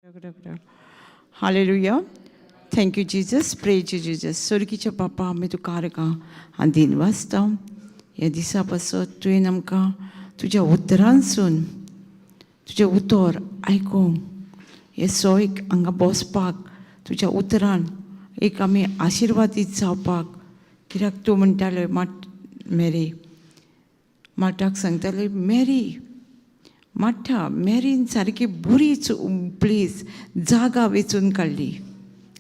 Hallelujah. Thank you Jesus, praise you Jesus. सोर्गीच्या बापा, आमी तुका आर्गां आनी दिनवासता ह्या दिसा पासत तुवें आमकां तुज्या उतरांसून तुजें उतर आयकूंक हे सोयक हांगा बसपाक तुज्या उतरान एक आमी आशिर्वादीत जावपाक. कित्याक तूं म्हणटाले माट मेरी माटाक सांगताले मेरी माठा मेरीन सारकी बरी प्लेस जागा वेंचून काडली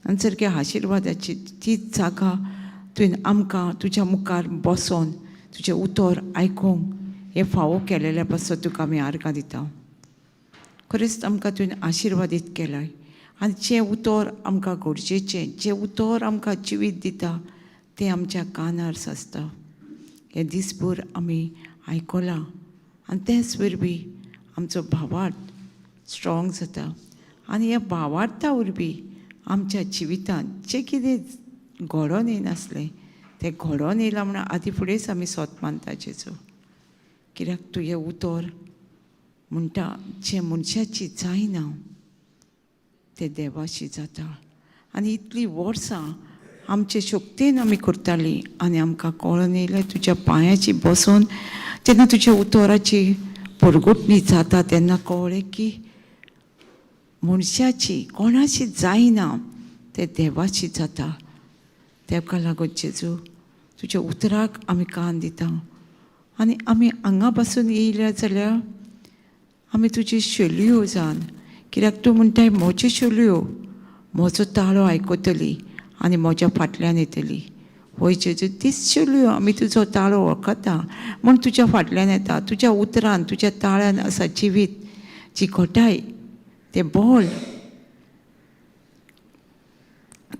आनी सारकी आशिर्वादाची तीच जागा तुवें आमकां तुज्या मुखार बसोन तुजें उतर आयकूंक हें फावो केलेल्या पासत तुका आमी आर्गां दिता. खरेंच आमकां तुवें आशिर्वादीत केलाय आनी जें उतर आमकां गरजेचें, जें उतर आमकां जिवीत दिता तें आमच्या कानार सासता. हें दीसभर आमी आयकलां आनी तेच वरवीं आमचो भावार्थ स्ट्रॉंग जाता आनी ह्या भावार्था वरवीं आमच्या जिवितांत जें कितें घडोवन येनासलें तें घडोवन येयलां म्हणून आदी फुडेंच आमी सोत मानता जेजू. कित्याक तूं हें उतर म्हणटा जें मनशाची जायना तें देवाशी जाता. आनी इतलीं वर्सां आमचे शक्तेन आमी करतालीं आनी आमकां कळोन येयलें तुज्या पांयाची बसून जेन्ना तुज्या उतराची परगटणी जाता तेन्ना कळ्ळें की मनशाची कोणाशी जायना तें देवाशी जाता. तेका लागून जेजू तुज्या उतराक आमी कान दिता आनी आमी हांगा पासून येयल्या जाल्यार आमी तुजी शैलयो जावन, कित्याक तूं म्हणटाय म्हज्यो शैलयो म्हजो ताळो आयकतली आनी म्हज्या फाटल्यान येतली. हय जेजू, तीच शैलयो आमी तुजो ताळो वळखता म्हूण तुज्या फाटल्यान येता. तुज्या उतरान तुज्या ताळ्यान आसा जिवीत जी घटाय तें बळ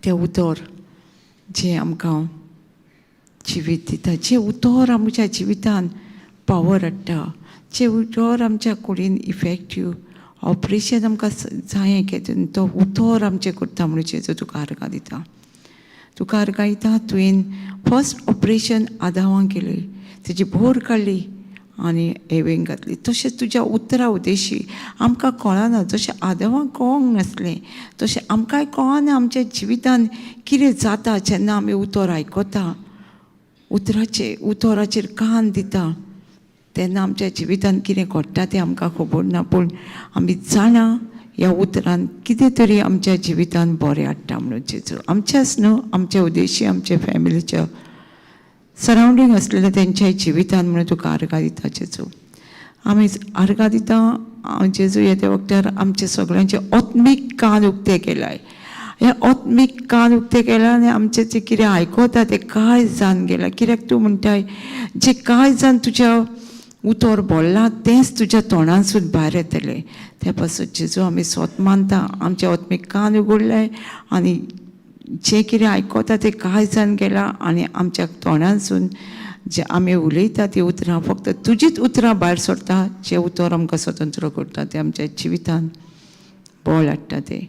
तें उतर जें आमकां जिवीत दिता, जें उतर आमच्या जिवितान पावर हाडटा, जें उतर आमच्या कुडीन इफेक्टीव ऑपरेशन आमकां जायें केलें तो उतर आमचें करता म्हणून जेजू तुका आर्गां दिता. तुका आर्गां दिता. तुवें फर्स्ट ऑपरेशन आदावान केलें, तेजी भोर काडली आनी एवेंक घातली. तशेंच तुज्या उतरा उद्देशी आमकां कळना, जशें आदावांक कळोंक नासलें तशें आमकांय कळना आमच्या जिवितान कितें जाता जेन्ना आमी उतर आयकता, उतराचेर उतराचेर कान दिता तेन्ना आमच्या जिवितान कितें घडटा तें आमकां खबर ना, पूण आमी जाणा ह्या उतरान कितें तरी आमच्या जिवितान बरें हाडटा म्हणून जेजू. आमच्याच न्हू, आमच्या उद्देशी आमच्या फॅमिलीच्या सरावंडींग आसलेल्या तेंच्याय जिवितान म्हणून तुका आर्गां दिता जेजू. आमी आर्गां दिता जेजू. येत्या वखदार आमचे सगळ्यांचे आत्मीक कान उक्ते केलाय. हे आत्मीक कान उक्ते केला आनी आमचें जें कितें आयकता तें कांय जावन गेलां. कित्याक तूं म्हणटाय जें कांय जावन तुज्या उतर बोल्लां तेंच तुज्या तोंडांसून भायर येतलें. ते पासत जेजू आमी सोत मानता आमचे आत्मीक कान उगडले आनी जें कितें आयकता तें कांय जावन गेलां आनी आमच्या तोंडांसून जें आमी उलयता ती उतरां फक्त तुजीच उतरां भायर सरता, जें उतर आमकां स्वतंत्र करता तें आमच्या जिवितान बळ हाडटा तें.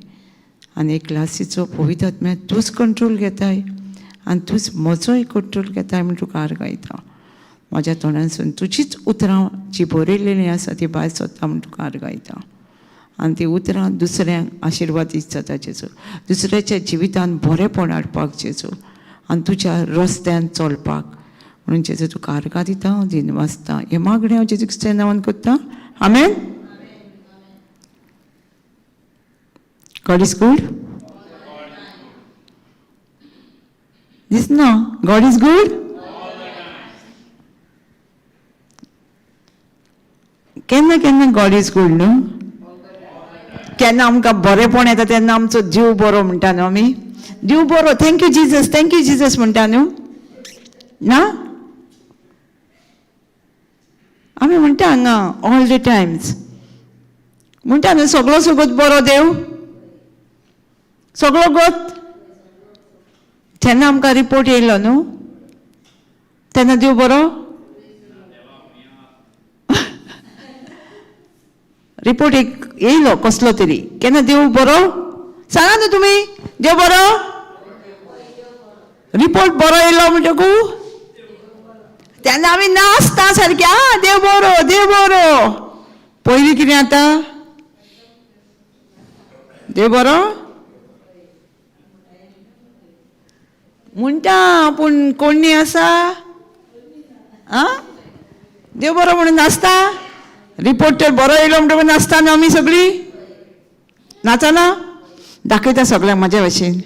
आनी एक क्लासीचो पवित्र आत्म्या तूंच कंट्रोल घेताय आनी तूंच म्हजोय कंट्रोल घेताय म्हूण तुका आर्गां दिता. म्हज्या तोंडांसून तुजीच उतरां जी बरयलेलीं आसा ती भायर सरता म्हूण तुका आर्गां दिता. आनी ती उतरां दुसऱ्यांक आशिर्वादीत जाता जेजू, दुसऱ्याच्या जिवितान बरेंपण हाडपाक जेजू आनी तुज्या रस्त्यान चलपाक म्हणून जेजू तुका आर्गां दिता, दिनवासता. हें मागणें हांव जेजू क्रिस्ता नांवान करता. आमेन. God is good. दिसना God is good. केन्ना केन्ना गॉड is good न्हू. केन्ना आमकां बरेंपण येता तेन्ना आमचो जीव बरो म्हणटा न्हू आमी, जीव बरो, thank you Jesus, thank you Jesus म्हणटा न्हू. ना आमी म्हणटा हांगा ऑल the times म्हणटा न्हू, सगळो सगळोच बरो देव, सगळो गोत. जेन्ना आमकां रिपोर्ट येयलो न्हू तेन्ना देव बरो. रिपोर्ट एक येयलो कसलो तरी, केन्ना देव बरो सांगा न्हू तुमी, देव बरो. रिपोर्ट बरो येयलो म्हणटकू तेन्ना आमी नाचता सारके, आ देव बरो, देव बरो. पयलीं कितें जाता, देव बरो म्हणटा, पूण कोण आसा? आं, देव बरो म्हणून नाचता? रिपोर्ट तर बरो येयलो म्हणटकूच नाचता न्हू आमी सगळीं? नाचना? दाखयता सगळ्यांक म्हाज्या भशेन.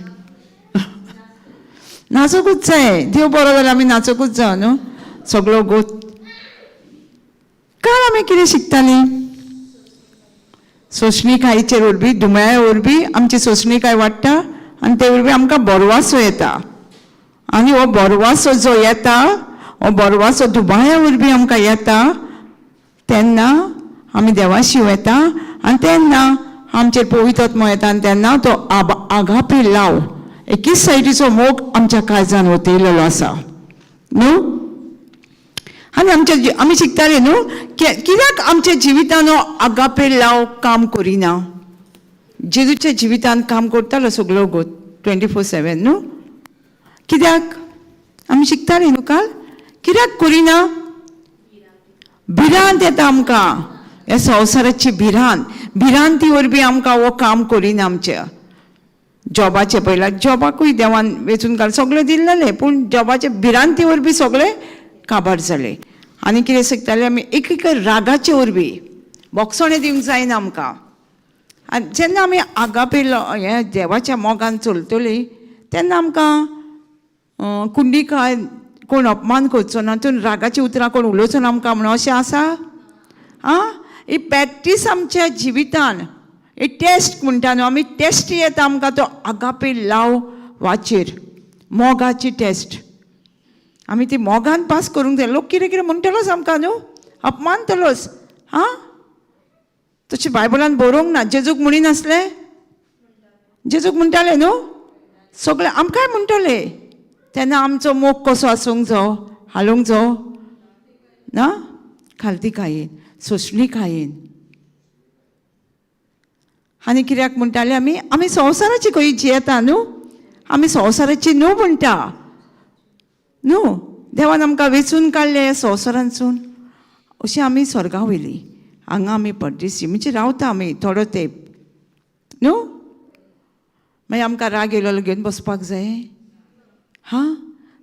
नाचोकूच जाय, देव बरो जाल्यार आमी नाचोकूच जाय न्हू सगळो गोत. काल आमी कितें शिकतालीं? सोंसणीकायचेर वरवीं, दुमळ्या वरवीं आमची सोंसणीकाय वाडटा आनी ते वरवीं आमकां बोरवासो येता. आनी हो बोरवासो जो येता, हो बोरवासो दुबाया वरवीं आमकां येता, तेन्ना आमी देवाशी वता आनी तेन्ना आमचेर पवित्र येता आनी तेन्ना तो आगापे लाव एकीच सायडीचो मोग आमच्या काळजान वतयलेलो आसा न्हू. आनी आमच्या आमी शिकताले न्हू कित्याक आमच्या जिवितान हो आगापे लाव काम करिना? जेजूच्या जिवितान काम करतालो सगळो गो 24/7 न्हू. कित्याक आमी शिकताले न्हू काल? कित्याक करिना? भिरांत येता आमकां, ह्या संवसाराची भिरांत. भिरांती वरवीं आमकां हो काम करिना. आमच्या जॉबाचें पयला, जॉबाकूय देवान वेंचून काड सगळें दिल्लेलें, पूण जॉबाचे भिरांती वरवीं सगळें काबार जालें. आनी कितें शिकताले आमी? एक एक रागाचे वरवीं बोगसणें दिवंक जायना आमकां. आनी जेन्ना आमी आगापे हें देवाच्या मोगान चलतलीं तेन्ना आमकां कुंडिकाय कोण अपमान करचो ना, तूं रागाचीं उतरां कोण उलोवचो ना आमकां म्हणून अशें आसा? आं, ही प्रॅक्टीस आमच्या जिवितान, ही टेस्ट म्हणटा न्हू आमी, टेस्ट येता आमकां तो आगापे लाव वाचेर, मोगाची टेस्ट. आमी ती मोगान पास करूंक जाय. लोक कितें कितें म्हणटलोच आमकां न्हू, अपमानतलोच. आं, तशें बायबलान बरोवंक ना. जेजूक म्हणिनासलें? जेजूक म्हणटाले न्हू सगळें, आमकांय म्हणटले. तेन्ना आमचो मोग कसो आसूंक जावो? हालूंक जावो ना, खालतीकायेन, सोंसणीकायेन. आनी कित्याक म्हणटाले आमी? आमी संवसाराची खंय जियेता न्हू, आमी संवसाराची न्हू म्हणटा न्हू. देवान आमकां वेंचून काडले संवसारांतसून, अशी आमी स्वर्गा वयली. हांगा आमी परदेशी, म्हणजे रावता आमी थोडो तेंप न्हू. मागीर आमकां राग येयलो घेवन बसपाक जाय? हां,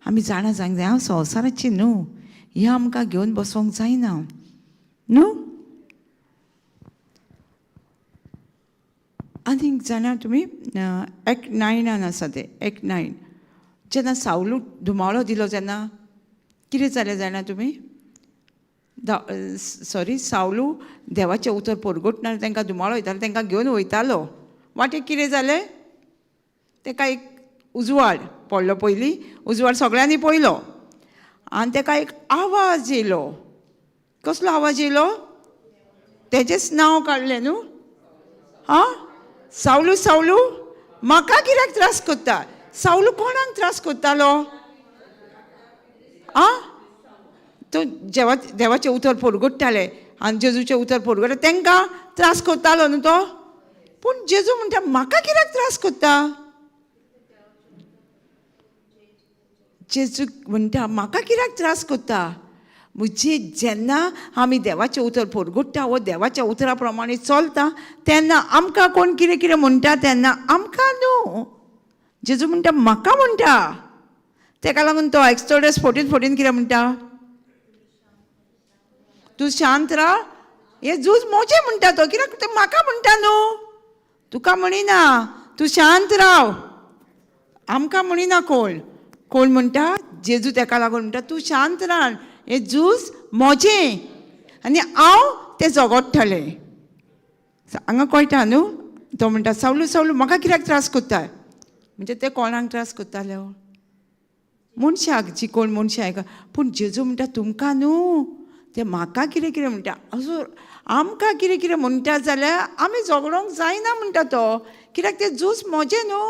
आमी जाणा जावंक जाय, हांव संवसाराची न्हू, हें आमकां घेवन बसोंक जायना न्हू. आनीक जाणा तुमी, एक्ट 9 आसा तें, एक्ट 9. जेन्ना सावलू धुमाळो दिलो तेन्ना कितें जालें जाणा तुमी? सॉरी, सावलू देवाचें उतर परगटना तांकां धुमाळो वयतालो, तांकां घेवन वयतालो. वाटेक कितें जालें? ताका एक उजवाड पडलो, पयलीं उजवाड सगळ्यांनी पळयलो आनी ताका एक आवाज येयलो. कसलो आवाज येयलो? तेजेंच नांव काडलें न्हू. आं, सावलू सावलू म्हाका कित्याक त्रास करता? सावलू कोणाक त्रास करतालो? आं, तो जेवा देवाचें उतर परगट्टाले आनी जेजूचें उतर परगट्टा तांकां त्रास करतालो न्हू तो. पूण जेजू म्हणटा म्हाका कित्याक त्रास करता? जेजू म्हणटा म्हाका कित्याक त्रास करता? म्हणजे जेन्ना आमी देवाचें उतर परगट्टा वो देवाच्या उतरा प्रमाणे चलता तेन्ना आमकां कोण कितें कितें म्हणटा तेन्ना आमकां न्हू, जेजू म्हणटा म्हाका म्हणटा. तेका लागून तो एक्सोडस 14:14 कितें म्हणटा? तूं शांत राव, हें झूज मोजें म्हणटा तो. कित्याक तें म्हाका म्हणटा न्हू, तुका म्हणिना. तूं शांत राव, आमकां म्हणिना. कोण कोण म्हणटा? जेजू. तेका लागून म्हणटा तूं शांत राव, हें झूज मोजें आनी हांव तें जगोडटलें. हांगा कळटा न्हू. तो म्हणटा सावलू सावलू म्हाका कित्याक त्रास करता? म्हणजे ते कोणाक त्रास करताले? मनशाक, जी कोण मनशां आयका. पूण जेजू म्हणटा तुमकां न्हू, ते म्हाका कितें कितें म्हणटा. असो आमकां कितें कितें म्हणटा जाल्यार आमी झगडोंक जायना म्हणटा तो. कित्याक तें झूज म्हजें न्हू,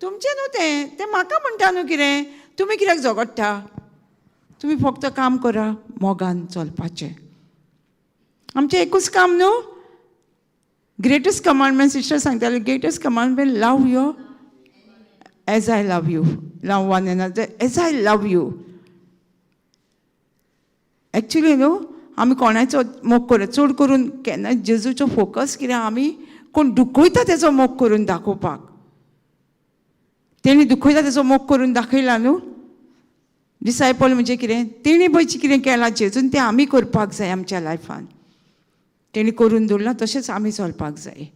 तुमचें न्हू तें, तें म्हाका म्हणटा न्हू कितें. तुमी कित्याक झगडटा? तुमी फक्त काम करा, मोगान चलपाचें. आमचें एकूच काम न्हू. ग्रेटस्ट कमांडमेंट सिस्टर सांगताले, greatest commandment love you as I love you, love one another as I love you. Actually न्हू, आमी कोणाचो मोग करत चड करून केन्ना जेजूचो फोकस कितें, आमी कोण दुखयता तेजो मोग करून दाखोवपाक. तेणी दुखयता तेजो मोग करून दाखयला न्हू. डिसायपल म्हणजे कितें, तेणी पळय कितें केलां जेजून तें आमी करपाक जाय आमच्या लायफान. तेणी करून दवरलां तशेंच आमी चलपाक जाय.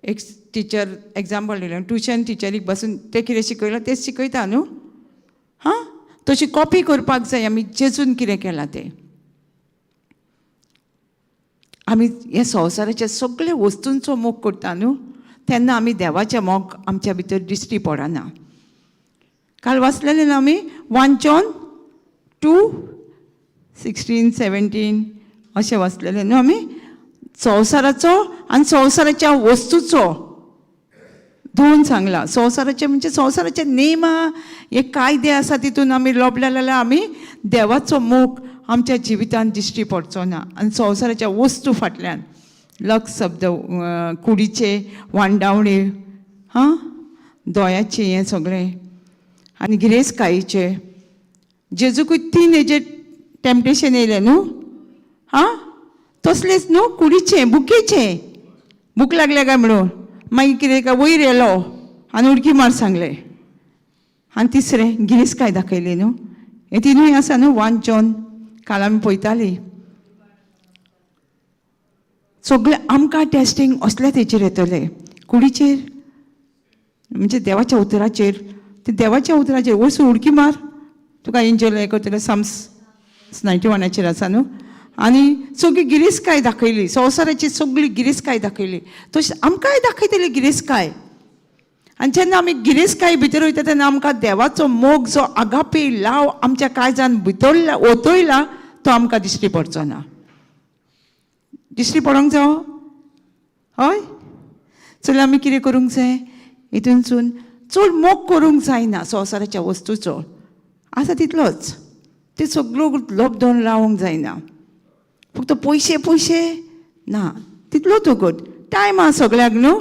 एक टिचर एग्जाम्पल दिलें, ट्युशन टिचरीक बसून तें कितें शिकयलां तेंच शिकयता न्हू. हां, तशी कॉपी करपाक जाय आमी जेजून कितें केलां तें. आमी ह्या संवसाराच्या सगळ्या वस्तूंचो मोग करता न्हू, तेन्ना आमी देवाचें मोग आमच्या भितर दिश्टी पडना. काल वाचलेलें न्हू आमी 1 John 2:16 17 अशें वाचलेलें न्हू आमी. संवसाराचो आनी संवसाराच्या वस्तूचो दोन सांगला. संवसाराचे म्हणजे संवसाराचे नेम, हे कायदे आसा तितून आमी लोबले जाल्यार आमी देवाचो मोग आमच्या जिवितांत दिश्टी पडचो ना. आनी संवसाराच्या वस्तू फाटल्यान लक्ष शब्द, कुडीचे वांडावणे, हां, दोळ्याचे हें सगळें आनी गिरेस्तकायेचे. जेजूकूय 3 हेजे टेम्पटेशन येयलें न्हू. हां, तसलेंच न्हू, कुडीचें, भुकेचें. भूक लागल्या काय म्हणून मागीर कितें काय वयर येयलो आनी उडकी मार सांगलें. आनी तिसरें गिरेस्तकाय दाखयली न्हू. हें तिनूय आसा न्हू 1 John, काल आमी पळयतालीं. सगळें आमकां टेस्टींग असले तेचेर येतलें, कुडीचेर म्हणजे देवाच्या उतराचेर. ते देवाच्या उतराचेर वचून उडकी मार, तुका एंजल हें करतलें. साम्स 91 आसा न्हू. आनी सगळी गिरेस्तकाय दाखयली, संवसाराची सगळी गिरेस्तकाय दाखयली, तशें आमकांय दाखयतली गिरेस्तकाय. आनी जेन्ना आमी गिरेस्तकाय भितर वयता तेन्ना आमकां देवाचो मोग जो आगापे लाव आमच्या काळजान भितर ओतयला तो आमकां दिश्टी पडचो ना. दिश्टी पडोंक जावो? हय. चल आमी कितें करूंक जाय, हितूनसून चड मोग करूंक जायना संवसाराच्या वस्तूचो, आसा तितलोच. ते सगळो लोब दवरून रावंक जायना. फक्त पयशे पयशे ना, तितलो तुगत टायम आसा सगळ्याक न्हू.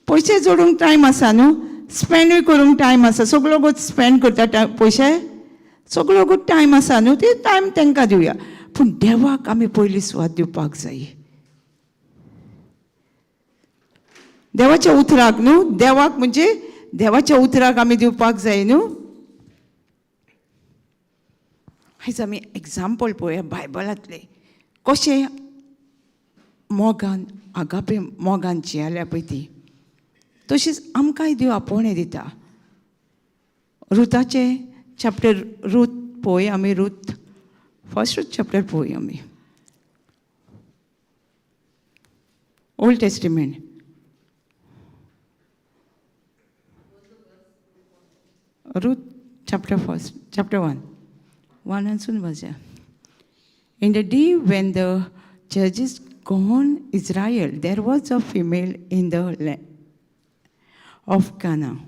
पयशे जोडूंक टायम आसा न्हू, स्पेंडूय करूंक टायम आसा. सगळो गोत स्पेंड करता पयशे, सगळो गोत टायम आसा न्हू, ते टायम तांकां दिवया. पूण देवाक आमी पयली सुवात दिवपाक जाय. देवाच्या उतराक न्हू, देवाक म्हणजे देवाच्या उतराक आमी दिवपाक जाय न्हू. आयज आमी एग्जाम्पल पळोवया बायबलांतलें, कशें मोगान आगापे मोगान जियेल्या पळय ती, तशीच आमकांय देव आपोवणें दिता. रुताचें चॅप्टर, रूत पळोवया आमी, रूत फर्स्ट चॅप्टर पळोवया आमी, Old Testament. Ruth chapter first, chapter 1, 1 वाचया. In the day when the judges gone Israel, there was a female in the land of Canaan,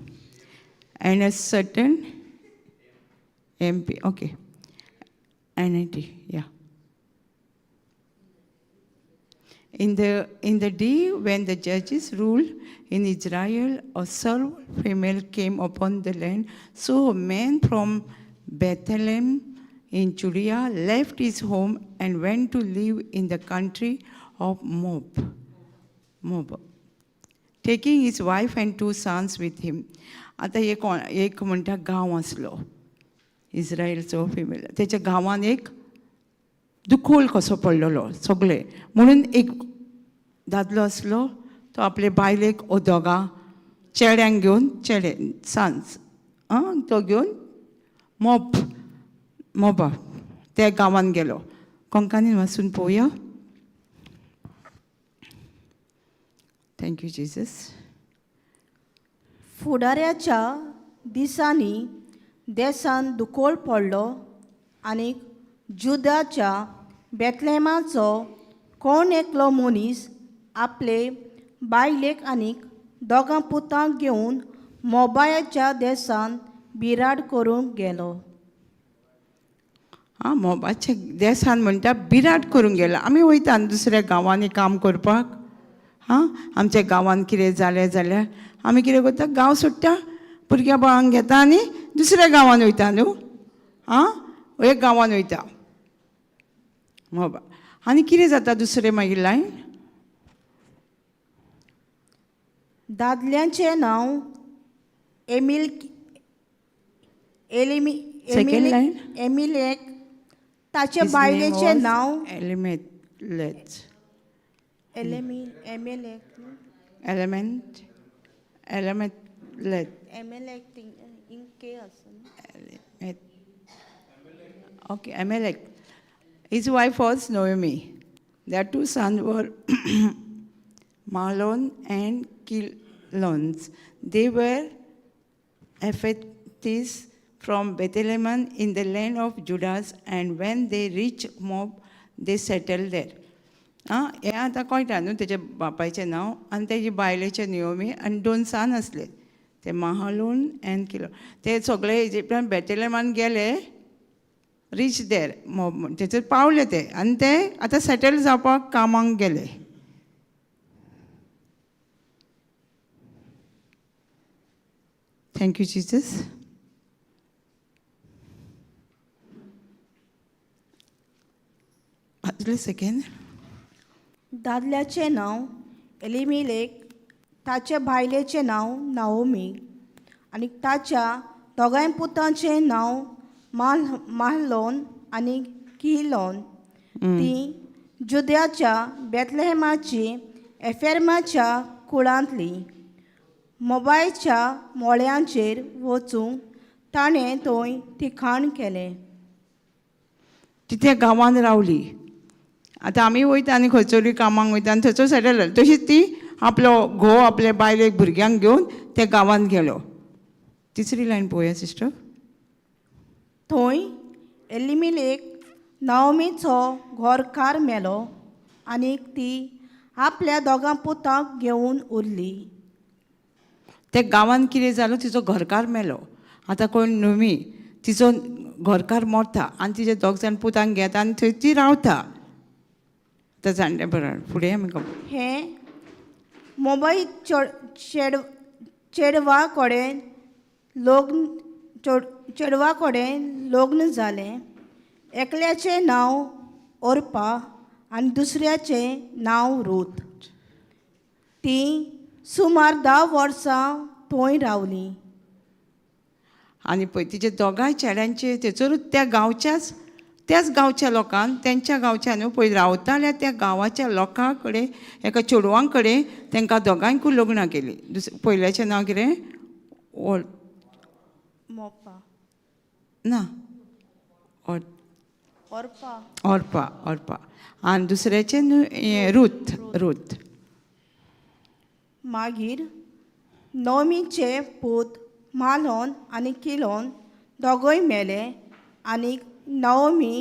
and a certain MP, okay, NIT, yeah. In the day when the judges ruled in Israel, a servant female came upon the land. So a man from Bethlehem in Judea left his home and went to live in the country of Moab, taking his wife and 2 sons with him. आतां एक म्हणटा गांव आसलो इस्रायलचो female, तेच्या गांवान एक दुखोल कसो पडलेलो सगळे, म्हणून एक दादलो आसलो तो आपले बायलेक ओ दोगां चेड्यांक घेवन, चेडे सांज आं, तो घेवन मोबा त्या गांवान गेलो. कोंकणीन वाचून पळोवया. Thank you Jesus. फुडाऱ्याच्या दिसांनी देसान दुकोळ पडलो आनी जुदाच्या बेथलेमाचो कोण एकलो मनीस आपले बायलेक आनीक दोगां पुतांक घेवन मोबायाच्या देसान बिराड करूंक गेलो. आं, मोबाच्या देसान म्हणटा बिराड करूंक गेलो. आमी वयता दुसऱ्या गांवांनी काम करपाक. हां, आमच्या गांवांत कितें जालें जाल्यार आमी कितें करता, गांव सोडटा, भुरग्यां बाळांक घेता आनी दुसऱ्या गांवांत वयता न्हू. आं, एक गांवांत वयता मोबा. आनी कितें जाता दुसरें मागीर लायन दादल्यांचें नांव एमिल एलिमी Second line. एमिलेक ताचे His name बायलेचें was नांव Elimelech. एलेमी एमेलेक न्हू? Element, Elimelech. एमेलेक इंके आसा न्हू? Elimelech. Okay, Amalek. His wife was Naomi. Their two sons were Mahlon and Kilons. They were Ephrathites from Bethlehem in the land of Judah, and when they reached Moab, they settled there. आं हें आतां कळटा न्हू तेच्या बापायचें नांव आनी तेजे बायलेचें नियोमी आनी दोन सान आसले ते माहलोन एंड किलो ते सगळे इजिप्टान बेथलेमान गेले रीच देर थंयसर पावले ते आनी ते आतां सेटल जावपाक कामाक गेले. Thank you Jesus. आदले सेकेंड. दादल्याचें नांव एलिमिलेक ताचे बायलेचें नांव नाओमी आनी ताच्या दोगांय पुतांचें नांव माल माहलोन आनी किलोन. तीं जुद्याच्या बेतलेहमाची एफेर्माच्या कुळांतलीं. मोबायच्या मोळ्यांचेर वचूंक ताणें थंय थिकाण केलें. ती त्या गांवांत रावली. आतां आमी वयता आनी खंयसरूय कामाक वयता आनी थंयसर सेटल जाली. तशीच ती आपलो घोव आपल्या बायलेक भुरग्यांक घेवन त्या गांवांत गेलो. तिसरी लायन पळोवया सिस्टर. थंय एलिमिलेक नाओमीचो घरकार मेलो आनी ती आपल्या दोगां पुतांक घेवन उरली. त्या गांवांत कितें जालो, तिचो घरकार मेलो. आतां कोण न्हू तिचो घरकार मरता आनी तिचे दोग जाण पुतांक घेता आनी थंय ती रावता. आतां जाणटे बरें फुडें आमी हें मोबाय चेड चेडवा कडेन लग्न चेडवा कडेन लग्न जालें. एकल्याचें नांव ओर्पा आनी दुसऱ्याचें नांव रूत. तीं सुमार 10 वर्सां थंय रावलीं. आनी पळय तिचे दोगांय चेड्यांचे थंयसरूच त्या गांवच्याच त्याच गांवच्या लोकांक तेंच्या गांवच्या न्हू पळय रावताल्या त्या गांवाच्या लोकां कडेन एका चेडवां कडेन तांकां दोगांयकूय लग्नां केलीं. पयल्याचें नांव कितें ओर मोपा ना ओर ओर्पा ओर्पा ओर्पा आनी दुसऱ्याचें न्हू हें रूत रूत. मागीर नवमीचे पूत मालोन आनी किलोन दोगूय मेले आनी नवमी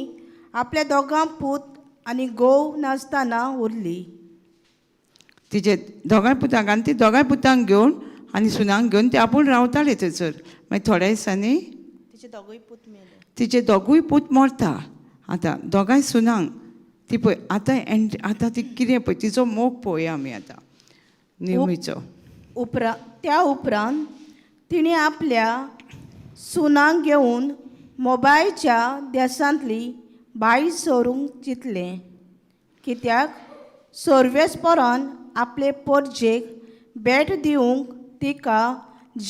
आपल्या दोगां पूत आनी घोव नासतना उरली. तिचे दोगांय पुतांक आनी ती दोगांय पुतांक घेवन आनी सुनांक घेवन ती आपूण रावताले थंयसर. मागीर थोड्या दिसांनी तिचे दोगूय पूत मेले. तिचे दोगूय पूत मरता. आतां दोगांय सुनांक ती पळय आतां एंड आतां ती कितें पळय तिचो मोग पळोवया आमी आतां नेमीचो. उपरा त्या उपरांत तिणें आपल्या सुनांक घेवन मोबायच्या देसांतली भायर सरूंक चिंतलें, कित्याक सर्वेस्परान आपले परजेक भेट दिवंक तिका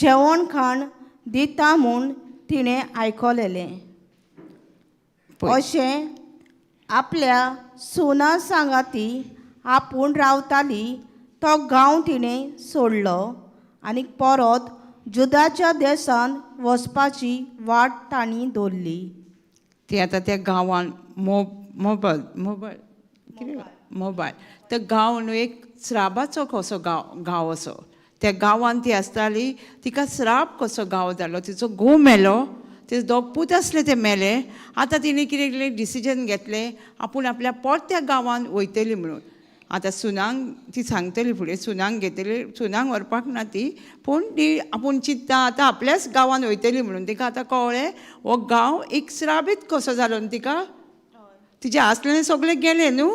जेवण खाण दिता म्हूण तिणें आयकलेलें. पळय अशें आपल्या सुना सांगाती आपूण रावताली तो गांव तिणें सोडलो आनी परत जुदाच्या देशांत वचपाची वाट तांणी दवरली. ती आतां त्या गांवान मोबायल मोबायल कितें मोबायल तो गांव न्हू एक स्राबाचो कसो गांव गांव असो. त्या गांवान ती आसताली. तिका स्राप कसो गांव जालो. तिचो घोव मेलो, तिचे दोग पूत आसले ते मेले. आतां तिणें कितें कितें डिसिजन घेतलें आपूण आपल्या परत्या गांवान वयतली म्हणून. आतां सुनांक ती सांगतली फुडें सुनांक घेतली, सुनांक व्हरपाक ना ती, पूण ती आपूण चिंत्ता आतां आपल्याच गांवान वयतली म्हणून. तिका आतां कळ्ळें हो गांव एक स्राबीत कसो जालो न्हू तिका. तिचें आसलें सगळें गेलें न्हू,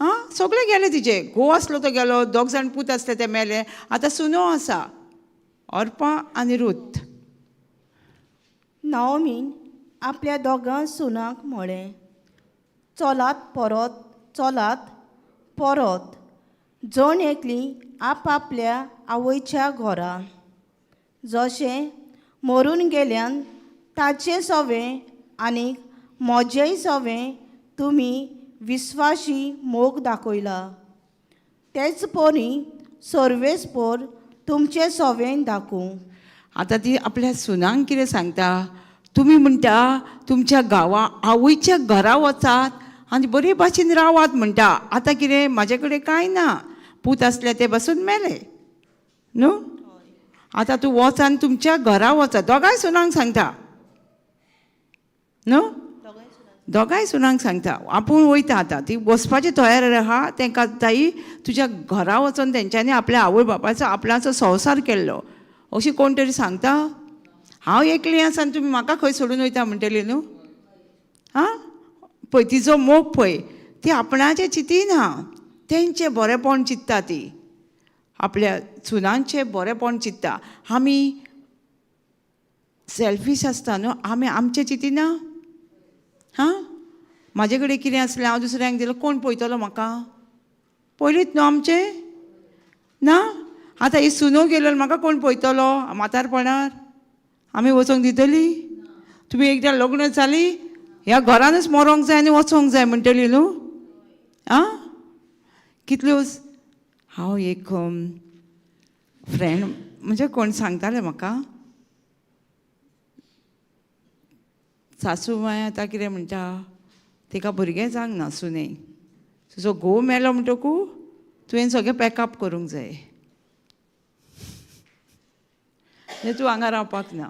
हां सगळें गेलें तिचें. घोव आसलो तो गेलो, दोग जाण पूत आसले ते मेले. आतां सुनो आसा ओर्पा आनी रूत. नाओमीन आपल्या दोगां सुनांक म्हळें, चलात परत, चलात परत जण एकली आपआपल्या आवयच्या घरा. जशें मरून गेल्यान ताचें सवें आनी म्हजेय सवें तुमी विस्वाशी मोग दाखयला, तेच परी सर्वेस्पोर तुमचें सवें दाखोवं. आतां ती आपल्या सुनांक कितें सांगता, तुमी म्हणटा तुमच्या गांवा आवयच्या घरा वचात आनी बरे भाशेन रावात म्हणटा. आतां कितें म्हाजे कडेन कांय ना, पूत आसले ते बसून मेले न्हू. आतां तूं वच आनी तुमच्या घरा वचा, दोगांय सुनांक सांगता न्हू, दोगांय सुनांक सांगता. आपूण वयता आतां, ती वचपाची तयार आहा. तांकां ताई तुज्या घरा वचोन तेंच्यांनी आपल्या आवय बापायचो आपणाचो संवसार केल्लो अशी कोण तरी सांगता. हांव एकली आसा आनी तुमी म्हाका खंय सोडून वयता म्हणटली न्हू. आं पळय तिजो मोग पळय, ती आपणाचें चिंतिना, तेंचें बरेंपण चिंत्ता, ती आपल्या सुनांचें बरेंपण चिंत्ता. आमी सेल्फीश आसता न्हू, आमी आमचें चिंतिना. हां म्हाजे कडेन कितें आसलें हांव दुसऱ्यांक दिलें, कोण पळयतलो म्हाका, पयलींच न्हू आमचें ना. आतां ही सुनो गेलो म्हाका कोण पळयतलो म्हातारपणार, आमी वचोंक दितली? तुमी एकदां लग्न जाली ह्या घरानूच मरोंक जाय आनी वचोंक जाय म्हणटली न्हू. आं कितल्यो हांव एक फ्रेंड म्हणजे कोण सांगताले म्हाका, सासू माय आतां कितें म्हणटा, तिका भुरगें जावंक ना सुने, तुजो घोव मेलो म्हणटकू तुवें सगळें पॅकअप करूंक जाय, म्हणजे तूं हांगा रावपाक ना.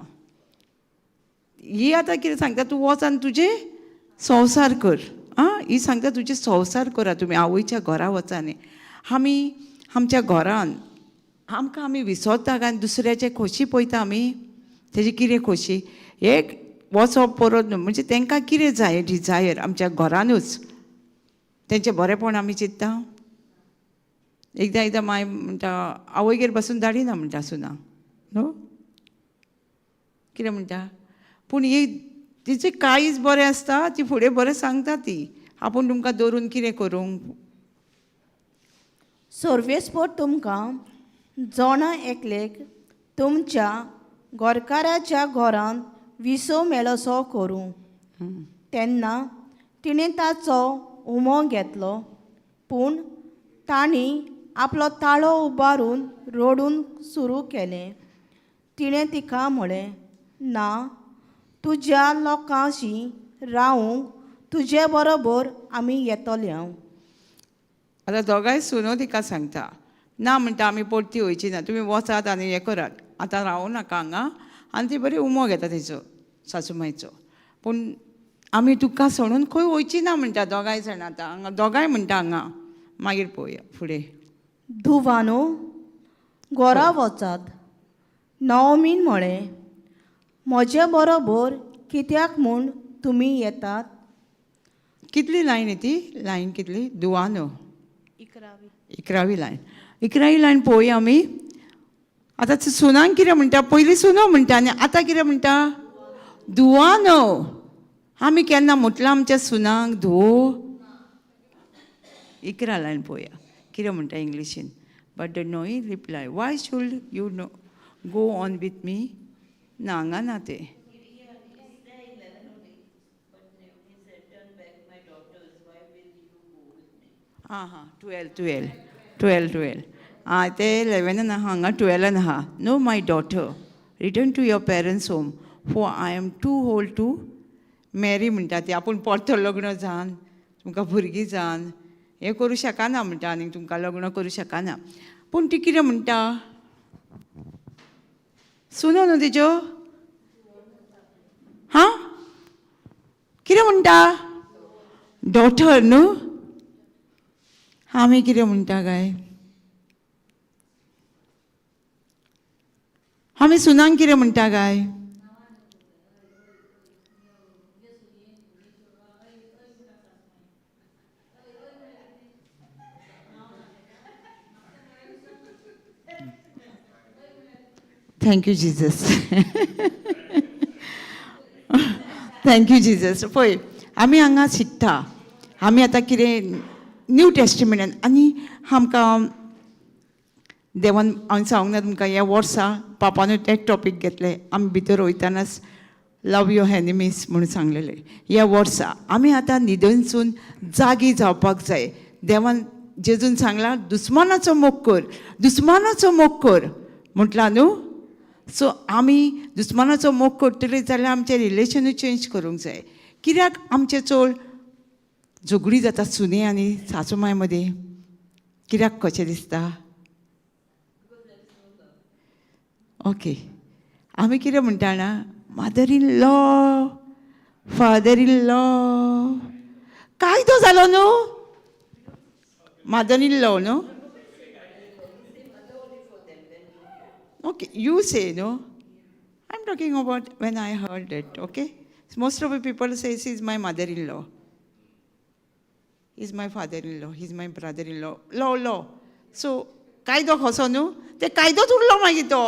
ही आतां कितें सांगता, तूं वच आनी तुजें संवसार कर. आं ही सांगता तुजें संवसार करा, तुमी आवयच्या घरा वचा न्ही. आमी आमच्या घरान आमकां आमी विसरता काय दुसऱ्याचे खोशी पळयता आमी, तेजी कितें खोशी एक वचप परत न्हू, म्हणजे तांकां कितें जाय डिजायर आमच्या घरानूच तेंचें बरेंपण आमी चिंत्ता. एकदां एकदां माय म्हणटा आवयगेर बसून धाडिना म्हणटा सुना न्हू, कितें म्हणटा, पूण ही तिचें काळीज बरें आसता, ती फुडें बरें सांगता ती, आपूण तुमकां दवरून कितें करूंक. सर्वेस्पोर तुमकां जोणा एकलेक तुमच्या गोरकाराच्या घरांत विसव मेळसो करूं. तेन्ना तिणें ताचो उमो घेतलो, पूण तांणी आपलो ताळो उबारून रडून सुरू केलें. तिणें तिका म्हळें, ना, तुज्या लोकांशी रावूंक तुजे बरोबर आमी येतले. हांव आतां दोगांय सुनो तिका सांगता, ना म्हणटा आमी परती वयची ना, तुमी वचात आनी हें करात, आतां रावूं नाका हांगा. आनी ती बरी उमो घेता तेचो सासू मायचो, पूण आमी तुका सोडून खंय वयची ना म्हणटा दोगांय जाणां आतां हांगा, दोगांय म्हणटा हांगा, मागीर पळोवया फुडें. धुवानो घरा वचात, नवमीन म्हळें, म्हजे बरोबर कित्याक म्हूण तुमी येतात? कितली लायन ती लायन कितली? दुवानो 11वी. 11वी लायन. 11वी लायन पळोवया आमी. आतां सुनांक कितें म्हणटा, पयलीं सुनो म्हणटा आनी आतां कितें म्हणटा, धुवानो. आमी केन्ना म्हटलां आमच्या सुनांक धुवो? 11 लायन पळोवया कितें म्हणटा इंग्लिशीन. But the Naomi reply, why should you no go on with me? ना हांगा ना तें. आं हां 12 12 12 12 आं तें 11 आहा, हांगा 12 आहा. No my daughter, return to your parents home, for I am too old to marry म्हणटा ती. आपूण परतो लग्न जावन तुमकां भुरगीं जावन हें करूं शकना म्हणटा, आनी तुमकां लग्न करूं शकना. पूण ती कितें म्हणटा, सुनो न्हू तिज्यो, हां कितें म्हणटा, डॉटर न्हू. आमी कितें म्हणटा काय, आमी सुनांक कितें म्हणटा काय? Thank you Jesus, thank you Jesus. पळय आमी हांगा शिकता, आमी आतां कितें न्यू टेस्टिमेंटान आनी आमकां देवान हांवें सांगूंक ना तुमकां, ह्या वर्सा पापानूय तेच टॉपीक घेतले. आमी भितर वयतानाच लव your enemies म्हणून सांगलेले. ह्या वर्सा आमी आतां न्हिदनसून जागी जावपाक जाय. देवान जेजून सांगलां, दुस्मानाचो मोग कर, दुस्मानाचो मोग कर म्हटलां न्हू. सो आमी दुस्मानाचो मोग करतले जाल्यार आमचें रिलेशनूय चेंज करूंक जाय. कित्याक आमचें चड झगडी जाता सुने आनी सासू माय मदीं? कित्याक कशें दिसता? ओके, आमी कितें म्हणटा जाणा, mother in law, father in law, कायदो जालो न्हू, मदर इन लॉ न्हू. Okay, you say no. I'm talking about when I heard it, okay? Most of the people say, he's my mother-in-law. He's my father-in-law. He's my brother-in-law. Law, law. So, कायदो कसो न्हू, ते कायदोच उरलो मागीर तो.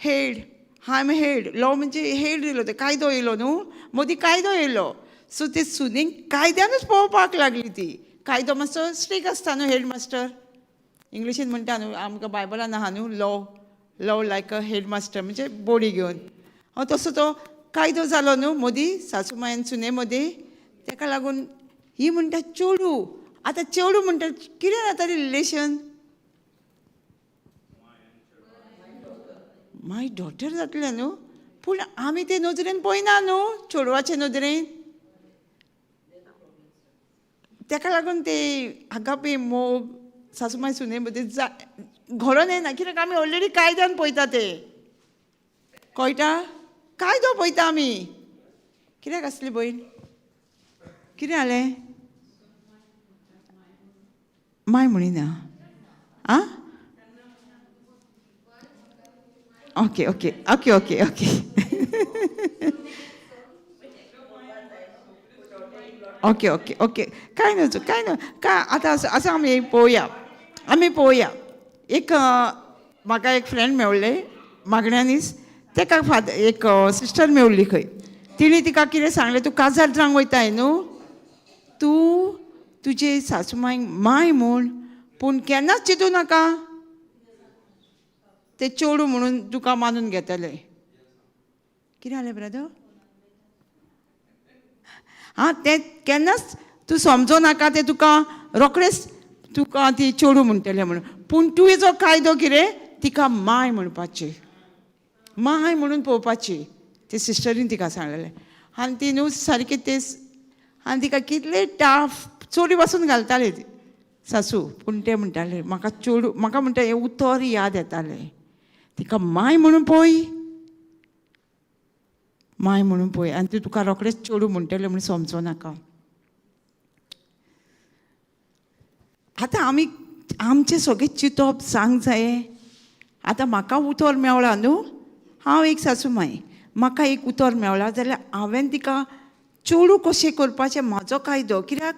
Head, I am head. Law म्हणजे head दिलो, ते कायदो येयलो न्हू, मदीं कायदो येयलो. सो ते सुनेक कायद्यानूच पळोवपाक लागली ती. कायदो मातसो स्ट्रीक आसता न्हू, हेड मास्टर. इंग्लिशीन म्हणटा न्हू, आमकां बायबलान आहा न्हू, law, law like a head master, म्हणजे बोडी घेवन. हांव तसो तो कायदो जालो न्हू मदीं सासू मायन सुने मदीं. तेका लागून ही म्हणटा चेडूं. आतां चेडूं म्हणटा कितें जाता रिलेशन? My daughter जातलें न्हू, पूण आमी ते नदरेन पळयना न्हू, चेडवाचे नदरेन. तेका लागून ते आगापे मोग सासू माय सुने मदीं घडोवन येना. कित्याक आमी ऑलरेडी कायद्यान पळयता, ते कळटा, कायदो पळयता आमी. कित्याक आसली भयण? कितें जालें? माय म्हणिना आं. Okay okay okay okay okay okay okay okay. कांय न्हू, कांय न्हू, काय आतां आसा. आमी पळोवया, आमी पळोवया. एक म्हाका एक फ्रेंड मेवले मागण्यांनीच, तेका फादर एक सिस्टर मेवली खंय. तिणें तिका कितें सांगलें, तूं काजार जावंक वयताय न्हू, तूं तुजे सासू मांयक माय म्हूण, पूण केन्नाच चिंतू नाका ते चेडूं म्हणून तुका मानून घेतले. कितें जालें ब्रदर? आं, तें केन्नाच तूं समजो नाका, तें तुका रोखडेंच तुका ती चेडूं म्हणटलें म्हणून. पूण तुवें कायदो कितें, तिका माय म्हणपाची, माय म्हणून पळोवपाची. ते सिस्टरीन तिका सांगलेलें. आनी ती न्हू सारकी ते, आनी तिका कितले टाफ चोरी पासून घालताले सासू, पूण ते म्हणटाले म्हाका चेडूं, म्हाका म्हणटा हें उतर याद येतालें, तिका माय म्हणून पळय, माय म्हणून पळय, आनी ती तुका रोखडेंच चेडूं म्हणटलें म्हणून समजो नाका. आतां आमी आमचें सगळें चिंतप सांग जाये. आतां म्हाका उतर मेवळा न्हू, हांव एक सासू माय, म्हाका एक उतर मेवळा जाल्यार हांवें तिका चेडूं कशें करपाचें म्हाजो कायदो. कित्याक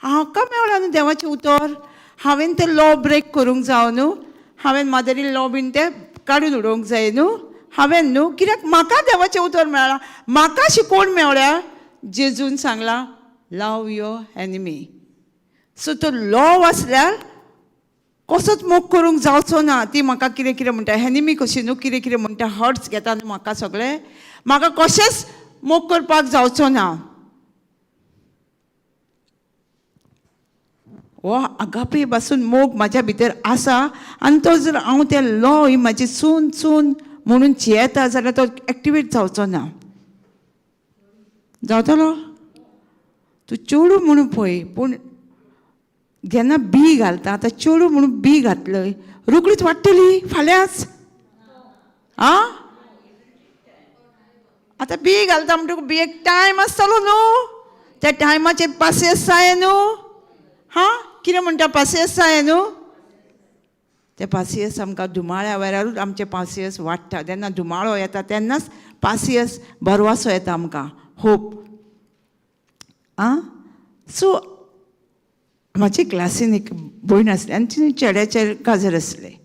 म्हाका मेवळा न्हू देवाचें उतर, हांवें तें लॉ ब्रेक करूंक जावं न्हू, हांवें मदर इन लॉ बीन तें काडून उडोवंक जाय न्हू हांवें न्हू. कित्याक म्हाका देवाचें उतर मेळ्ळां, म्हाका शिकोवण मेवळ्या. जेजून सांगलां लव your enemy. So तो लॉ आसल्यार कसोच मोग करूंक जावचो ना. ती म्हाका कितें कितें म्हणटा, एनिमी कशी न्हू, कितें कितें म्हणटा, हर्ट्स घेता न्हू म्हाका सगळें, म्हाका कशेंच मोग करपाक जावचो ना. हो आगापे पासून मोग म्हाज्या भितर आसा, आनी तो जर हांव ते लॉ ही म्हाजी सून सून म्हणून जियेता जाल्यार तो एक्टिवेट जावचो ना. जावतलो? तूं चेडूं म्हणून पळय, पूण जेन्ना बी घालता, आतां चेडूं म्हणून बी घातलंय, रोखडीच वाडटली फाल्यांच. आं, आतां बी घालता म्हणटकूच बियेक टायम आसतलो न्हू, त्या टायमाचेर पासियेंस जाय न्हू. हां, कितें म्हणटा, पासियेंस जाय न्हू. ते पासियेंस आमकां धुमाळ्या वेळारूच आमचें पासियेंस वाडटा. जेन्ना धुमाळो येता तेन्नाच पासियेंस भरवासो येता आमकां, होप. आं, सो म्हाजे क्लासीन एक भयण आसली आनी तिणें चेड्याचेर काजर आसलें.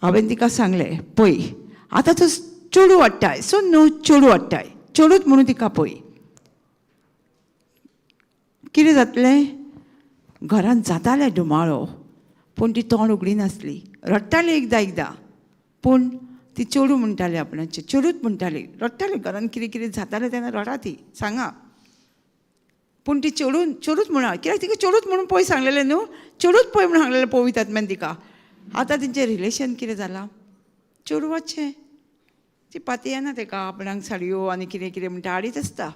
हांवें तिका सांगलें, पळय आतां तूं चेडूं हाडटाय, सो न्हू चेडूं हाडटाय, चेडूंच म्हणून तिका पळय कितें जातलें. घरांत जातालें धुमाळो, पूण ती तोंड उगडी नासली, रडटाली एकदां एकदां, पूण ती चेडूं म्हणटाली आपणाचें, चेडूच म्हणटाली, रडटाली घरान कितें कितें जातालें तेन्ना रडा ती सांगा. पूण ती चेडून चेडूच म्हणा, कित्याक तिका चेडूच म्हणून पळय सांगलेलें न्हू, चेडूच पळय म्हणून सांगलेलें पवित्र आत्म्यान तिका. आतां तेंचें रिलेशन कितें जालां, चेडवाचें ती पातयेना तेका आपणाक साडयो आनी कितें कितें म्हणटा हाडीत आसता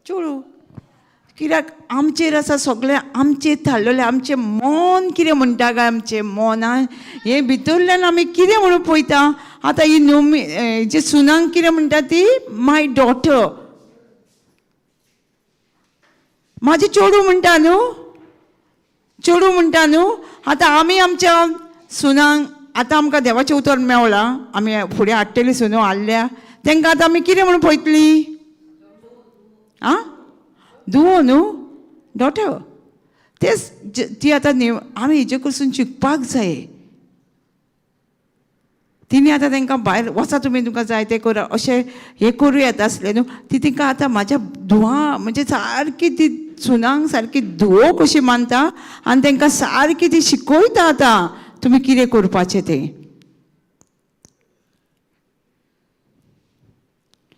चेडूं. कित्याक आमचेर आसा सगळें आमचेर थारलेलें, आमचें मन कितें म्हणटा काय, आमचें मनान हें भितरल्यान आमी कितें म्हणून पळयता. आतां ही नोमी जे सुनांक कितें म्हणटा ती my daughter, म्हाजें चेडूं म्हणटा न्हू, चेडूं म्हणटा न्हू. आतां आमी आमच्या सुनांक, आतां आमकां देवाचें उतर मेवलां, आमी फुडें हाडटली सुनो हाडल्या, तांकां आतां आमी कितें म्हणून पळयतलीं? आं, धुवो न्हू, डॉटर. तेच ती आतां आमी हेजे कडसून शिकपाक जाय. तिणें आतां तांकां भायर वचा तुमी, तुमकां जाय तें करा अशें हें करूं येता आसलें न्हू. ती तांकां आतां म्हाज्या धुवां म्हणजे सारकी ती सुनांक सारकी धुवो कशी मानता आनी तांकां सारकी ती शिकयता आतां तुमी कितें करपाचें तें.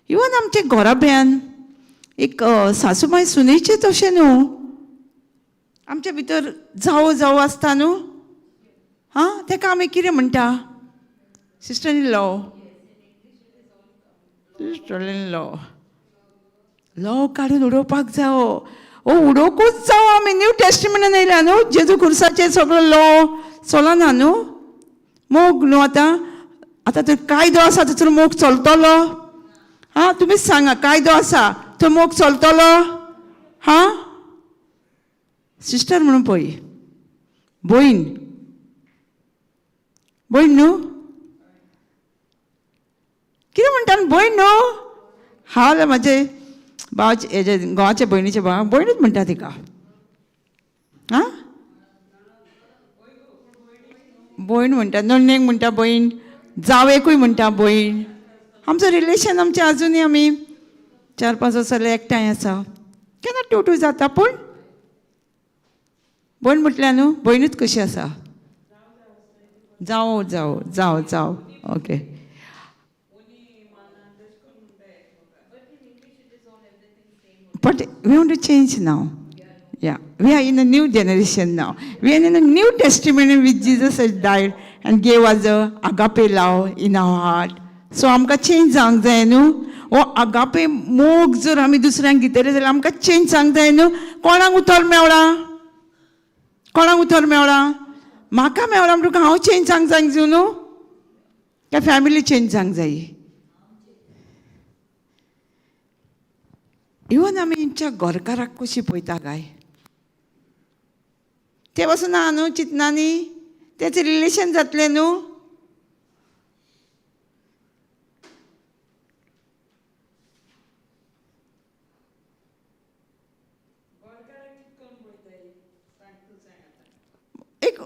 इवन आमच्या घराब्यान एक सासूमाय सुनेचें तशें न्हू, आमच्या भितर जावो जावो आसता न्हू, हां ताका आमी कितें म्हणटा? Sister in law, sister in law, law काडून उडोवपाक जावो, ओ उडोवकूच जावो. आमी न्यू टेस्टिमेंटान येयल्या न्हू, जेजू खुर्साचेर सगळो लॉ चलना न्हू, मोग न्हू. आतां आतां तर कायदो आसा ताचो मोग चलतलो? हां तुमीच सांगा, कायदो आसा तो मोग चलतलो? हां सिस्टर म्हणून पळय, भयण, भयण न्हू, कितें म्हणटा भयण न्हू? हांव जाल्यार म्हाजे भावाचे हेजे घोवाचे भयणीचे भाव भयणूच म्हणटा तिका. आं भयण म्हणटा, नण्णेक म्हणटा भयण, जावेकूय म्हणटा भयण. आमचो रिलेशन आमचें आजुनूय आमी 4-5 वर्सां जाल्यार एकठांय आसा, केन्ना टू जाता, पूण भयण म्हटल्यार न्हू भयणूच कशी आसा. जावो जावो जावो जावो, okay. But we want to change now. Yeah, we are in a new generation now. We are in a New Testament which Jesus has died and gave us the agape love in our heart. So आमकां change जावंक जाय न्हू. हो agape मोग जर आमी दुसऱ्यांक दितले जाल्यार आमकां चेंज जावंक जाय न्हू. कोणाक उतर मेवळा? कोणाक उतर मेवळा? म्हाका मेवळा म्हणटकच हांव चेंज जावंक जाय न्हू, काय फॅमिली चेंज जावंक जाय? इवन आमी आमच्या घरकाराक कशी पळयता काय? ते पासून ना न्हू चिंतनानी, तेचें रिलेशन जातलें न्हू. एक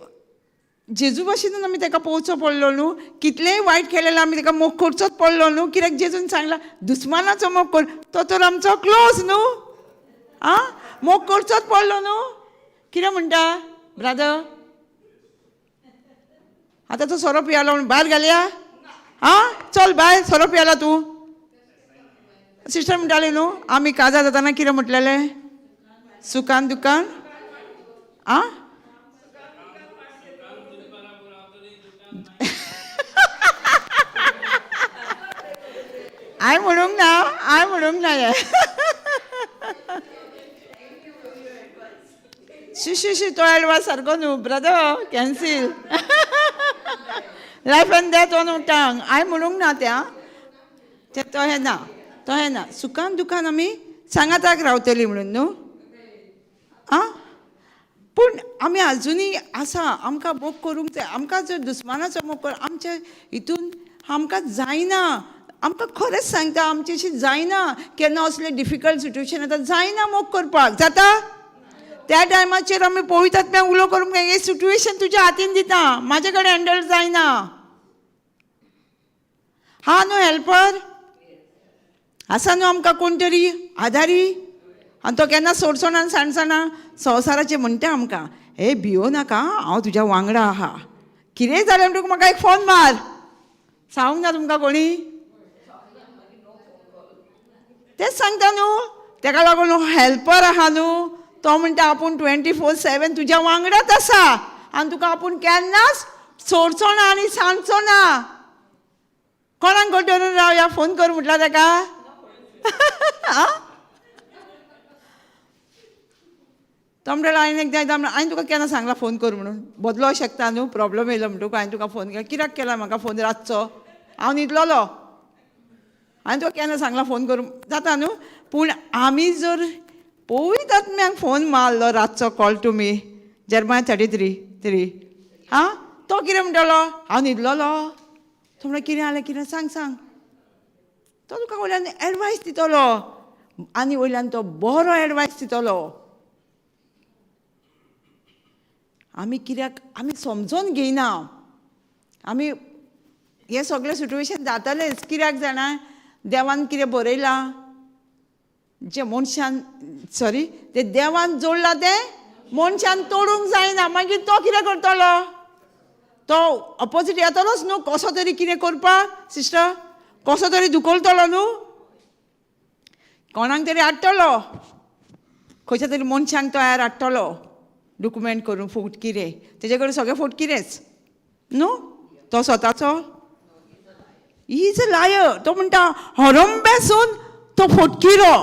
जेजू भाशेनूच आमी ताका पळोवचो पडलो न्हू, कितलेंय वायट केलें आमी ताका मोग करचोच पडलो न्हू, कित्याक जेजून सांगला दुस्मानाचो मोग कर, तो तर आमचो क्लोज न्हू. आं मोग करचोच पडलो न्हू. कितें म्हणटा ब्रादर? आतां तो सोरो पियालो म्हणून भायर घालया? आं चल भायर, सोरो पियाला तूं. सिस्टर म्हणटाली न्हू आमी काजार जाताना कितें म्हटलेलें? सुखान दुकान. आं हांवें म्हणूंक ना, हांवें म्हणूंक ना हें. शी शी शी, तो एडवांस सारको न्हू brother, cancel. Life and death on tongue. हांवें म्हणूंक ना त्या तें, तो हें ना, तो हें ना. सुखान दुखान आमी सांगाताक रावतली म्हणून न्हू. आं पूण आमी आजुनूय आसा, आमकां मोग करूंक जाय. आमकां जर दुस्मानाचो मोग कर आमच्या हितून आमकां जायना. आमकां खरेंच सांगता आमचेशी जायना. केन्ना असलें डिफिकल्ट सिट्युएशन येता जायना मोग करपाक. जाता त्या टायमाचेर आमी पवित्र आत्म्याक उलो करूंक जाय, हें सिट्युएशन तुज्या हातीन दिता, म्हाजे कडेन हँडल जायना. हा न्हू हेल्पर आसा न्हू आमकां कोण तरी आदारी, आनी तो केन्ना सोडसोना आनी सांडसना. संवसाराचें म्हणटा आमकां हे भियो नाका, हांव तुज्या वांगडा आहा, कितेंय जालें म्हणटकूच म्हाका एक फोन मार. सांगूंक ना तुमकां कोणी? तेंच सांगता न्हू, तेका लागून हेल्पर आहा न्हू. तो म्हणटा आपूण 24/7 तुज्या वांगडाच आसा आनी तुका आपूण केन्नाच सोडचो ना आनी सांगचो ना. कोणाक घट धरून रावया? फोन कर म्हटला तेका. तो म्हणटालो हांवें एकदां एकदां हांवें तुका केन्ना सांगला फोन कर म्हणून? बदलो शकता न्हू, प्रॉब्लम येयलो म्हणटकूच हांवें तुका फोन केला. कित्याक केला म्हाका फोन रातचो? हांव न्हिदलोलो. हांवें तुका केन्ना सांगला फोन करूं? जाता न्हू. पूण आमी जर पवित्र आत्म्याक फोन मारलो रातचो, कॉल टू मी, Jeremiah 33:3, आं, तो कितें म्हणटलो? हांव न्हिदलोलो. तो म्हणटा कितें जालें, कितें सांग सांग. तो तुका वयल्यान एडवायस दितलो आनी वयल्यान तो बरो एडवायस दितलो. आमी कित्याक आमी समजोन घेयना. आमी हें सगळें सिट्युएशन जातलेंच. कित्याक जाणा, देवान कितें बरयलां, जें मनशान, सॉरी, तें देवान जोडलां तें मनशान तोडूंक जायना. मागीर तो कितें करतलो? तो ऑपोजीट येतलोच न्हू, कसो तरी कितें करपाक. सिस्टर, कसो तरी धुकलतलो न्हू, कोणाक तरी हाडटलो, खंयच्या तरी मनशांक तयार हाडटलो, डॉक्युमेंट करून फोटकिरे. तेजे कडेन सगळें फोटकिरेच न्हू. तो स्वताचो is a liar. तो म्हणटा हरंबेसून तो फोटकिरो,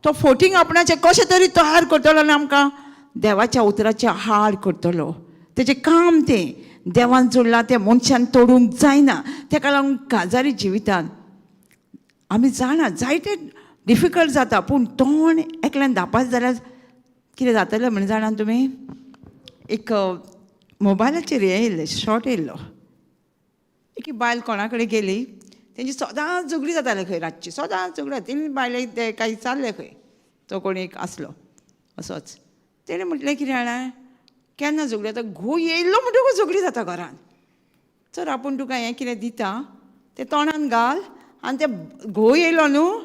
तो फोटींग आपणाचें कशें तरी तयार करतलो आनी आमकां देवाच्या उतराचें हाड करतलो. तेजें काम तें, देवान जोडलां तें मनशान तोडूंक जायना. तेका लागून काजारी जिवितान आमी जाणा जायते डिफिकल्ट जाता, पूण तोंड एकल्यान धापास जाल्यार कितें जातलें म्हण जाणा तुमी? एक मोबायलाचेर हें येयल्लें, शॉर्ट येयल्लो. एक बायल कोणा कडेन गेली, तेंची सदांच झगडी जातालें खंय, रातची सदांच झगडी. ती बायलेक तें कांय विचारलें खंय, तो कोण एक आसलो असोच. तेणें म्हटलें कितें जाणा, केन्ना झगडी जाता, घोव येयल्लो म्हणटकूच झगडी जाता घरान. चल आपूण तुका हें कितें दिता तें तोंडान घाल आनी तें घोव येयलो न्हू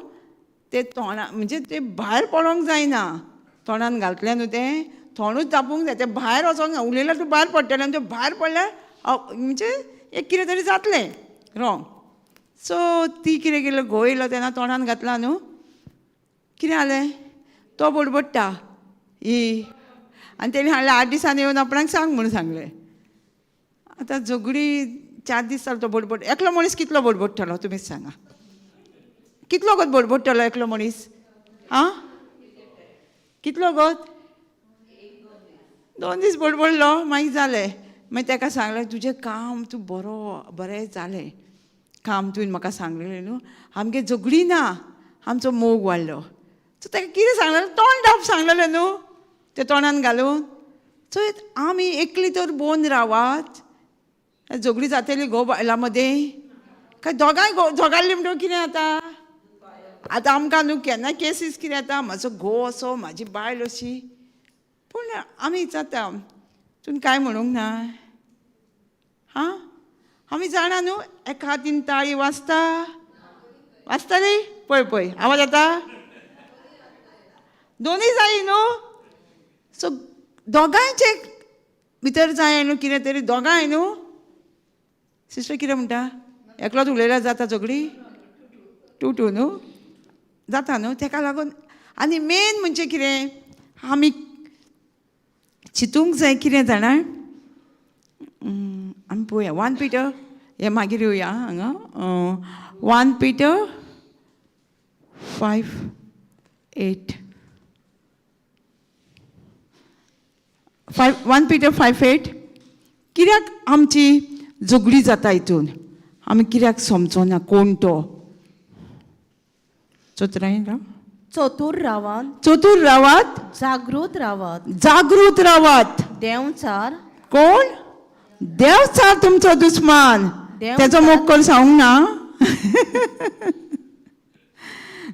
तें तोंडा म्हणजे तें भायर पडोंक जायना, तोंडान घालतलें न्हू तें तोंडूच धापूंक जाय, तें भायर वचोंक जाय. उलयल्यार तूं भायर पडटलें आनी तें भायर पडल्यार म्हणजे एक कितें तरी जातलें रॉंग. सो ती कितें केलें, घोव येयलो तेन्ना तोंडान घातला न्हू, कितें जालें, तो बडबडटा ही. आनी तेणी हाडलें 8 दिसांनी येवन आपणाक सांग म्हूण सांगलें. आतां झगडी 4 दीस जालो तो बडबड. एकलो मनीस कितलो बडबडटलो तुमीच सांगा, कितलो गत बडबडटलो एकलो मनीस? आं, कितलो गत? 2 दीस बडबडलो, मागीर जालें. मागीर तेका सांगलें तुजें काम तूं बरो बरें जालें काम तुवें म्हाका सांगलें न्हू, आमगे झगडी ना, आमचो मोग वाडलो. सो ताका कितें सांगलें, तोंड धाप सांगलेलें न्हू तें तोंडान घालून. सो आमी एकली तर बोन रावात, झगडी जातली घोव बायलां मदें, काय दोगांय झगडली म्हणटकूच कितें जाता? आतां आमकां न्हू केन्ना केसीस कितें जाता, म्हाजो घोव असो, म्हाजी बायल अशी. पूण आमी जाता तुवें कांय म्हणूंक ना. हां, आमी जाणा न्हू, एका हातीन ताळी वाजता, वाजतली पळय पळय आवाज जाता, दोनूय जाय न्हू. सो दोगांयचे भितर जाय न्हू कितें तरी, दोगांय न्हू. सिस्टर कितें म्हणटा, एकलोच उलयल्यार जाता झगडी? टू टू न्हू जाता न्हू. तेका लागून आनी मेन म्हणजे कितें आमी चिंतूंक जाय कितें जाणा, आमी पळोवया 1 पीटर, हें मागीर येवया हांगा. 1 पीटर 5:8, 1 पीटर 5:8. कित्याक आमची झगडी जाता हितून, आमी कित्याक समजोना कोण तो? चतुरायेन राव, चतूर रावात, चतूर रावात, जागृत रावात, जागृत रावात. देंवचार कोण? देंवचार तुमचो दुस्मान, तेचो मोग करून सांगूंक ना.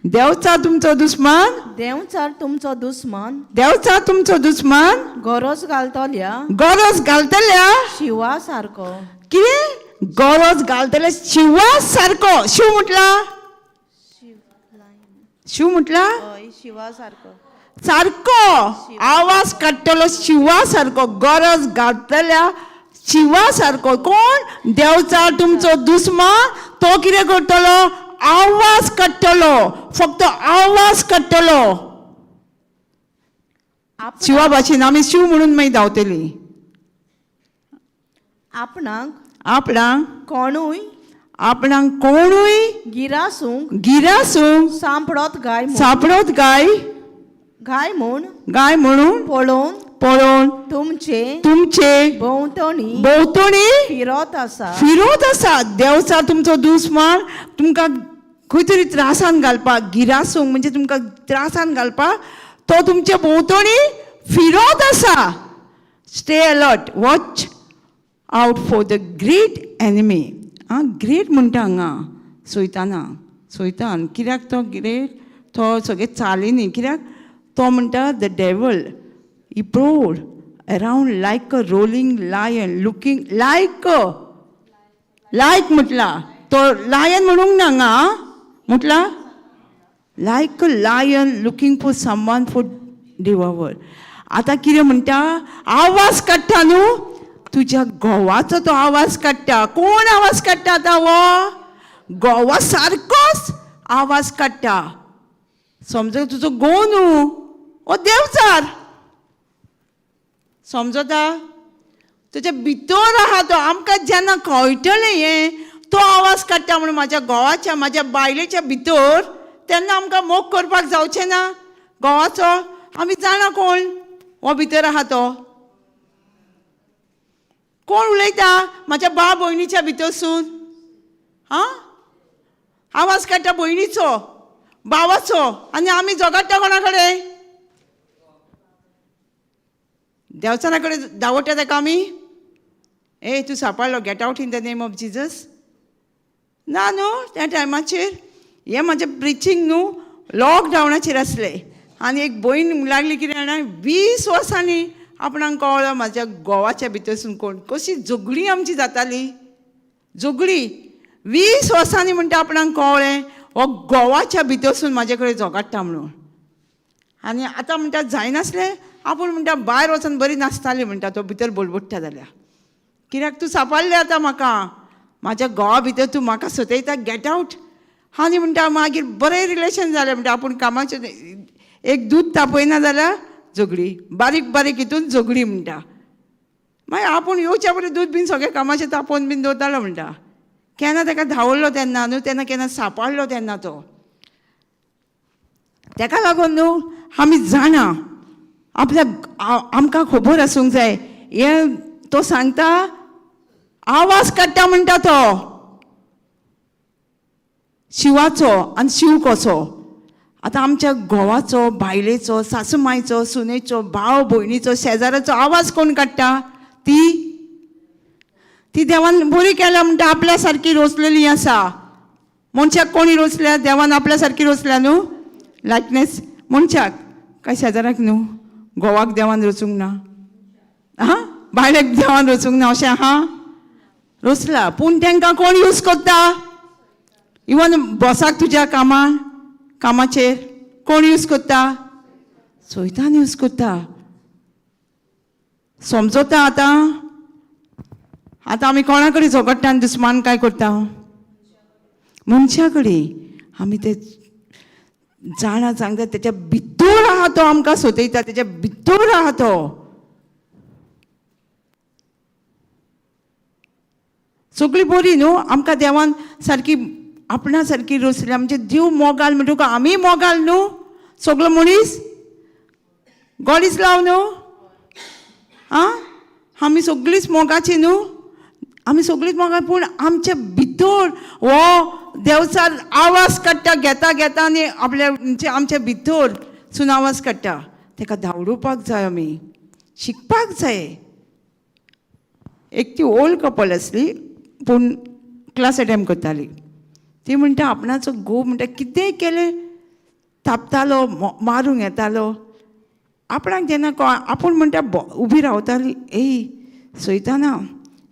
देंवचार तुमचो दुस्मान, देंवचार तुमचो दुस्मान, देंवचार तुमचो दुस्मान, गरज घालतल्या, गरज घालतल्या शिवा सारको. कितें गरज घालतल्या शिवा सारको? शिव म्हटला, शिव म्हटला, हय, शिवा सारको. सारको आवाज काडटलो शिवा सारको, गरज घालतल्या शिवा सारको. कोण? देवचार तुमचो दुस्मान. तो कितें करतलो? आवाज काडटलो, फक्त आवाज काडटलो. शिवा भाशेन आमी शिव म्हणून मागीर धांवतली. आपणाक आपणाक कोणूय आपणाक कोणूय गिरासूंक गिरासूंक सांपडत गाय म्हूण सांपडत गाय गाय म्हूण गाय म्हणून पळोवन पळोवन तुमचे तुमचे भोंवतणी भोंवतणी फिरत आसा. फिरत आसा. देवचार तुमचो दुस्मान तुमकां खंय तरी त्रासान घालपाक, गिरासूंक म्हणजे तुमकां त्रासान घालपाक तो तुमचे भोंवतणी फिरत आसा. Stay alert, watch out for the great enemy. आं, ग्रेट म्हणटा हांगा सोयताना, सोयतान कित्याक तो ग्रेट? तो सगळे चालीनी कित्याक तो म्हणटा the devil he prowls around like a roaring lion looking like a like म्हटला तो लायन म्हणूंक ना हांगा म्हटला like a lion looking for someone for devour. आतां कितें म्हणटा? आवाज काडटा न्हू तुज्या घोवाचो तो आवाज काडटा. कोण आवाज काडटा आतां? हो घोवा सारकोच आवाज काडटा. समज तुजो घोव न्हू, हो देवचार. समजता? तुज्या भितर आहा तो. आमकां जेन्ना कळटलें हें तो आवाज काडटा म्हणून म्हाज्या घोवाच्या म्हाज्या बायलेच्या भितर, तेन्ना आमकां मोग करपाक जावचें ना घोवाचो. आमी जाणा कोण हो भितर आहा तो. कोण उलयता म्हाज्या भाव भयणीच्या भितरसून? आं, आवाज काडटा भयणीचो भावाचो, आनी आमी झगडटा कोणा कडेन? देवचारा कडेन धांवडटा ताका आमी. ए तूं सांपडलो, get out in the name of Jesus. ना न्हू त्या टायमाचेर हें म्हाजें प्रिचींग न्हू लॉकडावनाचेर आसलें. आनी एक भयण लागली कितें जाणा, 20 वर्सांनी आपणाक कळ्ळो म्हाज्या घोवाच्या भितरसून कोण कशी झगडीं आमची जाताली. झगडीं 20 वर्सांनी म्हणटा आपणाक कळ्ळें हो घोवाच्या भितरसून म्हाजे कडेन झगडटा म्हणून. आनी आतां म्हणटा जायनासलें आपूण म्हणटा भायर वचून बरी नासताली म्हणटा तो भितर बोलबोडटा जाल्यार. कित्याक तूं सांपडलें आतां म्हाका, म्हाज्या घोवा भितर तूं म्हाका सतयता, गेट आवट. आनी म्हणटा मागीर बरें रिलेशन जालें म्हणटा. आपूण कामाचें एक दूद तापयना जाल्यार झगडी, बारीक बारीक हितून झगडी म्हणटा. मागीर आपूण येवच्या पयलीं दूद बीन सगळें कामाचें तापोवन बीन दवरतालो म्हणटा. केन्ना ताका धांवडलो तेन्ना न्हू, तेन्ना केन्ना सांपडलो तेन्ना तो. ताका लागून न्हू आमी जाणा आपल्या आमकां खबर आसूंक जाय. हें तो सांगता आवाज काडटा म्हणटा तो शिवाचो आनी शिव कसो. आतां आमच्या घोवाचो बायलेचो सासू मायचो सुनेचो भाव भयणीचो शेजाराचो आवाज कोण काडटा? ती ती देवान बरी केल्या म्हणटा, आपल्या सारकी रोसलेली आसा. मनशाक कोणी रोसल्या? देवान आपल्या सारकी रोसल्या न्हू, लायकनेस मनशाक काय शेजाराक न्हू. घोवाक देवान रचूंक ना, आं बायलेक देवान रचूंक ना अशें आहा रोसला. पूण तांकां कोण यूज करता? इवन बॉसाक तुज्या कामान कामाचेर कोण यूज करता? सोयतान यूज करता. समजता आतां? आतां आमी कोणा कडेन झगडटा आनी दुस्मान काय करता? मनशा कडेन. आमी ते जाणा सांगता तेच्या भितर आहा तो आमकां सोदयता, तेच्या भितर आहा तो. सगळी बरी न्हू आमकां देवान सारकी आपणा सारकी रोसल्या. म्हणजे देव मोगाल म्हणटकूच आमी मोगाल न्हू. सगलो मनीस गॉड is लाव न्हू. आं, आमी सगळींच मोगाची न्हू, आमी सगळींच मोगाल. पूण आमच्या भितर हो देवचार आवाज काडटा, घेता घेता आनी आपल्या म्हणजे आमच्या भितर सून आवाज काडटा. ताका धांवडोवपाक जाय, आमी शिकपाक जाय. एक ती ओल्ड कपल आसली पूण क्लास अटेंड करताली. ती म्हणटा आपणाचो घोव म्हणटा कितेंय केलें तापतालो, मारूंक येतालो आपणाक. जेन्ना आपूण म्हणटा उबी रावताली, एय सोयताना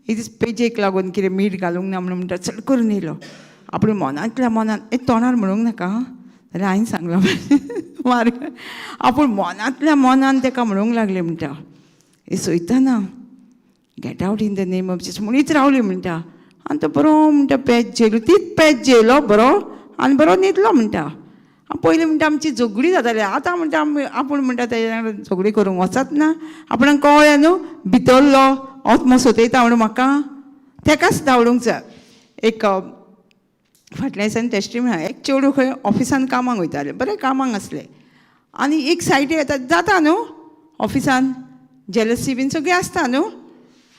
एक दीस पेजेक लागून कितें मीठ घालूंक ना म्हणून म्हणटा चड करून येयलो. आपूण मनांतल्या मनान ए तोंडार म्हणूंक नाका जाल्यार हांवें सांगलां. मार. आपूण मनांतल्या मनान ताका म्हणूंक लागले म्हणटा, हे सोयताना get out in the name of Jesus म्हणीत रावली म्हणटा. आनी तो बरो म्हणटा पेज जेयलो, तीच पेज जेयलो बरो आनी बरो न्हिदलो म्हणटा. पयलीं म्हणटा आमची झगडी जाताली, आतां म्हणटा आमी आपूण म्हणटा तेज्या वांगडा झगडी करूंक वचत ना. आपणाक कळ्ळें न्हू भितरलो आत्मो सोदयता म्हणून म्हाका तेकाच धांवडूंक जाय. एक फाटल्या दिसांनी टेस्टी म्हणा, एक चेडूं खंय ऑफिसान कामाक वयतालें, बरें कामाक आसलें आनी एक सायडी येता जाता न्हू ऑफिसान जेलसी बीन सगळीं आसता न्हू,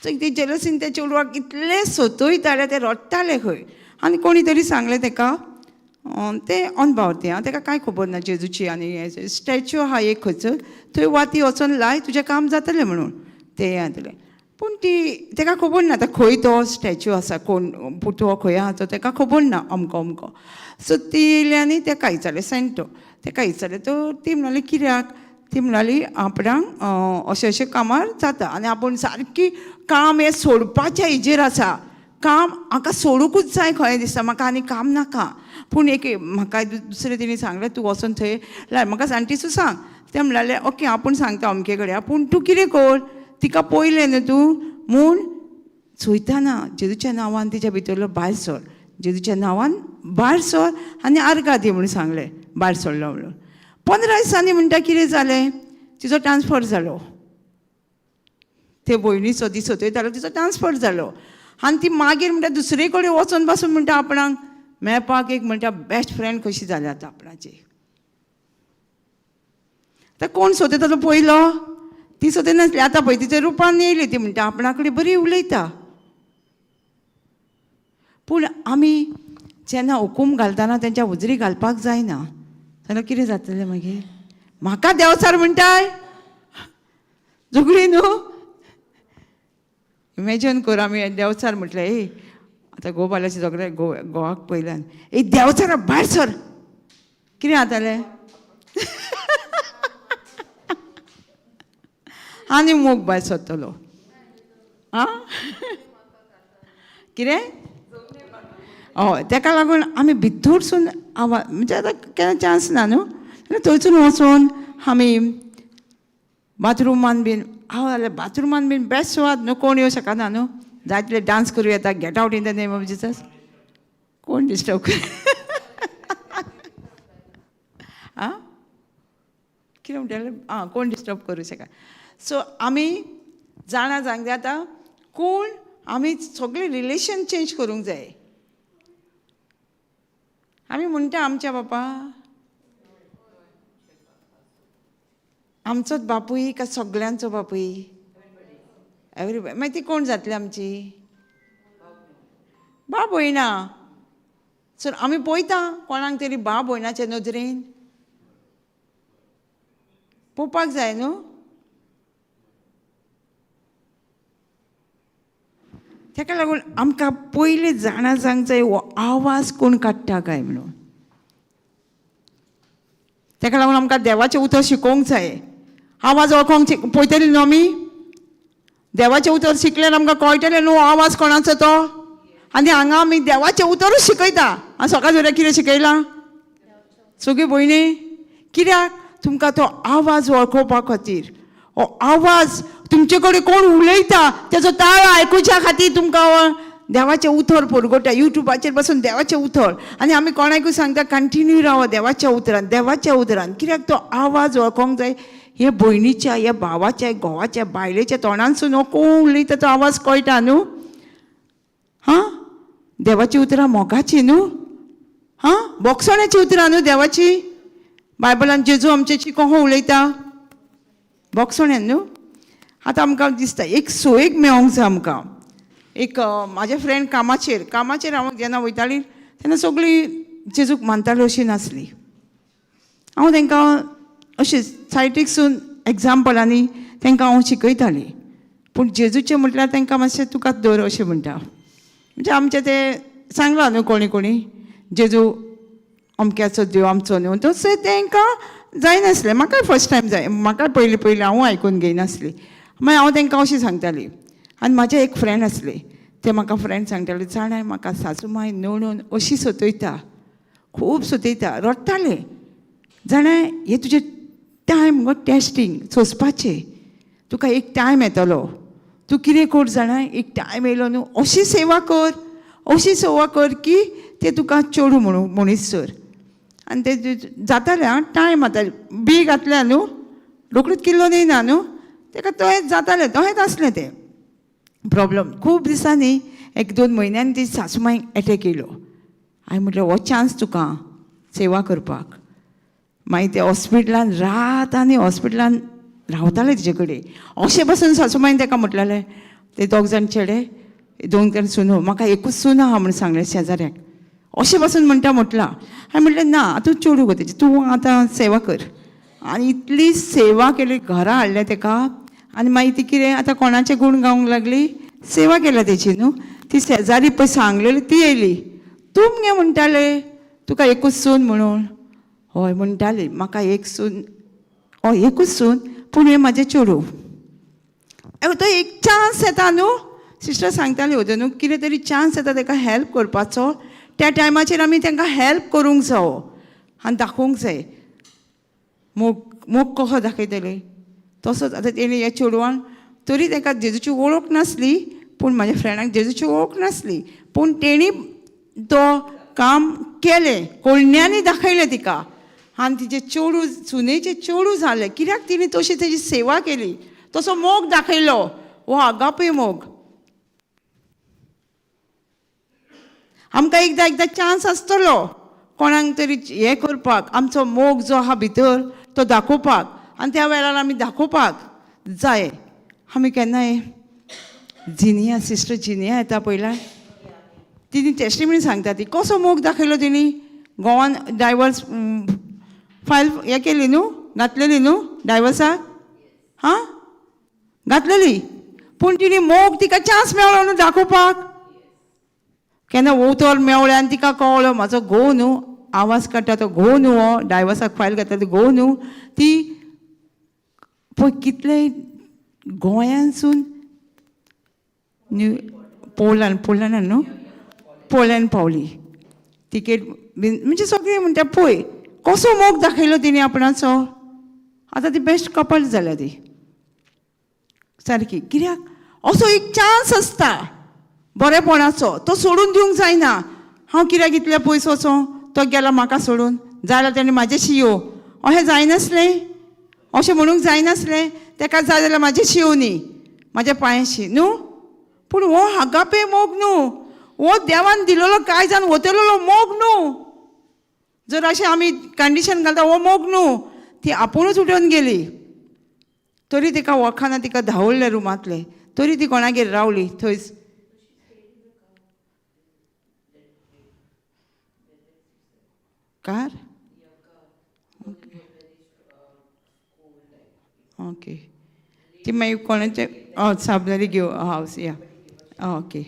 सो ती जेलसीन त्या चेडवाक इतलें सतयतालें, तें रडटालें खंय. आनी कोणी तरी सांगलें तेका, तें अनभावती आं, तेका कांय खबर ना जेजूची आनी हें स्टॅच्यू आहा एक खंयसर, थंय वाती वचोन लाय तुजें काम जातलें म्हणून तें हें जातलें. पूण ती तेका खबर ना आतां खंय तो स्टॅच्यू आसा, कोण पुतळो खंय आहा तो तेका खबर ना, अमको अमको. सो ती येयली आनी तेका विचारलें, सेंटो तेका विचारलें. तो ती म्हणाली कित्याक, ती म्हणाली आपणाक अशें अशें कामार जाता आनी आपूण सारकी काम हें सोडपाच्या हेजेर आसा, काम म्हाका सोडूंकूच जाय खंय दिसता म्हाका आनी काम नाका. पूण एक म्हाका दुसरें तिणें सांगलें तूं वचोन थंय लाय, म्हाका सांटीसू सांग. तें म्हणलें ओके आपूण सांगता अमके कडेन, पूण तूं कितें कर, तिका पयलें न्हू तूं म्हूण चोयतना जेजूच्या नांवान तिच्या भितरलो भायर सर, जेजूच्या नांवान भायर सर आनी आर्गां दी म्हणून सांगलें, भायर सरलो म्हणून. 15 दिसांनी म्हणटा कितें जालें, तिचो ट्रान्सफर जालो. ते भयणीचो ती सतयतालो तिचो ट्रान्सफर जालो आनी ती मागीर म्हणटा दुसरे कडेन वचोन पासून म्हणटा आपणाक मेळपाक एक म्हणटा बेस्ट फ्रेंड कशी जाल्या आतां आपणाची. आतां कोण सोदता तो पयलो, ती सोदय नासली, आतां पळय तिच्या रुपान येयली, ती म्हणटा आपणा कडेन बरी उलयता. पूण आमी जेन्ना हुकूम घालतना तेंच्या हुजरी घालपाक जायना, जाल्यार कितें जातलें मागीर? म्हाका देंवचार म्हणटाय झगडी न्हू. इमेजन कर आमी देंवचार म्हटलें, ए आतां गोबाल्याचे झगडे गोवाक पयल्यान, ए देंवचारा भायर सर, कितें जातालें? आनी मोग भायर सरतलो. आं कितें? हय, तेका लागून आमी भितरसून आवाज म्हणजे आतां केन्ना चान्स ना न्हू, थंयसून वचून आमी बाथरुमान बीन हांव जाल्यार बाथरुमान बीन बेस्ट सुवात न्हू, कोण येवं शकना न्हू, जाय तितले डांस करूं येता, get out in the name of Jesus, कोण डिस्टर्ब कर. आं कितें म्हणटालें? आं, कोण डिस्टर्ब करूं शकना. सो आमी जाणा जावंक जाय आतां कोण, आमी सगळें रिलेशन चेंज करूंक जाय. आमी म्हणटा आमच्या बापा आमचोच बापूय का सगळ्यांचो बापूय? एवरीबडी. मागीर ती कोण जातली आमची? बाप भयणा. सर आमी पळयता कोणाक तरी बाप भयणाचे नदरेन पळोवपाक जाय न्हू. ताका लागून आमकां पयलीं जाणा जावंक जाय हो आवाज कोण काडटा काय म्हणून. ताका लागून आमकां देवाचें उतर शिकोवंक जाय, आवाज वळखोंक पळयतली न्हू आमी. देवाचें उतर शिकल्यार आमकां कळटलें न्हू आवाज कोणाचो तो. आनी हांगा आमी देवाचें उतरूच शिकयता. आनी सकाळ फुडें कितें शिकयलां सगळी भयणी? कित्याक तुमकां तो आवाज वळखोवपा खातीर, हो आवाज तुमचे कडेन कोण उलयता तेजो ताळो आयकुच्या खातीर तुमकां देवाचें उतर परगटा. युट्यूबाचेर बसून देवाचें उतर, आनी आमी कोणाकूय सांगता कंटिन्यू रावा देवाच्या उतरान, देवाच्या उतरान. कित्याक तो आवाज वळखोंक जाय. हे भयणीच्या, ह्या भावाच्या, घोवाच्या, बायलेच्या तोंडानसून हो कोण उलयता तो आवाज कळटा न्हू. हां, देवाची उतरां मोगाची न्हू, हां बोगसण्याची उतरां न्हू देवाची. बायबलान जेजू आमच्याशी कोहो उलयता बोगसण्यान न्हू. आतां आमकां दिसता एक सोयीक मेळोंक जाय आमकां. एक म्हाजे फ्रेंड कामाचेर, कामाचेर हांव जेन्ना वयताली तेन्ना सगळीं जेजूक मानताली अशी नासली. हांव तांकां अशें सायटीकसून एग्जाम्पलांनी तांकां हांव शिकयतालीं. पूण जेजूचें म्हटल्यार तांकां मातशें तुकाच दवर अशें म्हणटा. म्हणजे आमचें तें सांगलां न्हू कोणी कोणी जेजू अमक्याचो देव आमचो न्हू, तशें तांकां जायनासलें. म्हाकाय फर्स्ट टायम जाय, म्हाकाय पयलीं पयलीं हांवूय आयकून घेयनासली. मागीर हांव तांकां अशें सांगतालीं. आनी म्हाजें एक फ्रेंड आसलें, तें म्हाका फ्रेंड सांगतालें, जाणाय म्हाका सासू माय नणून अशी सतयता, खूब सतयता, रडटालें. जाणा, हें तुजें टायम गो टेस्टींग सोंसपाचें. तुका एक टायम येतलो, तूं कितें कर जाणा, एक टायम येयलो न्हू, अशी सेवा कर, अशी सेवा कर की ते तुका चेडूं म्हणून मनीस सर. आनी ते जातालें. आं, टायम आतां बी घातल्या न्हू, रोखडीच किल्लो येयना न्हू तेका, तहेंच जातालें, तहेंच आसलें तें प्रॉब्लम. खूब दिसांनी, एक दोन म्हयन्यांनी ती सासूमांयक एटॅक येयलो. हांवें म्हटलें, हो चान्स तुका सेवा करपाक. मागीर ते हॉस्पिटलान रात आनी हॉस्पिटलान रावताले तिजे कडेन. अशें बसून सासूमांयन ताका म्हटलेलें, ते दोग जाण चेडे, दोन जाण सुनो, म्हाका एकूच सून आहा म्हणून सांगलें शेजाऱ्याक. अशें बसून म्हणटा म्हटलां. हांवें म्हटलें, ना, तूं चेडूं गो तेजें, तूं आतां सेवा कर. आनी इतली सेवा केली, घरा हाडलें तेका. आनी मागीर ती कितें आतां कोणाचे गूण गावंक लागली, सेवा केल्या तेची न्हू. ती शेजारी पळय सांगलेली ती येयली, तूं मगे म्हणटाले तुका एकूच सून म्हणून. हय म्हणटाली, म्हाका एक सून, हय एकूच सून, पूण हें म्हाजें चेडूं. तो एक चान्स येता न्हू, सिस्टर सांगताली होत्यो न्हू, कितें तरी चान्स येता ताका हेल्प करपाचो, त्या टायमाचेर आमी तांकां हेल्प करूंक जावो आनी दाखोवंक जाय मोग. मोग कसो दाखयतले तसोच आतां तेणी ह्या चेडवान तरी ताका जेजूची वळख नासली, पूण म्हाज्या फ्रेंडाक जेजूची वळख नासली, पूण तेणी तो काम केलें, कोळण्यांनी दाखयलें तिका. आनी तिजें चेडूं, सुनेचें चेडूं जालें, कित्याक तिणें तशी तेजी सेवा केली, तसो मोग दाखयलो. हो आगापे मोग. आमकां एकदां एकदां चान्स आसतलो कोणाक तरी हें करपाक, आमचो मोग जो आहा भितर तो दाखोवपाक, आनी त्या वेळार आमी दाखोवपाक जाय. आमी केन्नाय जिनिया, सिस्टर जिनिया येता पयला, तिणी टेस्टिमनी सांगता ती कसो मोग दाखयलो तिणी. गोवान डायवर्स फायल हें केली न्हू, घातलेली न्हू डायवर्साक, हां घातलेली, पूण तिणी मोग तिका चान्स मेळ्ळो न्हू दाखोवपाक. केन्ना उतर मेवळें आनी तिका कळ्ळो म्हाजो घोव न्हू आवाज काडटा तो घोव न्हू, हो डायवर्साक फायल घातला तो घोव न्हू. ती पळय कितले गोंयांसून न्यू पोलंड, पोलंडान न्हू, पोलंड पावली, तिकेट बीन म्हणजे सगळें. म्हणटा पळय कसो मोग दाखयलो तिणें आपणाचो. आतां ती बेस्ट कपल जाल्या ती सारकी. कित्याक असो एक चान्स आसता बरेपणाचो, तो सोडून दिवंक जायना. हांव कित्याक इतले पयस वचों, तो गेलो म्हाका सोडून, जाल्यार तेणें म्हाजेशी यो अशें जायनासलें, अशें म्हणूंक जायनासलें. तेका जाय जाल्यार म्हाजेशी येवं न्ही, म्हाज्या पांयाशी न्हू. पूण हो हागापे मोग न्हू, हो देवान दिलेलो कांय जाण वतलेलो मोग न्हू. जर अशें आमी कंडिशन घालता हो मोग न्हू. ती आपुणूच उठून गेली, तरी तिका वळखना, तिका धांवडलें रुमांतलें, तरी ती कोणागेर रावली थंयच. कार ओके ओके, ती मागीर कोणाचे साबदारी घेव हावस या ओके.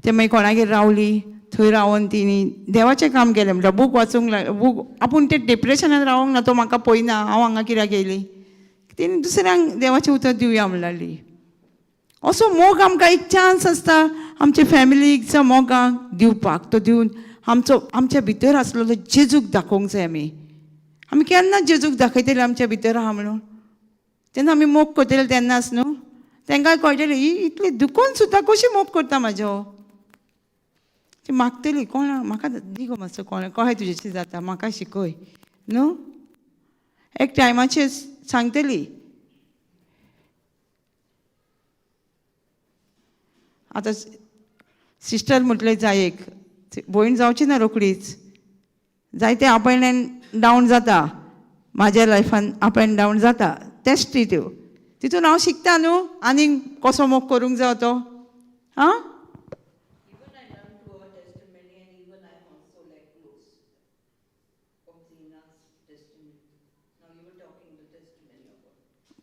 ते मागीर कोणागेर रावली, थंय रावन तिणी देवाचें काम केलें. म्हणल्यार बूक वाचूंक लाग, बूक आपूण ते डिप्रेशनान रावंक ना, तो म्हाका पळयना, हांव हांगा कित्याक येयली, तिणी दुसऱ्यांक देवाचें उतर दिवया म्हणली. असो मोग आमकां एक चान्स आसता आमच्या फॅमिलीक जावं मोगाक दिवपाक, तो दिवन आमचो आमच्या भितर आसलेलो जेजूक दाखोवंक जाय. आमी आमी केन्ना जेजूक दाखयतले आमच्या भितर आहा म्हणून, तेन्ना आमी मोग करतले तेन्नाच न्हू. तांकां कळटलें ही इतली दुखोन सुद्दां कशी मोग करता म्हाजो. ती मागतली कोणा, म्हाका दी गो मातसो, कोण कशें तुजेशी जाता म्हाका शिकय न्हू. एक टायमाचेर सांगतली. आतां सिस्टर म्हटलें जाय एक भयण जावची ना रोखडीच, जायते अप एंड डावन जाता म्हाज्या लायफान, अप एंड डावन जाता टेस्टी त्यो, तितून हांव शिकता न्हू आनीक कसो मोग करूंक जाय तो. आं,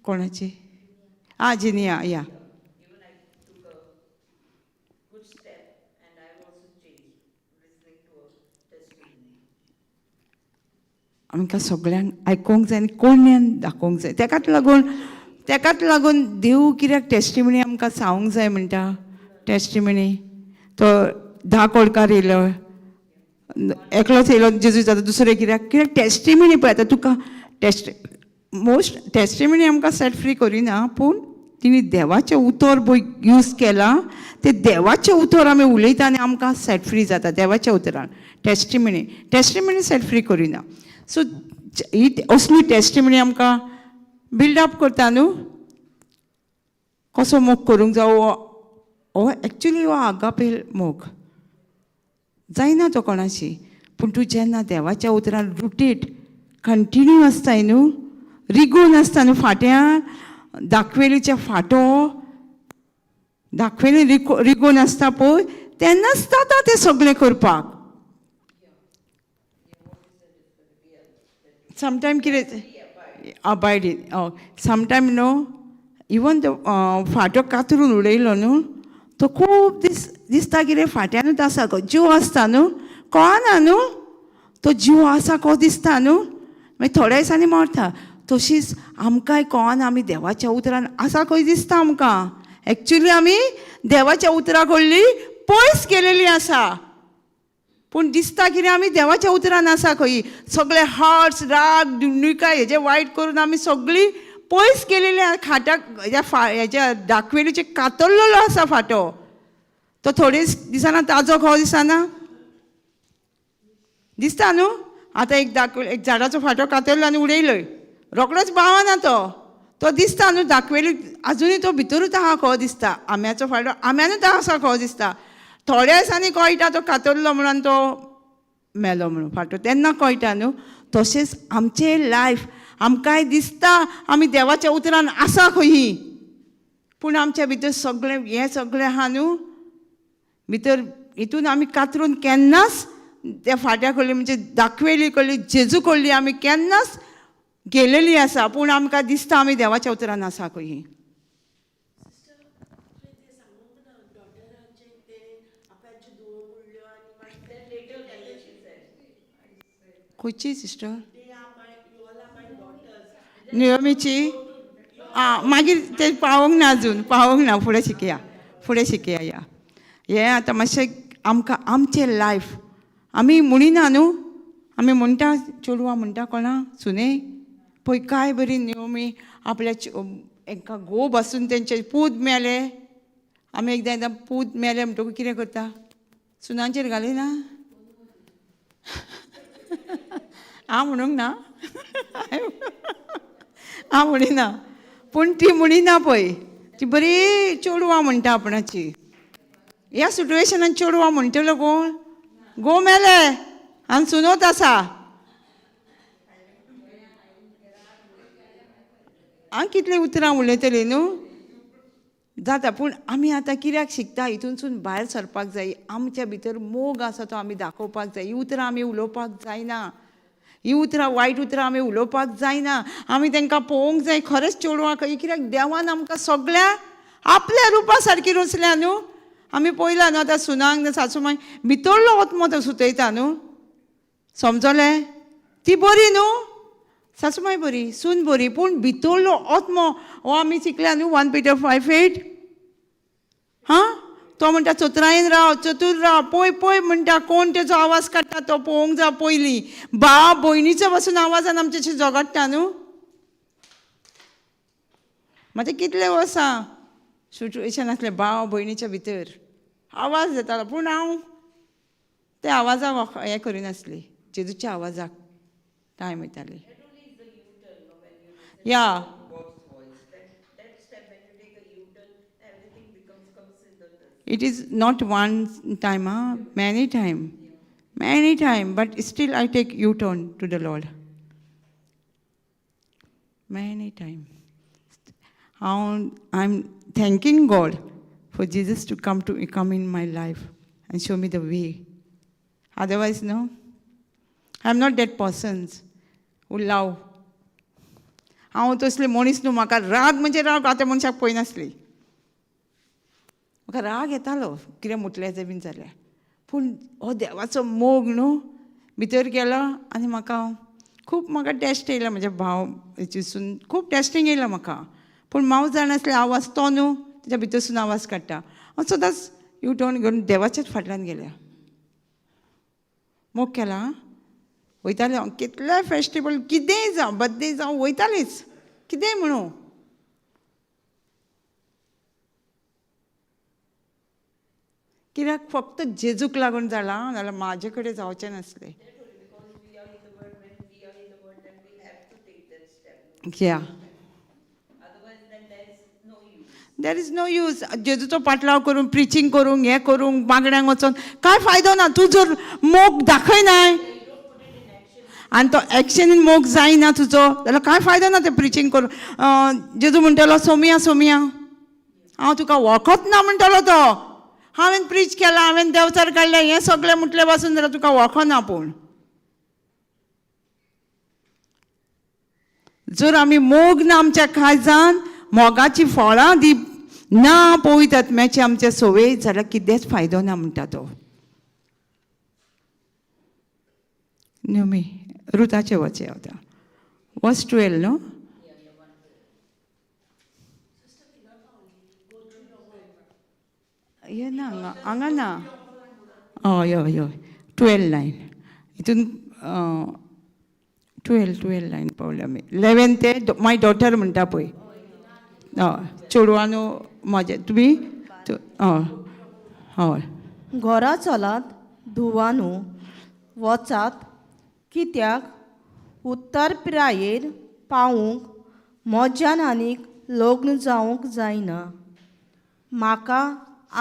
कोणाची? आं, जिनिया या. आमकां सगळ्यांक आयकोंक जाय आनी कोण्यान दाखोवंक जाय. तेकाच लागून, तेकाच लागून देव कित्याक टेस्टिमनी आमकां सांगूंक जाय म्हणटा. टेस्टिमनी तो 10 कोळकार येयलो, एकलोच येयलो जेजू जाता, दुसरें कित्याक? कित्याक टेस्टिमनी पळय आतां तुका मोस्ट टेस्टिमनी आमकां सेट फ्री करिना, पूण तिणी देवाचें उतर पळय यूज केलां, तें देवाचें उतर आमी उलयता आनी आमकां सेट फ्री जाता देवाच्या उतरान. टेस्टिमनी सेट फ्री करिना. सो ही असली टेस्टिमनी आमकां बिल्डअप करता न्हू, कसो मोग करूंक जावो. हो एक्चुली हो आगापे मोग जायना तो कोणाशी, पूण तूं जेन्ना देवाच्या उतरान रुटेड कंटिन्यू आसताय न्हू, रिगून आसता न्हू, फाट्यां दाखवेलीच्या फाटो दाखवेली रिगून आसता पळय, तेन्नाच जाता तें सगळें करपाक. समटायम कितें अबायड समटायम न्हू, इवन तो फाटो कातरून उडयलो न्हू, तो खूब दीस दिसता कितें फाट्यानूच आसा गो, जीव आसता न्हू, कळना न्हू, तो जीव आसा को दिसता न्हू, मागीर थोड्या दिसांनी मरता. तशीच आमकांय कळना आमी देवाच्या उतरान आसा खंय दिसता आमकां, एक्चुली आमी देवाच्या उतरा कडली पयस गेलेली आसा, पूण दिसता कितें आमी देवाच्या उतरान आसा खंय. सगळे हार्ट्स राग दुर्निकाय हेजे वायट करून आमी सगळीं पयस गेलेली खाटाक हेज्या हेज्या दाखवेलीचे कातरलेलो आसा फाटो, तो थोडे दिसाना ताजो खो दिसना दिसता न्हू. आतां एक दाखव, एक झाडाचो फाटो कातरलो आनी उडयलोय, रोकडोच बावना तो, तो दिसता न्हू दाखवेली, आजुनूय तो भितरूच आहा खो दिसता. आंब्याचो फाटो आंब्यानूच आसा खो दिसता, थोड्या दिसांनी कळटा तो कातरलो म्हणून तो मेलो म्हणून फाटो, तेन्ना कळटा न्हू. तशेंच आमचें लायफ आमकांय दिसता आमी देवाच्या उतरान आसा खंयी, पूण आमच्या भितर सगळें हें सगळें आहा न्हू भितर, हितून आमी कातरून केन्नाच त्या फाट्या कडली म्हणजे दाखवेली कडली जेजू कडली आमी केन्नाच गेलेली आसा, पूण आमकां दिसता आमी देवाच्या उतरान आसा खंयी. खंयची सिस्टर? नियोमीची. आं, मागीर ते पावोंक ना, अजून पावोंक ना, फुडें शिकया, फुडें शिकया. या हें आतां मातशें आमकां आमचें लायफ आमी म्हणिना न्हू, आमी म्हणटा चेडवां म्हणटा कोणा सुने पळय काय बरी नियोमी आपल्या हेंकां घोव बसून तेंचे पूत मेले. आमी एकदां एकदां पूत मेले म्हणटकूच कितें करता, सुनांचेर घालिना. हांव म्हणूंक ना, हांव म्हणिना, पूण ती म्हणिना पळय, ती बरी चेडवां म्हणटा आपणाची. ह्या सिट्युएशनान चेडवां म्हणटलो कोण, घोव मेले आनी सुनोत आसा. हांव कितलीं उतरां उलयतलीं न्हू जाता, पूण आमी आतां कित्याक शिकता, हितूनसून भायर सरपाक जाय. आमच्या भितर मोग आसा तो आमी दाखोवपाक जाय. ही उतरां आमी उलोवपाक जायना, ही उतरां वायट उतरां आमी उलोवपाक जायना. आमी तांकां पळोवंक जाय खरेंच चेडवां खंय, कित्याक देवान आमकां सगळ्या आपल्या रुपा सारकी रचल्या न्हू. आमी पळयला न्हू आतां सुनांक सासू माय भितरलो आत्मो तो सुतयता न्हू, समजलें? ती बरी न्हू, सासूमाय बरी, सून बरी, पूण भितरलो आत्मो हो आमी शिकल्या न्हू 1 Peter 5:8. हां, तो म्हणटा चतुरायेन राव, चतूर राव, पळय पळय म्हणटा कोण तेजो आवाज काडटा तो पळोवंक जाय पयलीं. भाव भयणीचो पासून आवाजान आमच्याशी झगडटा न्हू. म्हाजें कितले वर्सां सिट्युएशन आसलें भाव भयणीच्या भितर आवाज येतालो, पूण हांव त्या आवाजाक हें करिनासली, जेजूच्या आवाजाक टायम वयताली. या It is not one time, huh? Many time, many time, but still I take U-turn to the Lord. Many time. I'm thanking God for Jesus to come in my life and show me the way. Otherwise, no, I'm not that person who love. हांव तसले मनीस न्हू, म्हाका राग म्हणजे राग आतां मनशाक पळयनासली, म्हाका राग येतालो कितें म्हटल्याचें बीन जाल्यार, पूण हो देवाचो मोग न्हू भितर गेलो आनी म्हाका खूब म्हाका टेस्ट येयला, म्हज्या भाव हेचेसून खूब टेस्टींग येयलां म्हाका, पूण हांव जाणा आसलें आवाज तो न्हू तेच्या भितरसून आवाज काडटा. हांव सदांच यू टर्न घेवन देवाच्याच फाटल्यान गेल्या. मोग केला. वयतालें हांव कितले फेस्टिवल, कितेंय जावं, बड्डे जावं, वयतालीच, कितेंय म्हणूं. कित्याक फक्त जेजूक लागून जाला, नाल्यार म्हाजे कडेन जावचें नासलें. Yeah, there is no use. जेजूचो पाटलाव करून, प्रिचींग करूंक, हें करूंक, बांगड्यांक वचोन कांय फायदो ना. तूं जर मोग दाखयनाय आनी तो एक्शनीन मोग जायना तुजो जाल्यार कांय फायदो ना तें प्रिचींग करून. जेजू म्हणटलो, सोमिया सोमिया, हांव तुका वळखत ना म्हणटलो तो. हांवें प्रीच केला, हांवें देंवचार काडलें, हें सगळें म्हटलें पासून जाल्यार तुका वळखना. पूण जर आमी मोग ना आमच्या काळजान, मोगाची फळां दी ना पवित्र आत्म्याची आमच्या संवय जाल्यार कितेंच फायदो ना म्हणटा तो. न्हू मी रुताचें वचें आतां वर्स 12 न्हू. हे ना, हांगा हांगा ना. हय हय हय, 12 लायन हितून 12 लायन पावल्या आमी. 11 ते माय डॉटर म्हणटा पळय. हय, चेडवानो म्हाजे तुमी, हय हय. घरा चलात धुवानू, वचात, कित्याक उत्तर पिरायेर पावूंक म्हज्यान आनीक लग्न जावंक जायना. म्हाका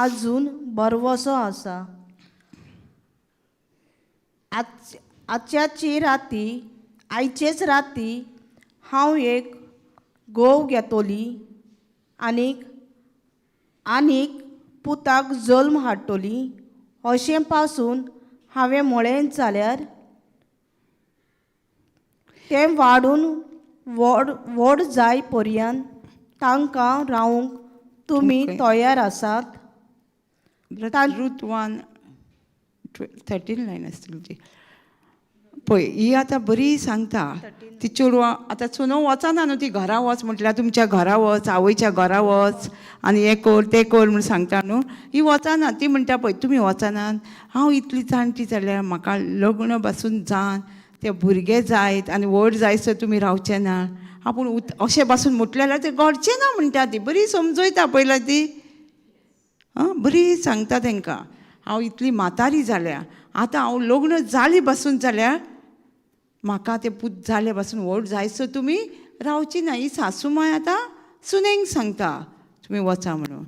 आजून बरवसो आसा. आजच्याची राती, आयचेच राती हांव एक घोव घेतोली आनीक आनीक पुताक जल्म हाडटली अशें पासून हांवें म्हळें जाल्यार तें वाडून व्हड व्हड जाय पर्यंत तांकां रावंक तुमी तयार आसात? रूथ 1:13 लायन आसतली ती पळय. ही आतां बरी सांगता ती चेडवां आतां सुनो वचना न्हू ती. घरा वच म्हटल्यार, तुमच्या घरा वच, आवयच्या घरा वच आनी हें कर तें कर म्हूण सांगता न्हू. ही वचना. ती म्हणटा पळय, तुमी वचनात, हांव इतली जाणटी जाल्यार म्हाका लग्न पासून जावन ते भुरगे जायत आनी व्हड जायसर तुमी रावचे ना. आपूण अशें पासून म्हटलें जाल्यार तें घडचें ना म्हणटा ती. बरी समजयता पयला ती. आं, बरी सांगता तांकां, हांव इतली म्हातारी जाल्या आतां, हांव लग्न जाली पासून जाल्यार म्हाका ते पूत जाले पासून व्हड जायसर तुमी रावची ना. ही सासू माय आतां सुनेक सांगता, तुमी वचा म्हणून.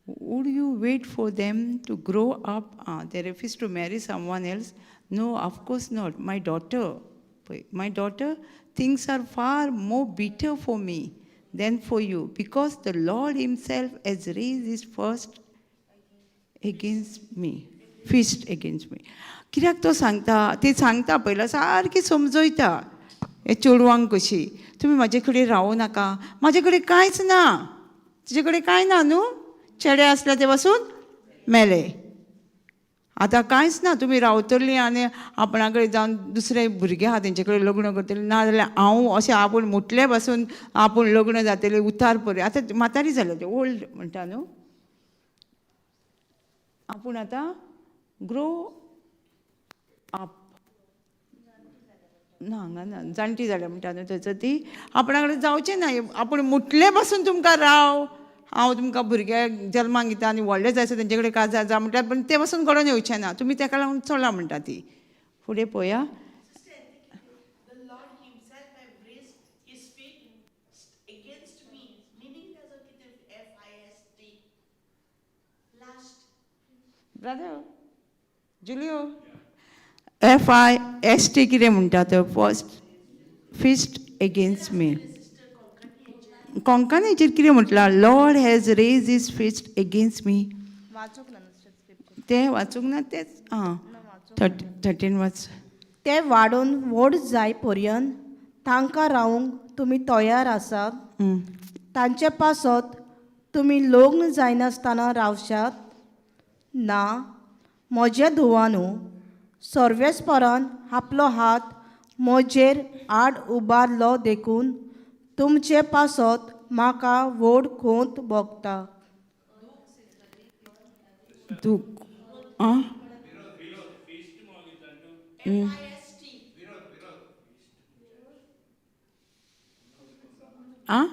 Would you wait for them to grow up? They refuse to marry someone else? No, of course not. My daughter, my daughter, things are far more bitter for me than for you because the Lord Himself has raised His first against me, fist against me. कित्याक तो सांगता, ती सांगता पयला, सारकी समजयता हे चेडवांक कशी, तुमी म्हाजे कडेन रावूं नाका, म्हाजे कडेन कांयच ना. तुजे कडेन कांय ना न्हू, चेडे आसले ते पासून मेले, आतां कांयच ना. तुमी रावतली आनी आपणा कडेन जावन दुसरे भुरगे आहा तेंचे कडेन लग्न करतली, ना जाल्यार हांव अशें आपूण मुटले पासून आपूण लग्न जातलें उतार पर्यंत. आतां म्हातारी जाल्या ते, ओल्ड म्हणटा न्हू. आपूण आतां ग्रो अप ना, हांगा ना, जाणटी जाल्या म्हणटा न्हू थंयसर ती आपणा कडेन जावचें ना. आपूण मुटले पासून तुमकां राव, हांव तुमकां भुरग्याक जल्माक दिता आनी व्हडले जायसर तेंचे कडेन काजार जा म्हटल्यार, पण ते पासून घडोवन येवचें ना. तुमी तेका लागून चला म्हणटा ती. फुडें पळया. The Lord Himself have raised His fist against me. Meaning ताजो कितें FIST? Last. Brother Julio, FIST कितें म्हणटा तो? फर्स्ट, फिस्ट अगेन्स्ट मी. कोंकणीचेर कितें म्हटलां? Lord has raised His fist against me. वाचूंक ना scripture. तें वाचूंक ना तेंच. आं, 13 वाच. ते वाडून व्हड जाय पर्यंत तांकां रावंक तुमी तयार आसात? तांचे पासत तुमी लग्न जायनासतना रावशात? ना म्हज्या धुवानू, सर्वेस्परान आपलो हात म्हजेर आड उबारलो देखून तुमचे पासत म्हाका व्हड खोंत भोगता. तूं आं F-I-S-T. आं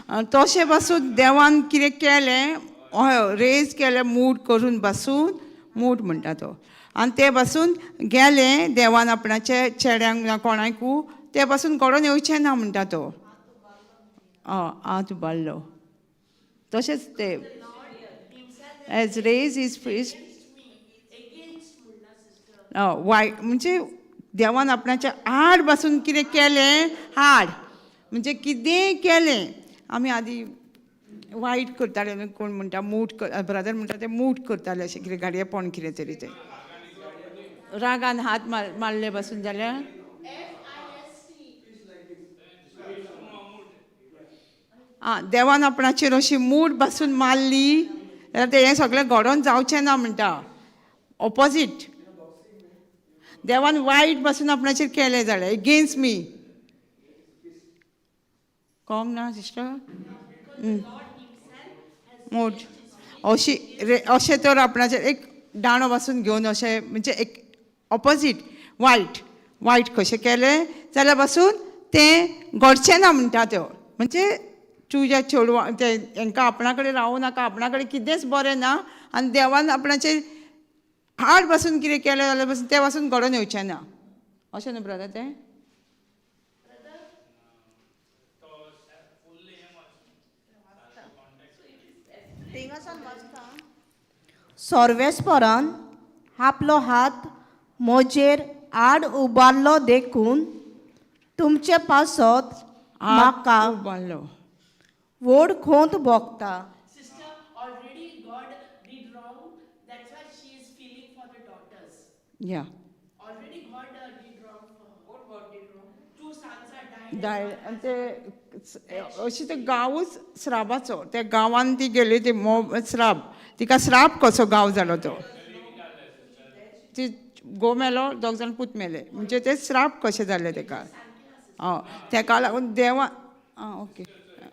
आं तशें पासून देवान कितें केलें, हय, रेज केलें मूड करून बसून, मूड म्हणटा तो. आनी ते पासून गेलें देवान आपणाचे चेड्यांक ना कोणाकू ते पासून घडोवन येवचें ना म्हणटा तो. हय, हात उबारलो तशेंच ते as raise his fist वायट म्हणजे देवान आपणाच्या आड पासून कितें केलें, हाड म्हणजे कितेंय केलें. आमी आदी वायट करताले न्हू, कोण म्हणटा मूठ, ब्रदर म्हणटा ते मूठ करताले अशें कितें गाडयेपण कितें तरी तें रागान हात मारले पासून जाल्यार. आं, देवान आपणाचेर अशी मूठ पासून मारली जाल्यार तें हें सगळें घडोवन जावचें ना म्हणटा. ऑपोजीट देवान वायट पासून आपणाचेर केलें जाल्यार एगेन्स्ट मी कळोंक ना सिस्टर. मूठ अशी रे अशें तर आपणाचेर एक दांडो पासून घेवन अशें म्हणजे एक ऑपोजीट वायट वायट कशें केलें जाल्यार पासून तें घडचें ना म्हणटा त्यो. म्हणजे तुज्या चेडवां ते हेंकां आपणा कडेन रावूं नाका, आपणा कडेन कितेंच बरें ना आनी देवान आपणाचेर हाड पासून कितें केलें जाल्यार पासून तें पासून घडोवन येवचें ना अशें न्हू ब्रदर तें. सर्वेस्परान आपलो हात म्हजेर आड उबारलो देखून तुमचे पासत म्हाका उबारलो व्हड खोंत भोगता. Sister, already God did wrong, that's why she is feeling for the daughters. या. Already God did wrong for her. What God did wrong? Two sons are died. दाय आनी ते अशी ते गांवूच स्राबाचो, त्या गांवान ती गेली ती मोब स्राब, तिका स्राप कसो गांव जालो तो. ती घोव मेलो, दोग जाण पूत मेले, म्हणजे ते स्राप कशें जालें तेका. हय, तेका लागून देवा आं ओके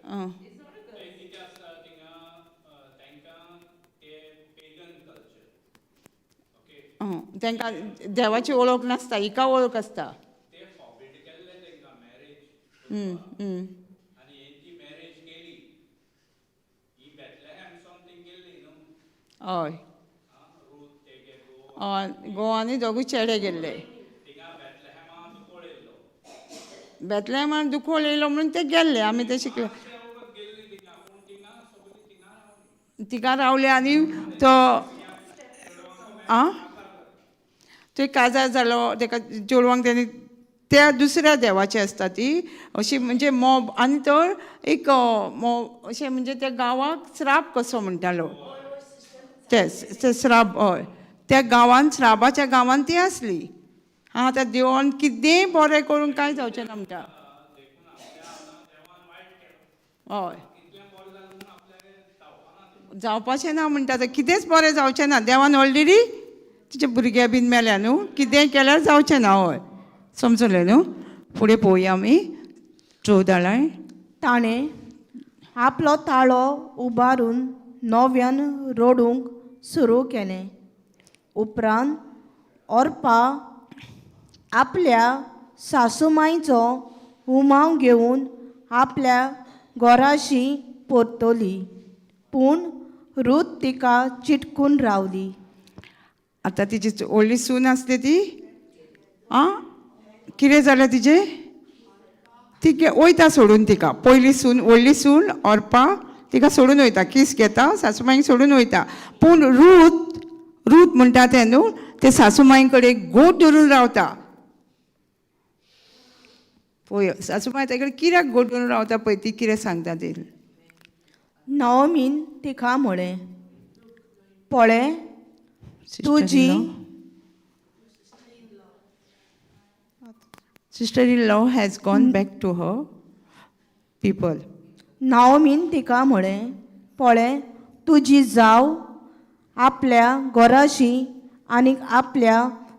आं. ते कितें आसता थिंगा, तांकां ते पेगन कल्चर, ओके. आं, तांकां देवाची वळख नासता, हिका वळख आसता. ते फॉरबीड केल्ले तांकां मॅरेज आनी हेंची मॅरेज केली ही बेथलेहॅमसोन थिंग गेल्ली न्हू. हय. आं, रूथ तेगे घोव. हय, गोवानी दोगूय चेडे गेल्ले. थिंगा बेथलेहॅमा दुकोळ येयल्लो. बेतलेहॅमान दुखोळ येयलो म्हणून ते गेल्ले, आमी ते शिकले. गेल्ली थिंगा पूण थिंगा सगळीं थिंगा रावली. तिका रावले आनी तो आं थंय काजार जालो तेका चेडवांक तेणी त्या दुसऱ्या देवाची आसता ती अशी म्हणजे मोब आनी तो एक मोब अशें म्हणजे त्या गांवाक स्राप कसो म्हणटालो ते स्राप. हय, त्या गांवान स्राबाच्या गांवान ती आसली. आं, आतां देवान कितेंय बरें करूंक कांय जावचें ना म्हणटा. हय, जावपाचें ना म्हणटा तें कितेंच बरें जावचें ना. देवान ऑलरेडी तिचे भुरगे बीन मेल्या न्हू, कितेंय केल्यार जावचें ना. हय, समजलें न्हू. फुडें पळोवया आमी 14 लायन. ताणें आपलो ताळो उबारून नव्यान रडूंक सुरू केलें. उपरांत ओर्पा आपल्या सासुमांयचो उमाव घेवन आपल्या घराशी परतली, पूण रूत तिका चिटकून रावली. आतां तिची व्हडली सून आसली ती आं कितें जालें तिजें, ती वयता सोडून तिका. पयली सून, व्हडली सून ओर्पा तिका सोडून वयता, कीस घेता सासूमांयक सोडून वयता. पूण रूत, रूत म्हणटा तें न्हू, ते सासूमांय कडेन गोट धरून रावता. पळय सासूमांय ताजे कडेन कित्याक गोट धरून रावता पळय ती कितें सांगता ती. नाओमीन तिका म्हळें, पळय तुजी Sister in law has gone back to her people. नाओमीन तिका म्हळें, पळय तुजी जाव आपल्या घराशी आनी आपल्या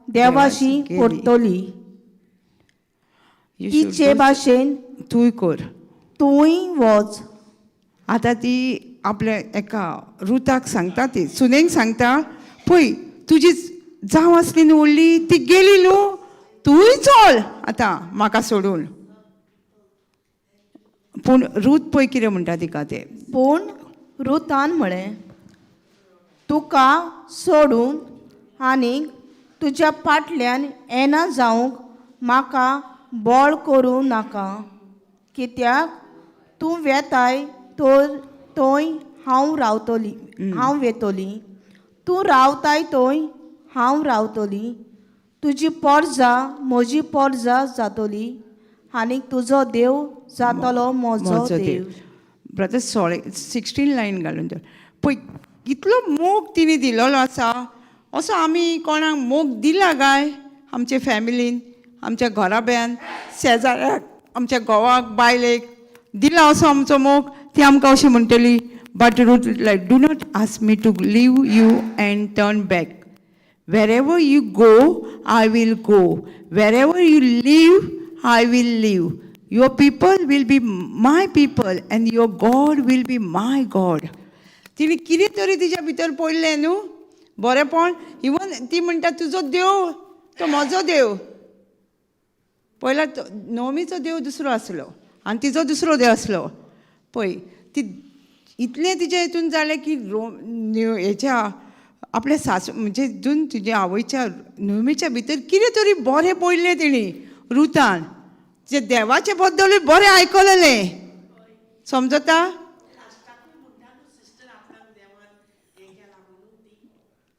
देवाशी देवाशी गेली. परतली. You should तिचे go. भाशेन तूंय कर, तूंय वच. आतां ती आपल्या एका रुताक सांगता, ती सुनेक सांगता, पळय तुजी जाव आसली न्हू व्हडली, ती गेली न्हू, तूंय चल आतां म्हाका सोडून. पूण रूत पळय कितें म्हणटा तिका तें. पूण रुतान म्हळें, तुका सोडून आनीक तुज्या फाटल्यान येना जावंक म्हाका बळ करूं नाका, कित्याक तूं वेताय तर थंय हांव रावतली, हांव वेतली, तूं रावताय थंय हांव रावतली, तुजी पोरजा म्हजी पोरजा जातली आनीक तुजो देव जातलो म्हजो देव. ब्रदर 16 लायन घालून दवर. पळय कितलो मोग तिणें दिलोलो आसा. असो आमी कोणाक मोग दिला काय आमचे फॅमिलीन, आमच्या घराब्यान, शेजाऱ्याक, आमच्या घोवाक, बायलेक दिला असो आमचो मोग? ती आमकां अशें म्हणटली, but Ruth like, do not ask me to leave you and turn back. Wherever you go, I will go. Wherever you live, I will live. Your people will be my people and your God will be my God. तिणें कितें तरी तिच्या भितर पडलें न्हू बरेंपण. Even ती म्हणटा तुजो देव तो म्हजो देव. पयला नवमीचो देव दुसरो आसलो आनी तिजो दुसरो देव आसलो. पळय ती इतलें तिच्या हितून जालें की हेच्या आपल्या सासू म्हणजे जून तुज्या आवयच्या नवमीच्या भितर कितें तरी बरें पडलें तिणें रुतान, जे देवाचे बद्दलूय बरें आयकलेलें. समजता?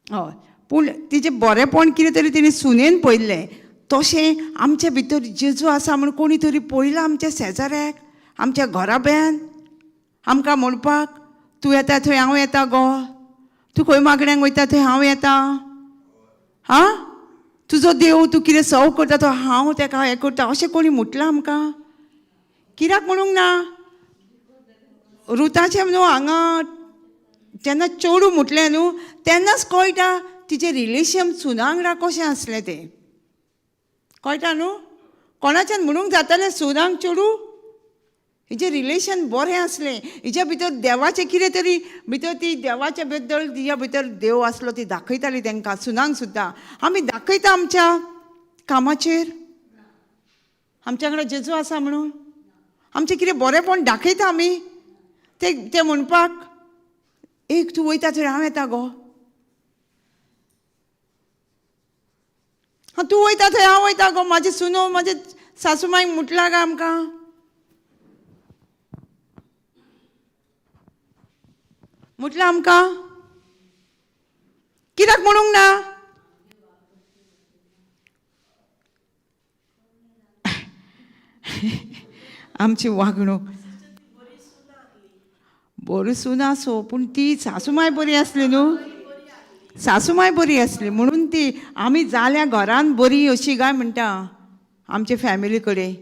हय, पूण तिचें बरेंपण कितें तरी तिणें सुनेन पळयल्लें. तशें आमच्या भितर जेजू आसा म्हूण कोणी तरी पळयलां आमच्या शेजाऱ्याक, आमच्या घराब्यान, आमकां म्हणपाक तूं येता थंय हांव येता गो, तूं खंय मागण्यांक वयता थंय हांव येता, आं तुजो देव तूं कितें सव करता तो हांव तेका हें करता, अशें कोणी म्हटलां आमकां? कित्याक म्हणूंक ना? रुताचें न्हू हांगा जेन्ना चेडूं म्हटलें न्हू तेन्नाच कळटा तिचें रिलेशन सुना वांगडा कशें आसलें तें, कळटा न्हू? कोणाच्यान म्हणूंक जातालें सुनांक चेडूं हिजें रिलेशन बरें आसलें, हिज्या भितर देवाचें कितें तरी भितर ती देवाच्या बद्दल तिज्या भितर देव आसलो ती दाखयताली तांकां सुनांक सुद्दां. आमी दाखयता आमच्या कामाचेर आमच्या कडेन जेजू आसा म्हणून, आमचें कितें बरेंपण दाखयता आमी ते ते म्हणपाक, एक तूं वयता थंय हांव येता गो, हां तूं वयता थंय हांव वयता गो, म्हाजी सुनो म्हाजे सासू मायक म्हटलां काय आमकां? म्हटलां आमकां? कित्याक म्हणूंक ना? आमची वागणूक बरी सून आसूं, पूण ती सासूमाय बरी आसली न्हू, सासूमाय बरी आसली म्हणून ती आमी जाल्या घरान बरी अशी काय म्हणटा आमचे फॅमिली कडेन.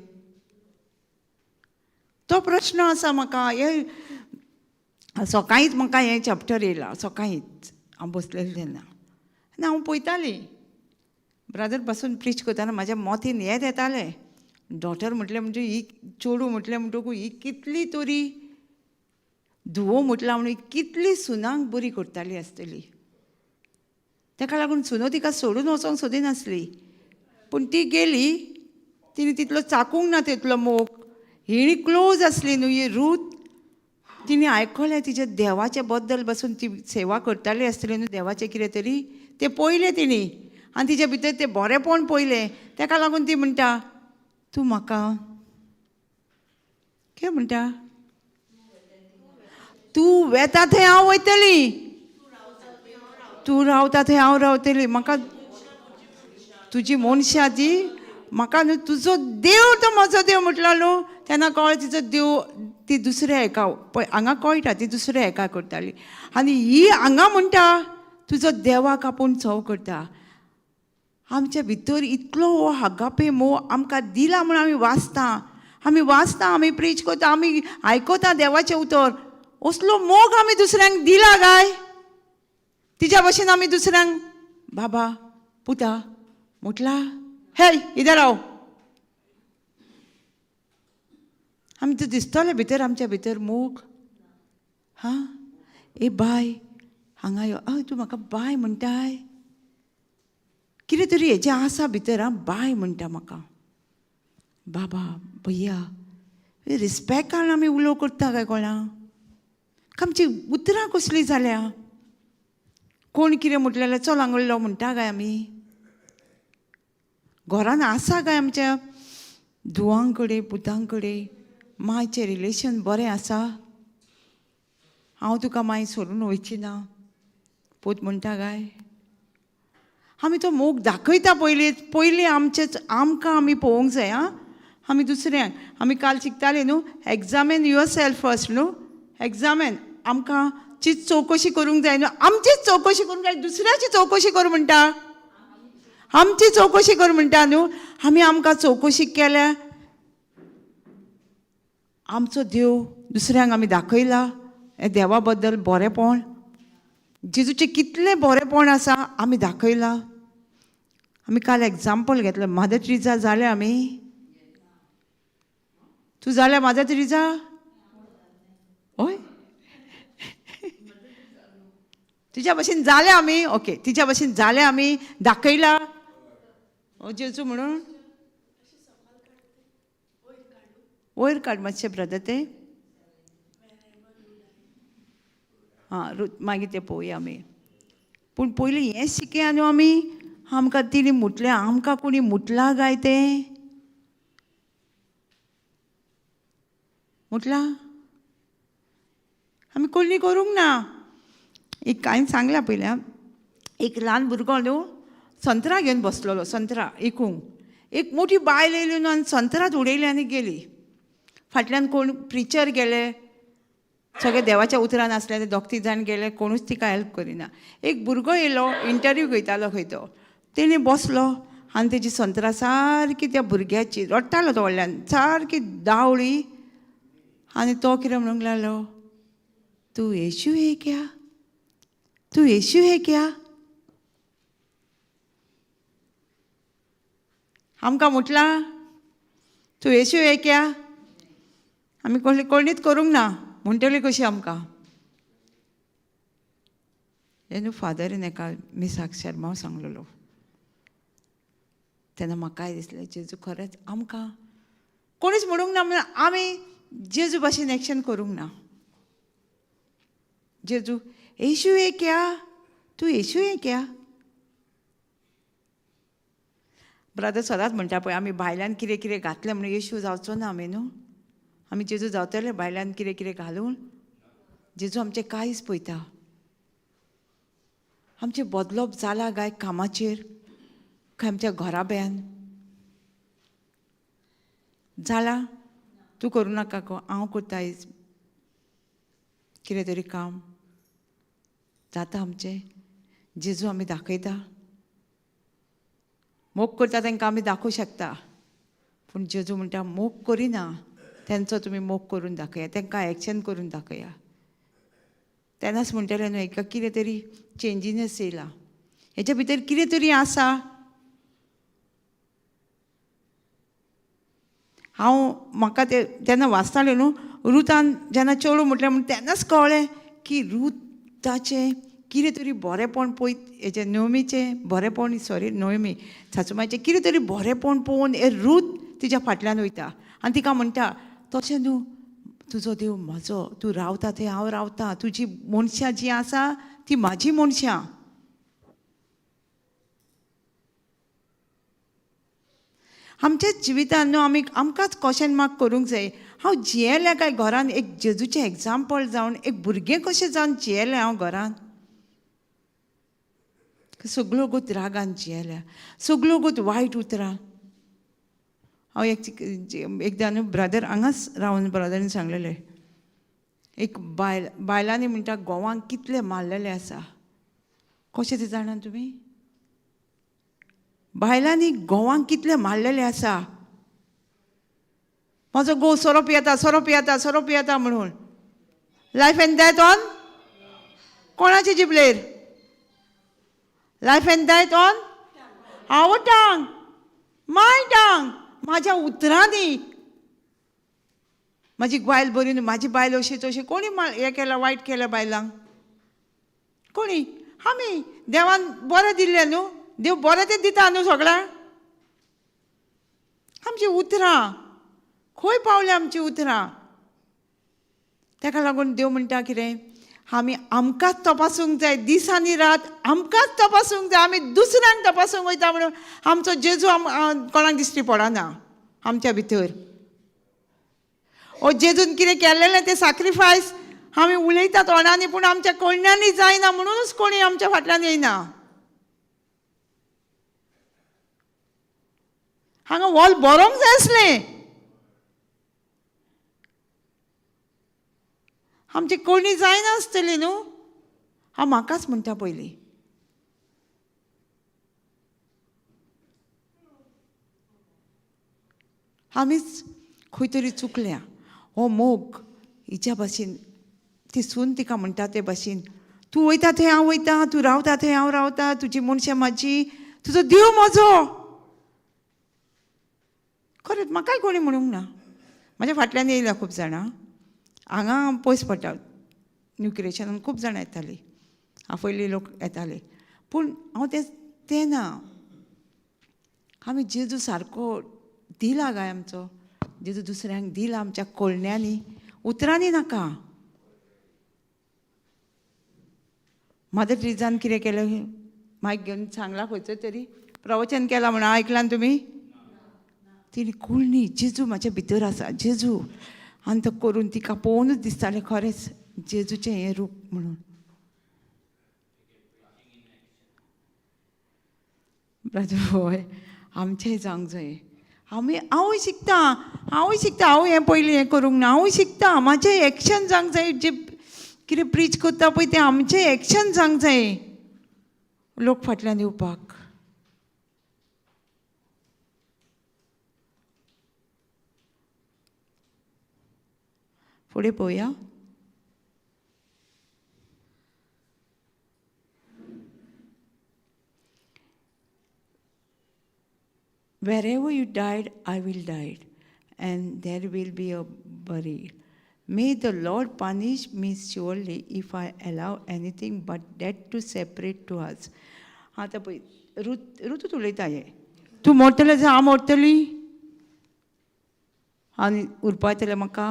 तो प्रश्न आसा म्हाका. हे सकाळींच म्हाका हें चॅप्टर येयलां, सकाळींच हांव बसलेलें तेन्ना आनी हांव पळयतालीं ब्रदर बसून प्रिच करतना म्हाज्या मोतीन हें येतालें, डॉटर म्हटलें म्हणजे ही चेडूं म्हटलें म्हणटकूच ही कितली तरी धुवो म्हटलां म्हणून कितली सुनांक बरी करताली आसतली. ताका लागून सुनो तिका सोडून वचोंक सोदिनासली, पूण ती गेली, तिणें तितलो चाकूंक ना तितलो मोग. हिणी क्लोज आसली न्हू ही रूत, तिणें आयकलें तिच्या देवाच्या बद्दल बसून ती सेवा करताली आसतली न्हू देवाचें कितें तरी, तें पळयलें तिणें आनी तिच्या भितर तें बरेंपण पळयलें. ताका लागून ती म्हणटा तूं म्हाका कितें म्हणटा, तूं वेता थंय हांव वयतली, तूं रावता थंय हांव रावतली, म्हाका तुजी मनशां ती म्हाका न्हू तुजो देव तो म्हजो देव म्हटलो न्हू तेन्ना कळ्ळें तिचो देव ती दुसऱ्या हेका पळय हांगा कळटा ती दुसऱ्या हेका करताली. आनी ही हांगा म्हणटा तुजो देवाक आपूण चव करता. आमच्या भितर इतलो हो हागापे मोग आमकां दिला म्हूण आमी वाचता, आमी वाचता, आमी प्रीच करता, आमी आयकता देवाचें उतर. असलो मोग आमी दुसऱ्यांक दिला काय? तिच्या भशेन आमी दुसऱ्यांक बाबा पुता म्हटला हे इधर राव, आमचें दिसतलें भितर आमच्या भितर मोग. हां ए बाय हांगा यो, हय तूं म्हाका बाय म्हणटाय, कितें तरी हेजें आसा भितर, आं बाय म्हणटा म्हाका, बाबा भैया, रिस्पेक्टान आमी उलो करता काय कोणा? आमची उतरां कसलीं जाल्या? कोण कितें म्हटलें जाल्यार चल हांगडलो म्हणटा काय आमी? घरान आसा काय आमच्या धुवां कडेन पुतां कडेन मायचें रिलेशन बरें आसा? हांव तुका माय सोडून वयची ना पूत म्हणटा काय? आमी तो मोग दाखयता पयलीं, पयलीं आमचेच आमकां आमी पळोवंक जाय. आं आमी दुसऱ्यांक, आमी काल शिकताले न्हू, एग्जामीन your self first न्हू, एग्जामीन आमकां ची चवकशी करूंक जाय न्हू, आमचीच चवकशी करूंक जाय, दुसऱ्याची चवकशी कर म्हणटा, आमची चवकशी कर म्हणटा न्हू. आमी आमकां चवकशी केल्या, आमचो देव दुसऱ्यांक आमी दाखयला हें देवा बद्दल बरेंपण, जेजूचें कितलें बरेंपण आसा आमी दाखयला. आमी काल एग्जाम्पल घेतलें, मदर ट्रिजा जाल्या आमी, तूं जाल्या मदर ट्रिजा? हय तिच्या भशेन जाल्या आमी, ओके तिच्या भशेन जाल्या आमी, दाखयला जेजू म्हणून. वयर काड मातशें ब्रदर तें, आं मागीर तें पळोवया आमी. पूण पयलीं हें शिकया न्हू आमी, आमकां तिणी म्हटलें, आमकां कोणी मुटलां काय तें म्हटलां आमी कोणी करूंक ना. एक कांय सांगलां पयलीं, एक ल्हान भुरगो न्हू संत्रां घेवन बसलेलो, संत्रां विकूंक. एक मोठी बायल येयली न्हू आनी संत्रांत उडयली आनी गेली. फाटल्यान कोण प्रिचर गेले, सगळे देवाच्या उतरान आसले, ते दोग तीग जाण गेले, कोणूच तिका हेल्प करिना. एक भुरगो येयलो, इंटरव्यू घेतालो खंय तो, तेणी बसलो आनी तेजी संत्रां सारकी त्या भुरग्याची, रडटालो तो व्हडल्यान, सारकी दावळी. आनी तो कितें म्हणूंक लागलो, तूं येशू हे क्या, तूं येशू हे क्या? आमकां म्हटलां तूं येशू हे क्या? आमी कोणीच करूंक ना, म्हणटली कशी आमकां? हें न्हू फादरीन एका मिसाक शेर्मांव सांगलेलो, तेन्ना म्हाकाय दिसलें जेजू खरेंच आमकां कोणीच म्हणूंक ना, म्हणून आमी जेजू भाशेन एक्शन करूंक ना. जेजू येशू हे क्या, तूं येशू हे क्या? ब्रदर सदांच म्हणटा पळय, आमी भायल्यान कितें कितें घातलें म्हणून येशू जावचो ना आमी न्हू, आमी जेजू जावतले भायल्यान कितें कितें घालून. जेजू आमचें कांयच पळयता, आमचें बदलप जालां काय कामाचेर, काय आमच्या घराब्यान जालां? तूं करूं नाका गो, हांव करता कितें तरी काम जाता आमचें. जेजू आमी दाखयता, मोग करता तांकां आमी दाखोवंक शकता, पूण जेजू म्हणटा मोग करिना तेंचो तुमी मोग करून दाखया, तांकां एक्शन करून दाखया. तेन्नाच म्हणटलें न्हू हेका कितें तरी चेंजीनस येयला, हेच्या भितर कितें तरी आसा. हांव म्हाका तें जेन्ना वाचतालें न्हू, रुतान जेन्ना चेडूं म्हटलें म्हूण तेन्नाच कळ्ळें की रुताचें कितें तरी बरेंपण पळयत, हेजें नोमीचें बरेंपण, सॉरी नोमी सासूमायचें कितें तरी बरेंपण पळोवन हे रूत तिच्या फाटल्यान वयता आनी तिका म्हणटा, तशें न्हू तुजो देव म्हजो, तूं रावता थंय हांव रावता, तुजी मनशां जीं आसा ती म्हाजी मनशां. आमच्या जिवितान न्हू आमी आमकांच क्वेश्चन मार्क करूंक जाय, हांव जियेलें काय घरान एक जेजूचें एग्जाम्पल जावन, एक भुरगें कशें जावन जियेलें हांव घरान? सगळ्यो गोत रागान जियेल्या, सगळ्यो गोत वायट उतरां. हांव एकदां न्हू ब्रदर हांगाच रावन ब्रदरीन सांगलेलें, एक बायल, बायलांनी म्हणटा गोवांक कितलें मारलेलें आसा, कशें तें जाणा तुमी? बायलांनी गोवांक कितलें मारलेलें आसा, म्हजो घोव सोरो पियेता, सोरो पियेता, सोरो पियेता म्हणून. लायफ एंड डेथ ऑन कोणाचे जिबलेर? Life and death on our tongue, my tongue, म्हाज्या उतरांनी. म्हाजी बायल बरी न्हू, म्हाजी बायल अशी तशी, कोणी हें केलां, वायट केलां बायलांक? कोणी आमी देवान बरें दिल्लें न्हू, देव बरें तें दिता न्हू सगळ्यांक. आमची उतरां खंय पावल्या आमची उतरां. ताका लागून देव म्हणटा कितें, आमी आमकांच तपासूंक जाय, दीस आनी रात आमकांच तपासूंक जाय. आमी दुसऱ्यांक तपासूंक वयता म्हणून आमचो जेजू कोणाक दिश्टी पडना आमच्या भितर. ओ जेजून कितें केल्लें तें सॅक्रिफायस आमी उलयता तोंडांनी, पूण आमच्या कोण्यांनी जायना, म्हणूनच कोणी आमच्या फाटल्यान येयना. हांगा वॉल बरोवंक जाय आसलें. आमची कोणी जायना आसतली न्हू. हांव म्हाकाच म्हणटा पयलीं. आमीच खंय तरी चुकल्या. हो मोग हिच्या भाशेन, ती सून तिका म्हणटा ते भाशेन, तूं वयता थंय हांव वयता, तूं रावता थंय हांव रावता, तुजी मनशां म्हाजी, तुजो देव म्हजो. खरेंच म्हाकाय कोणी म्हणूंक ना. म्हाज्या फाटल्यान येयल्या खूब जाणां, हांगा पयस पडटा न्यू क्रिएशनान खूब जाणां येतालीं, आफयल्ली लोक येताले, पूण हांव तें ना. आमी जेजू सारको दिला काय आमचो जेजू दुसऱ्यांक दिला आमच्या कोळण्यांनी, उतरांनी नाका. मदर ट्रिजान कितें केलें, मायक घेवन सांगलां खंयचो तरी प्रवचन केलां म्हणून आयकलां तुमी. तिणी कोळणी जेजू म्हाज्या भितर आसा जेजू, आनी तो करून तिका पळोवनूच दिसतालें खरेंच जेजूचें हें रूप म्हणून. ब्रदर हय आमचें जावंक जाय. आमी हांवूय शिकता, हांवूय शिकता, हांव हें पयलीं हें करूंक ना, हांवूय शिकता. म्हाजें एक्शन जावंक जाय, जें कितें प्रीच करता पळय तें आमचें एक्शन जावंक जाय लोक फाटल्यान येवपाक. फुडें पळोवया. Wherever you died, I will die, and there will be a burial. May the Lord punish me surely if I allow anything but death to separate to us. आतां पळय रुतूच उलयता हें, तूं मोरतलें जाल्यार हांव मोरतली, आनी उरपायतलें म्हाका,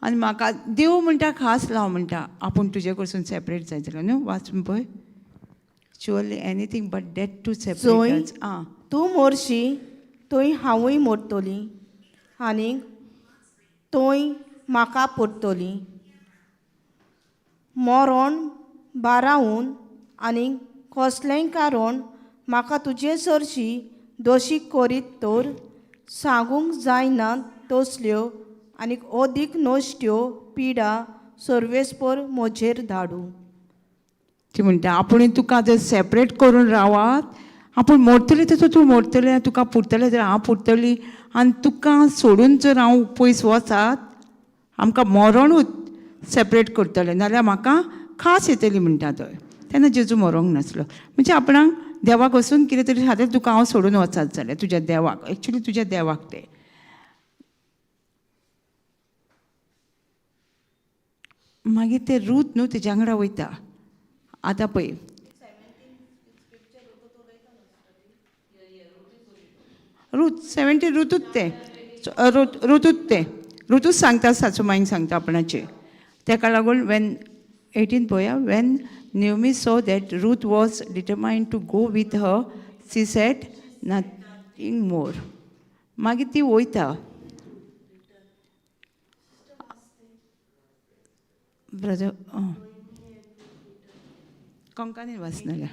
आनी म्हाका देव म्हणटा खास लाव म्हणटा, आपूण तुजे कडसून सेपरेट जाय जाल्यार न्हू. वाच पळय, surely anything but death to separate us. आं, तूं मोरशी थंय हांवूय मोरतली, आनीक थंय म्हाका पोरतली. मोरोण बारावून आनीक कसलेंय कारण म्हाका तुजे सरशी दोशी करीत तर सांगूंक जायना तसल्यो आनीक अदीक नश्ट्यो पिडा सर्वेस्पर म्हजेर धाडूं. ती म्हणटा आपूण तुका जर सेपरेट करून रावात, आपूण मोरतली तर तूं मोरतलें, तुका पुरतलें जाल्यार हांव पुरतली, आनी तुका सोडून जर हांव पयस वचात आमकां मरणूच सेपरेट करतलें, नाल्यार म्हाका खास येतली म्हणटा तो. तेन्ना जेजू मरोंक नासलो, म्हणजे आपणाक देवाक वचून कितें तरी खातीर तुका हांव सोडून वचात जाल्यार तुज्या देवाक, एक्चुली तुज्या देवाक तें. मागीर तें रूत न्हू तेज्या वांगडा वयता. आतां पळय रूत 17 रुतूच तें, रुतूच तें, रुतूच सांगता, सासूमाईक सांगता आपणाचें. तेका लागून when 18 पळोवया, when Naomi saw that Ruth was determined to go with her, she said nothing more. मागीर ती वयता. ब्रदर कोंकणी वाचनाल्या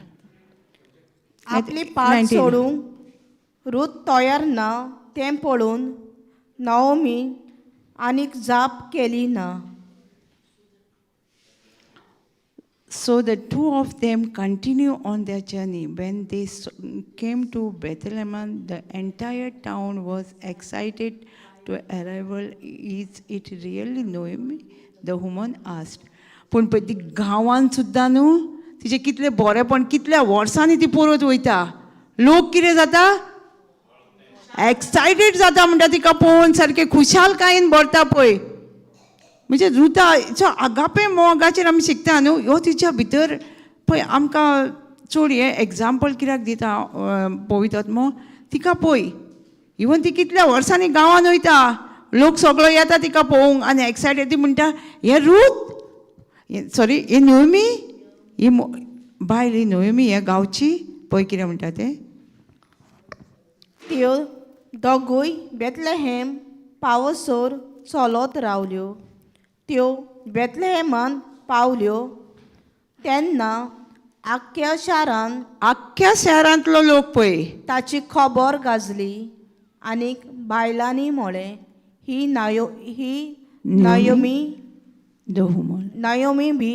आपली पाट सोडूंक रूत तयार ना तें पळोवन नाओमी आनीक जाप केली ना. So the two of them continue on their journey. When they came to Bethlehem, the entire town was excited to arrival. Is it really Naomi? The woman asked. पूण पळय ती गांवान सुद्दां न्हू तिचें कितलें बरेंपण, कितल्या वर्सांनी ती परत वयता. लोक कितें जाता, एक्सायटेड जाता म्हणटा तिका पळोवन, सारकें खुशालकायेन भरता पळय. म्हणजे रुता आगापे मोगाचेर आमी शिकता न्हू, ह्यो तिच्या भितर पळय आमकां चड हें एग्जाम्पल कित्याक दिता पवित्र, तिका पळय इवन ती कितल्या वर्सांनी गांवान वयता, लोक सगळो येता तिका पळोवंक आनी एक्सायटेड. ती म्हणटा हे रूत, सॉरी, हे नोयमी, ही बायल ही नोयमी हे गांवची. पळय कितें म्हणटा तें. त्यो दोगूय बेतलेहेम पावसर चलत रावल्यो. त्यो बेतलेहेमान पावल्यो तेन्ना आख्ख्या शारान, आख्ख्या शहरांतलो लोक पळय ताची खबर गाजली आनीक बायलांनी म्हळें, ही नायो ही नायोमी दहुमल नायोमी बी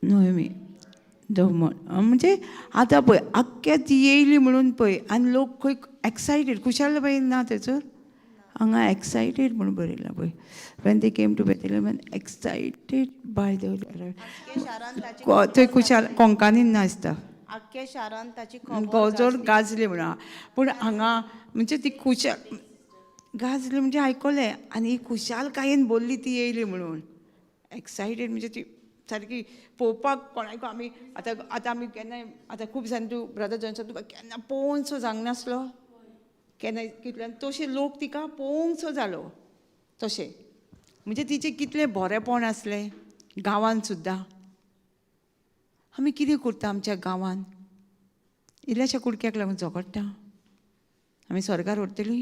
नोयमी दहुमल. म्हणजे आतां पळय आख्ख्या ती येयली म्हणून पळय आनी लोक खंय एक्सायटेड, खुशाल बाय ना थंयसर हांगा एक्सायटेड म्हणून बरयलां पळय. When they came to Bethlehem excited by the थंय खुशाल कोंकानीन ना आसता. आख्ख्या शारान ताची खबर गजर गाजली म्हणून. पूण हांगा म्हणजे ती खुशाल गाजली म्हणजे आयकलें आनी ही खुशालकायेन बोल्ली ती येयली म्हणून एक्सायटेड. म्हणजे ती सारकी पळोवपाक कोणाक आमी आतां आतां आमी केन्नाय आतां खूब दिसांनी तूं ब्रदर जॉन्सन तुका केन्ना पळोवनसो जावंक नासलो केन्नाय कितल्यान तशे लोक तिका पळोवंकसो जालो तशें. म्हणजे तिचें कितलें बरेंपण आसलें गांवान सुद्दां. आमी कितें करता आमच्या गांवान, इल्ल्याशा कुडक्याक लागून झगडटा. आमी स्वर्गार व्हरतली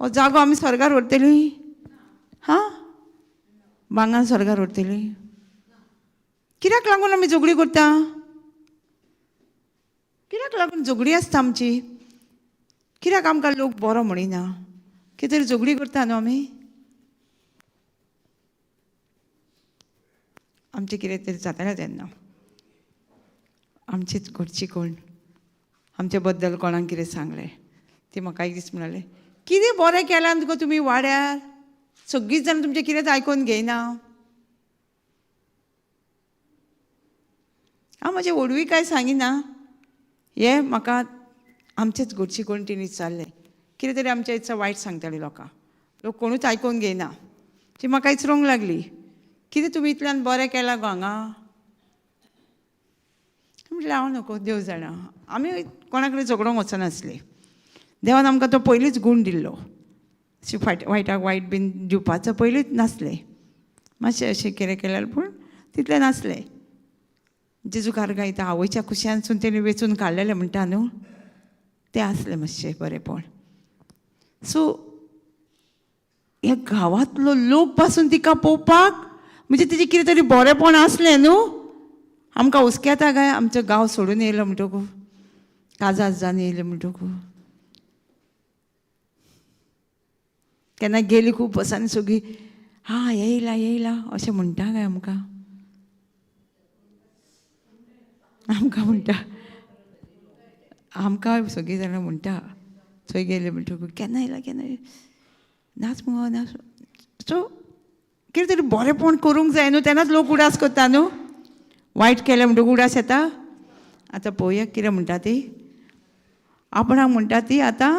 हो जागो, आमी स्वर्गार व्हरतली हां, बांगान स्वर्गार व्हरतली. कित्याक लागून आमी झगडी करता, कित्याक लागून झगडी आसता आमची, कित्याक आमकां लोक बरो म्हणिना, कितें तरी झगडी करता न्हू आमी. आमचें कितें तरी जातालें तेन्ना आमचीच घरची कोण आमचे बद्दल कोणाक कितें सांगलें, ती म्हाका एक दीस म्हणाले कितें बरें केलां तुका तुमी वाड्यार, सगळींच जाणां तुमचें कितेंच आयकून घेयना. हांव म्हजें व्हडवी काय सांगिना, हें म्हाका आमचेच घरची कोण तिणी विचारलें कितें तरी आमच्या इत्सा वायट सांगताली लोकांक, लोक कोणूच आयकून घेयना. ती म्हाका विचारूंक लागली कितें तुमी इतल्यान बरें केलां गो हांगा. म्हटलें हांव नको, देव जाणा, आमी कोणा कडेन झगडोंक वचनासली. देवान आमकां तो पयलींच गूण दिल्लो, अशें फाट वायटाक वायट बीन दिवपाचो पयलींच नासलें. मातशें अशें कितें केल्यार पूण तितलें नासलें. जेजू गायता आवयच्या कुशानसून तेणी वेंचून काडलेलें म्हणटा न्हू, तें आसलें मातशें बरेंपण. सो ह्या गांवांतलो लोक पासून तिका पळोवपाक म्हणजे तिचें कितें तरी बरेंपण आसलें न्हू. आमकां हुस्क्याता काय आमचो गांव सोडून येयलो म्हणटकू, काजार जावन येयलें म्हणटकू. केन्ना गेली खूब बसांनी सगळीं हां येयला येयला अशें म्हणटा काय आमकां, आमकां म्हणटा, आमकां सगळीं जाणां म्हणटा थंय गेले म्हणटकू केन्ना येयला केन्ना नाच मुगो नाच. सो कितें तरी बरेंपण करूंक जाय न्हू, तेन्नाच लोक उडास करता न्हू. वायट केलें म्हणटकूच उडास येता. आतां पळोवया कितें म्हणटा ती, आपणाक म्हणटा ती आतां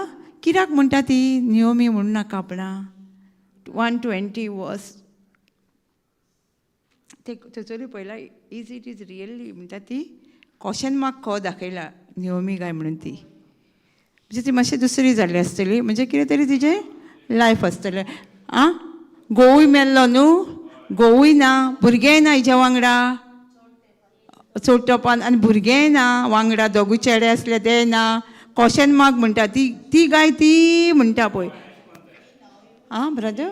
कित्याक म्हणटा ती नियोमी म्हणून नाका आपणाक. 120 वर्स ते थंयसरूय पळयला, is it is really म्हणटा ती क्वेश्चन मार्क खो दाखयला नियोमी काय म्हणून ती. म्हणजे ती मातशी दुसरी जाल्ली आसतली, म्हणजे कितें तरी तिजें लायफ आसतलें. आं घोवूय मेल्लो न्हू, घोवूय ना, भुरगेंय ना हिच्या वांगडा, चोटपान आनी भुरगेंय ना वांगडा, दोगूय चेडे आसले ते ना. क्वेश्चन मार्क म्हणटा ती, ती गाय ती म्हणटा पळय. आं ब्रदर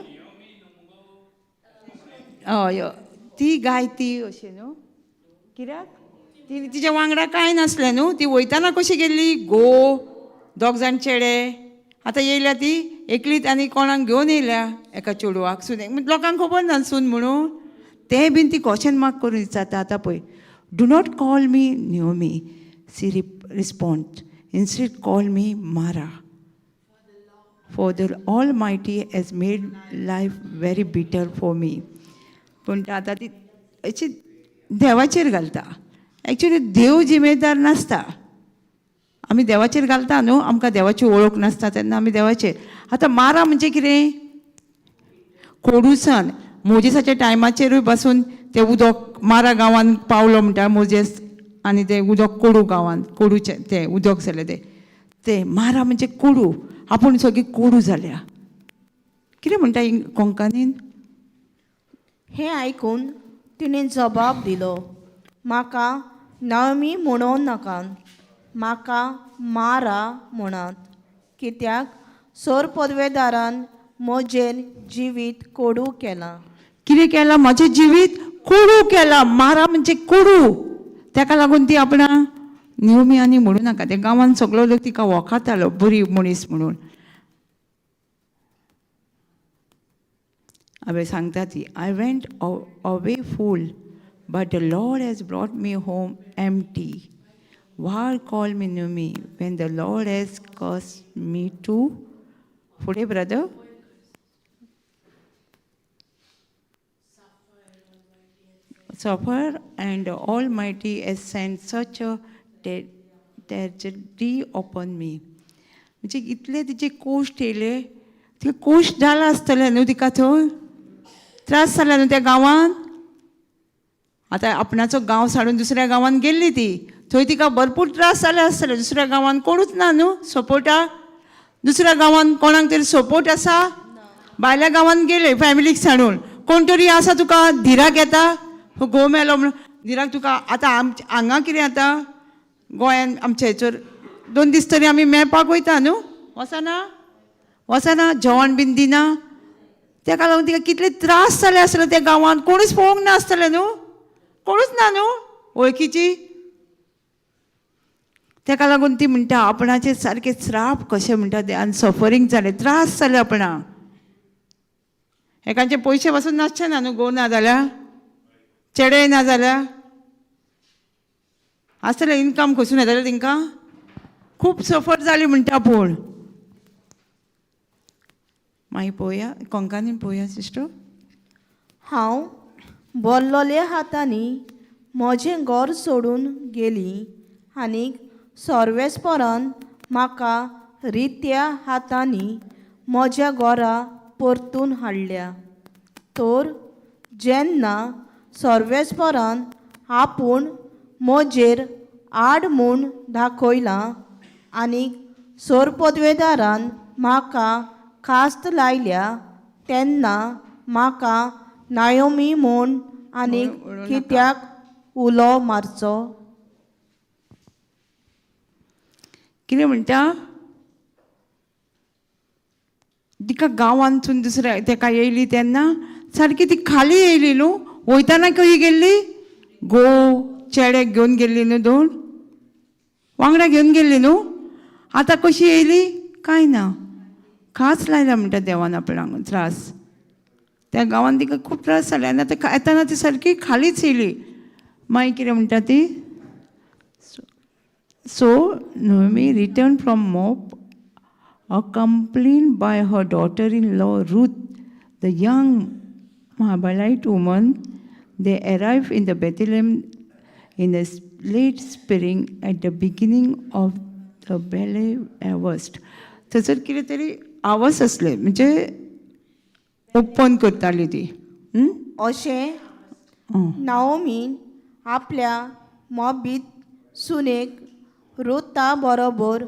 हय ती गाय ती अशें न्हू, कित्याक ती तिच्या वांगडा कांय नासलें न्हू. ती वयताना कशी गेल्ली, घोव दोग जाण चेडे, आतां येयल्या ती एकलीच आनी कोणाक घेवन येयल्या एका चेडवाक सुनेक, लोकांक खबर ना सून म्हणून. तें बीन ती क्वेश्चन मार्क करून विचारता आतां पळय. Do not call me Naomi, she respond, instead call me Mara, for the Almighty has made life very bitter for me. पूण आतां ती अशी देवाचेर घालता. एक्चुली देव जिमेदार नासता, आमी देवाचेर घालता न्हू, आमकां देवाची वळख नासता तेन्ना आमी देवाचेर. आतां मारा म्हणजे कितें, कोडूसन मोजेसाच्या टायमाचेरूय बसून तें उदक मारा गांवान पावलो म्हणटा मोजेस आनी तें उदक कोडू गांवान कोडूचें तें उदक जालें तें तें मारा म्हणजे कोडू, आपूण सगळी कोडू जाल्या. कितें म्हणटा कोंकणीन? हें आयकून तिणें जबाब दिलो, म्हाका नाओमी म्हणूं नाकात, म्हाका मारा म्हणात, कित्याक सोर पदवेदारान म्हजें जिवीत कोडू केलां. कितें केलां? म्हजें जिवीत कोडू केलां. मारा म्हणजे कोडू. ताका लागून ती आपणा नेवमी आनी म्हणूं नाका. त्या गांवान सगळो लोक तिका वळखतालो बरी मनीस म्हणून. हांवें सांगता ती, I went away full but the Lord has brought me home empty. Why call me Naomi when the Lord has cursed me too? फुडें brother. Suffer and the Almighty has sent such a tragedy upon me. म्हणजे इतले तिचे cost येयले, तिका cost जाला आसतलें न्हू, तिका थंय त्रास जाला न्हू त्या गांवान. आतां आपणाचो गांव साडून दुसऱ्या गांवान गेल्ली ती, थंय तिका भरपूर त्रास जाले आसतले. दुसऱ्या गांवान कोणूच ना न्हू सपोर्टाक, दुसऱ्या गांवान कोणाक तरी सपोर्ट आसा? भायल्या गांवान गेले फॅमिलीक सांडून, कोण तरी आसा तुका धिराक येता? घोव मेलो म्हणून धिराक तुका. आतां आमच्या हांगा कितें आतां गोंयान आमच्या हेचर 2 दीस तरी आमी मेळपाक वयता न्हू, वचना वचना, जेवण बीन दिना. तेका लागून तिका कितले त्रास जाले आसतले त्या गांवान, कोणूच पळोवंक नासतले न्हू, कोणूच ना न्हू वळखीची. तेका लागून ती म्हणटा आपणाचे सारके श्राप कशें म्हणटा ते, आनी सफरींग जालें, त्रास जाले आपणाक. एकांचे पयशे पासून नासचे ना न्हू, घोव ना जाल्यार, चेडे ना जाल्यार आसतलें इनकम खंयसून येतालें तेंकां. खूब सफर जाली म्हणटा. पूण मागीर पळोवया कोंकणीन पळोवया सिस्टर. हांव बोल्लोल्या हातांनी म्हजें घर सोडून गेली आनी सर्वेस्परान म्हाका रित्या हातांनी म्हज्या घरा परतून हाडल्या. तर जेन्ना सर्वेस्परान आपूण म्हजेर आड म्हूण दाखयलां आनी सोरपदवेदारान म्हाका खास्त लायल्या तेन्ना म्हाका नायोमी म्हूण आनी कित्याक उलो मारचो? कितें म्हणटा? तिका गांवांतसून दुसऱ्या तेका येयली तेन्ना सारकी ती खाली येयली न्हू. वयताना खंय गेल्ली? घोव चेड्याक घेवन गेल्ली न्हू, 2 वांगडा घेवन गेल्ली न्हू. आतां कशी येयली कांय ना, खास लायला म्हणटा देवान आपणाक त्रास. त्या गांवान तिका खूब त्रास जाले आनी आतां येताना ती सारकी खालीच येयली. मागीर कितें म्हणटा ती? So Naomi return from Moab accompanied by her daughter-in-law Ruth, the young Moabite woman. They arrived in the Bethlehem in the late spring at the beginning of the barley harvest. थंयसर कितें तरी आवाज आसले, म्हणजे ओपन करताली ती. अशें नाओमीन आपल्या मोबीत सुनेक रुता बरोबर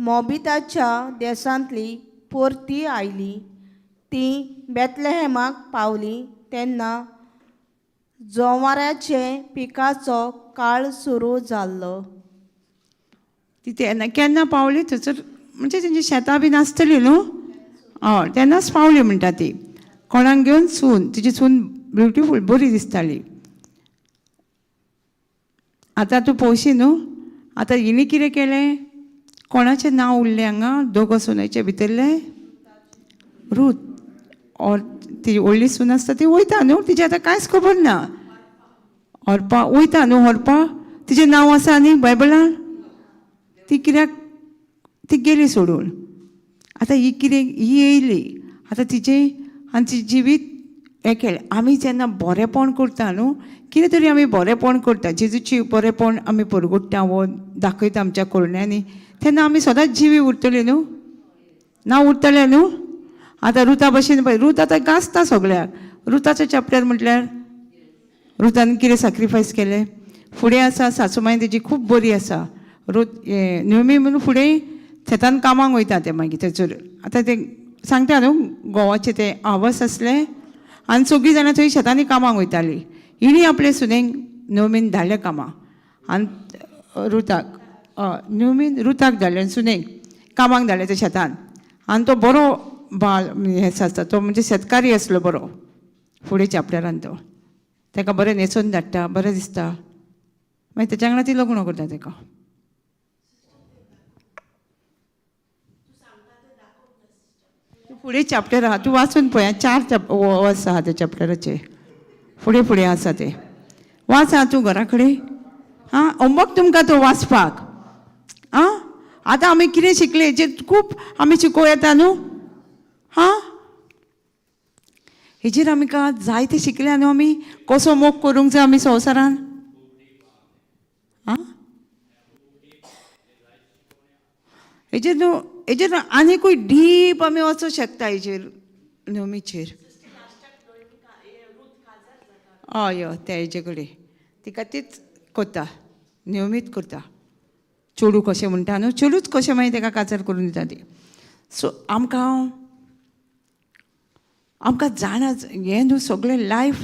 मोबिताच्या देसांतली परती आयली. ती बेतलेहेमाक पावली तेन्ना जोवाराचे पिकाचो काळ सुरू जाल्लो. ती तेन्ना केन्ना पावली थंयसर, म्हणजे तेंची शेतां बीन आसतली न्हू, हय तेन्नाच पावली म्हणटा ती. कोणाक घेवन? सून, तिची सून ब्युटिफूल बरी दिसताली. आतां तूं पळोवशी न्हू. आतां हिणें कितें केलें? कोणाचें नांव उरलें हांगा दोगो सुनेचे भितरलें? रूत. ऑर ती व्हडली सून आसता ती वयता न्हू, तिचें आतां कांयच खबर ना. हरपा वयता न्हू, हरपा तिचें नांव आसा न्ही बायबलान. ती कित्याक ती गेली सोडून. आतां ही कितें ही येयली आतां तिचें आनी तिचें जिवीत हें केलें. आमी जेन्ना बरेंपण करता न्हू, कितें तरी आमी बरेंपण करता, जेजूची बरेंपण आमी परगुट्टा वो दाखयता आमच्या कोरण्यांनी, तेन्ना आमी सदांच जिवी उरतली न्हू, ना उरतलें न्हू. आतां रुता भशेन पळय, रूत आतां गाजता सगळ्याक. रुताचें चॅप्टर म्हटल्यार रुतान कितें सॅक्रिफायस केलें. फुडें आसा सासूमाय तेजी खूब बरी आसा. रुत नेवमी म्हणून फुडें शेतान कामाक वयता तें मागीर थंयसर. आतां तें सांगता न्हू घोवाचें तें हावस आसलें आनी सगळीं जाणां थंय शेतांनी कामाक वयतालीं. हिणी आपले सुनेक नेवमीन धाडलें कामाक आनी रुताक नेवमीन रुताक धाडलें आनी सुनेक कामाक धाडलें त्या शेतान. आनी तो बरो बाल हें आसता तो म्हणजे शेतकारी आसलो बरो. फुडें चॅप्टरान तो ताका बरें न्हेसोवन धाडटा, बरें दिसता. मागीर तेच्या वांगडा ती लग्न करता ताका. फुडें चॅप्टर आहा, तूं वाचून पळय. 4 वर्स आहा त्या चॅप्टराचे, फुडें फुडें आसा तें. वाच आं तूं घरा कडेन. आं, होमवर्क तुमकां तो वाचपाक. आं, आतां आमी कितें शिकले हेचेर खूब आमी शिकोवं येता न्हू. हां, हेजेर आमकां जायते शिकले न्हू आमी, कसो मोग करूंक जाय आमी संवसारान. आं, हेजेर न्हू, हेजेर आनीकूय डीप आमी वचूंक शकता हेजेर नवमीचेर. हय हय, त्या हेजे कडेन तिका तीच करता, नियमीत करता. चेडूं कशें म्हणटा न्हू, चेडूच कशें मागीर ताका काजार करून दिता ती. सो आमकां आमकां जाणा हें न्हू सगळें लायफ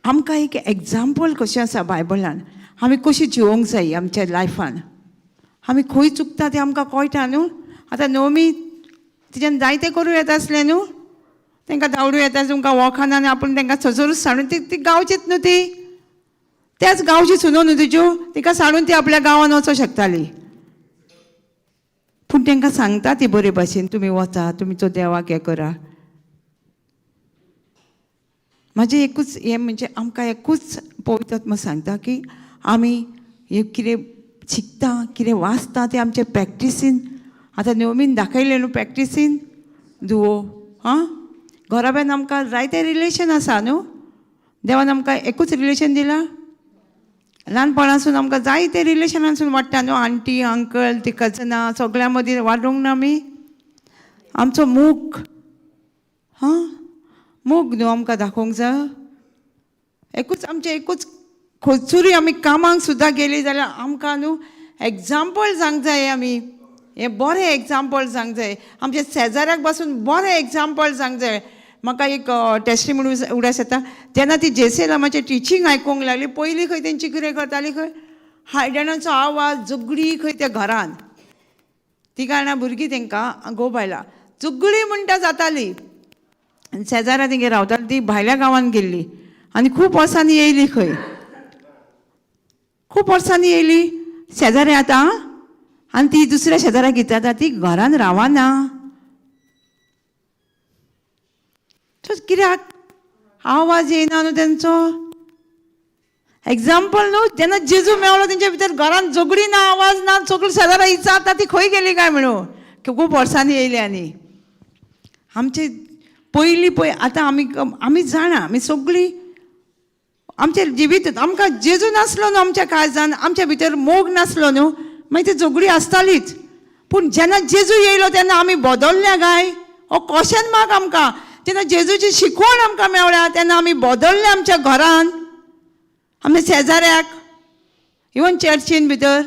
आमकां एक एग्जाम्पल कशें आसा बायबलान, आमी कशी जिवोंक जाय आमच्या लायफान, आमी खंय चुकता तें आमकां कळटा न्हू. आतां नवमी तिच्यान जायतें करूं येता आसलें न्हू, तांकां धांवडूं येता, तुमकां वखदां आनी आपूण तांकां थंयसरूच सांडून ती गांवचीच न्हू, ती त्याच गांवची सुनो न्हू तिज्यो, तिका सांडून ती आपल्या गांवान वचोंक शकताली. पूण तांकां सांगता ती बरे भाशेन, तुमी वचा, तुमी तो देवाक हें करा. म्हाजें एकूच हें म्हणजे आमकां एकूच पवित्र सांगता की आमी हें कितें शिकता, कितें वाचता तें आमचे प्रॅक्टिसीन. आतां नवमीन दाखयलें न्हू प्रॅक्टिसीन धुवो. आं, घराब्यान आमकां जायते रिलेशन आसा न्हू, देवान आमकां एकूच रिलेशन दिलां. ल्हानपणासून आमकां जायते रिलेशनासून वाडटा न्हू, आंटी अंकल ती कजनां सगळ्यां मदीं वाडूंक ना आमी. आमचो मोग, हां, मोग न्हू आमकां दाखोवंक जाय. एकूच आमचें एकूच खंयसरूय आमी कामाक सुद्दां गेली जाल्यार आमकां न्हू एग्जाम्पल सांग जाय आमी, हें बरें एग्जाम्पल सांग जाय. आमच्या शेजाऱ्याक पासून बरें एग्जाम्पल सांग जाय. म्हाका एक टेस्टिमोनी उगडास येता, तेन्ना ती जेसेलामाचें टिचींग आयकूंक लागली. पयलीं खंय तेंची कितें करताली खंय हायडणाचो आवाज, झगडी खंय त्या घरान, ती कारणां भुरगीं तांकां घोव बायलां झगडी म्हणटा जाताली. आनी शेजाऱ्या तेंगेर रावताली, ती भायल्या गांवान गेल्ली आनी खूब वर्सांनी येयली खंय, खूब वर्सांनी येयली शेजारी आतां. आनी ती दुसऱ्या शेजाऱ्याक विचारता, ती घरान रावना कित्याक, आवाज येयना न्हू तेंचो. एग्जाम्पल न्हू, जेन्ना जेजू मेवलो तेंच्या भितर घरान झगडी ना, आवाज ना, सगळीं शेजाऱ्यां विचारता ती खंय गेली काय म्हणून, खूब वर्सांनी येयली. आनी आमचे पयलीं पळय आतां आमी आमी जाणा, आमी सगळीं आमचें जिवीत आमकां जेजू नासलो न्हू आमच्या काळजान, आमच्या भितर मोग नासलो न्हू, मागीर ती झगडी आसतालीच. पूण जेन्ना जेजू येयलो तेन्ना आमी बदलल्या काय, हो क्वेश्चन मार्क आमकां. जेन्ना जेजूची शिकवण आमकां मेवल्या तेन्ना आमी बदलले आमच्या घरान, आमच्या शेजाऱ्याक, इवन चर्चीन भितर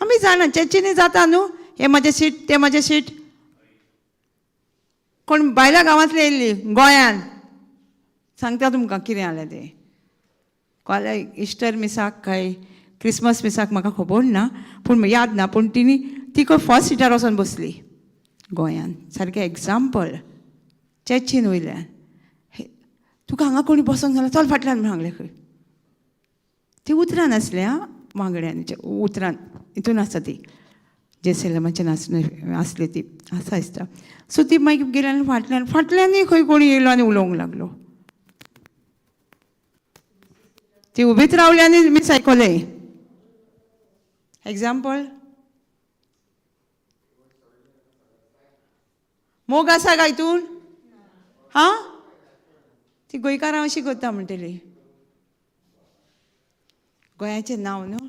आमी जाणा चर्चीनी जाता न्हू, हें म्हाजें सीट तें म्हाजें सीट. कोण भायल्या गांवांतली येयल्ली गोंयान, सांगता तुमकां कितें जालें तें. कोल्या इस्टर मिसाक काय क्रिसमस मिसाक म्हाका खबर ना, पूण याद ना, पूण तिणी ती खंय फर्स्ट सिटार वचोन बसली गोंयान. सारकें एग्जाम्पल चर्चीन वयल्यान, तुका हांगा कोणी बसोंक जाल्यार चल फाटल्यान म्हूण सांगलें खंय. ती उतरां नासलें आं, वांगड्यांच्या उतरान हितून आसा ती, जेसेलमाचें आसली ती आसा दिसता. सो ती मागीर गेली आनी फाटल्यान फाटल्यानूय खंय कोणी येयलो आनी उलोवंक लागलो. ती उबीच रावली आनी मीस आयकलें. एग्जाम्पल मोग आसा काय हितून? हां, ती गोंयकारां अशी करता म्हणटली, गोंयाचें नांव न्हू.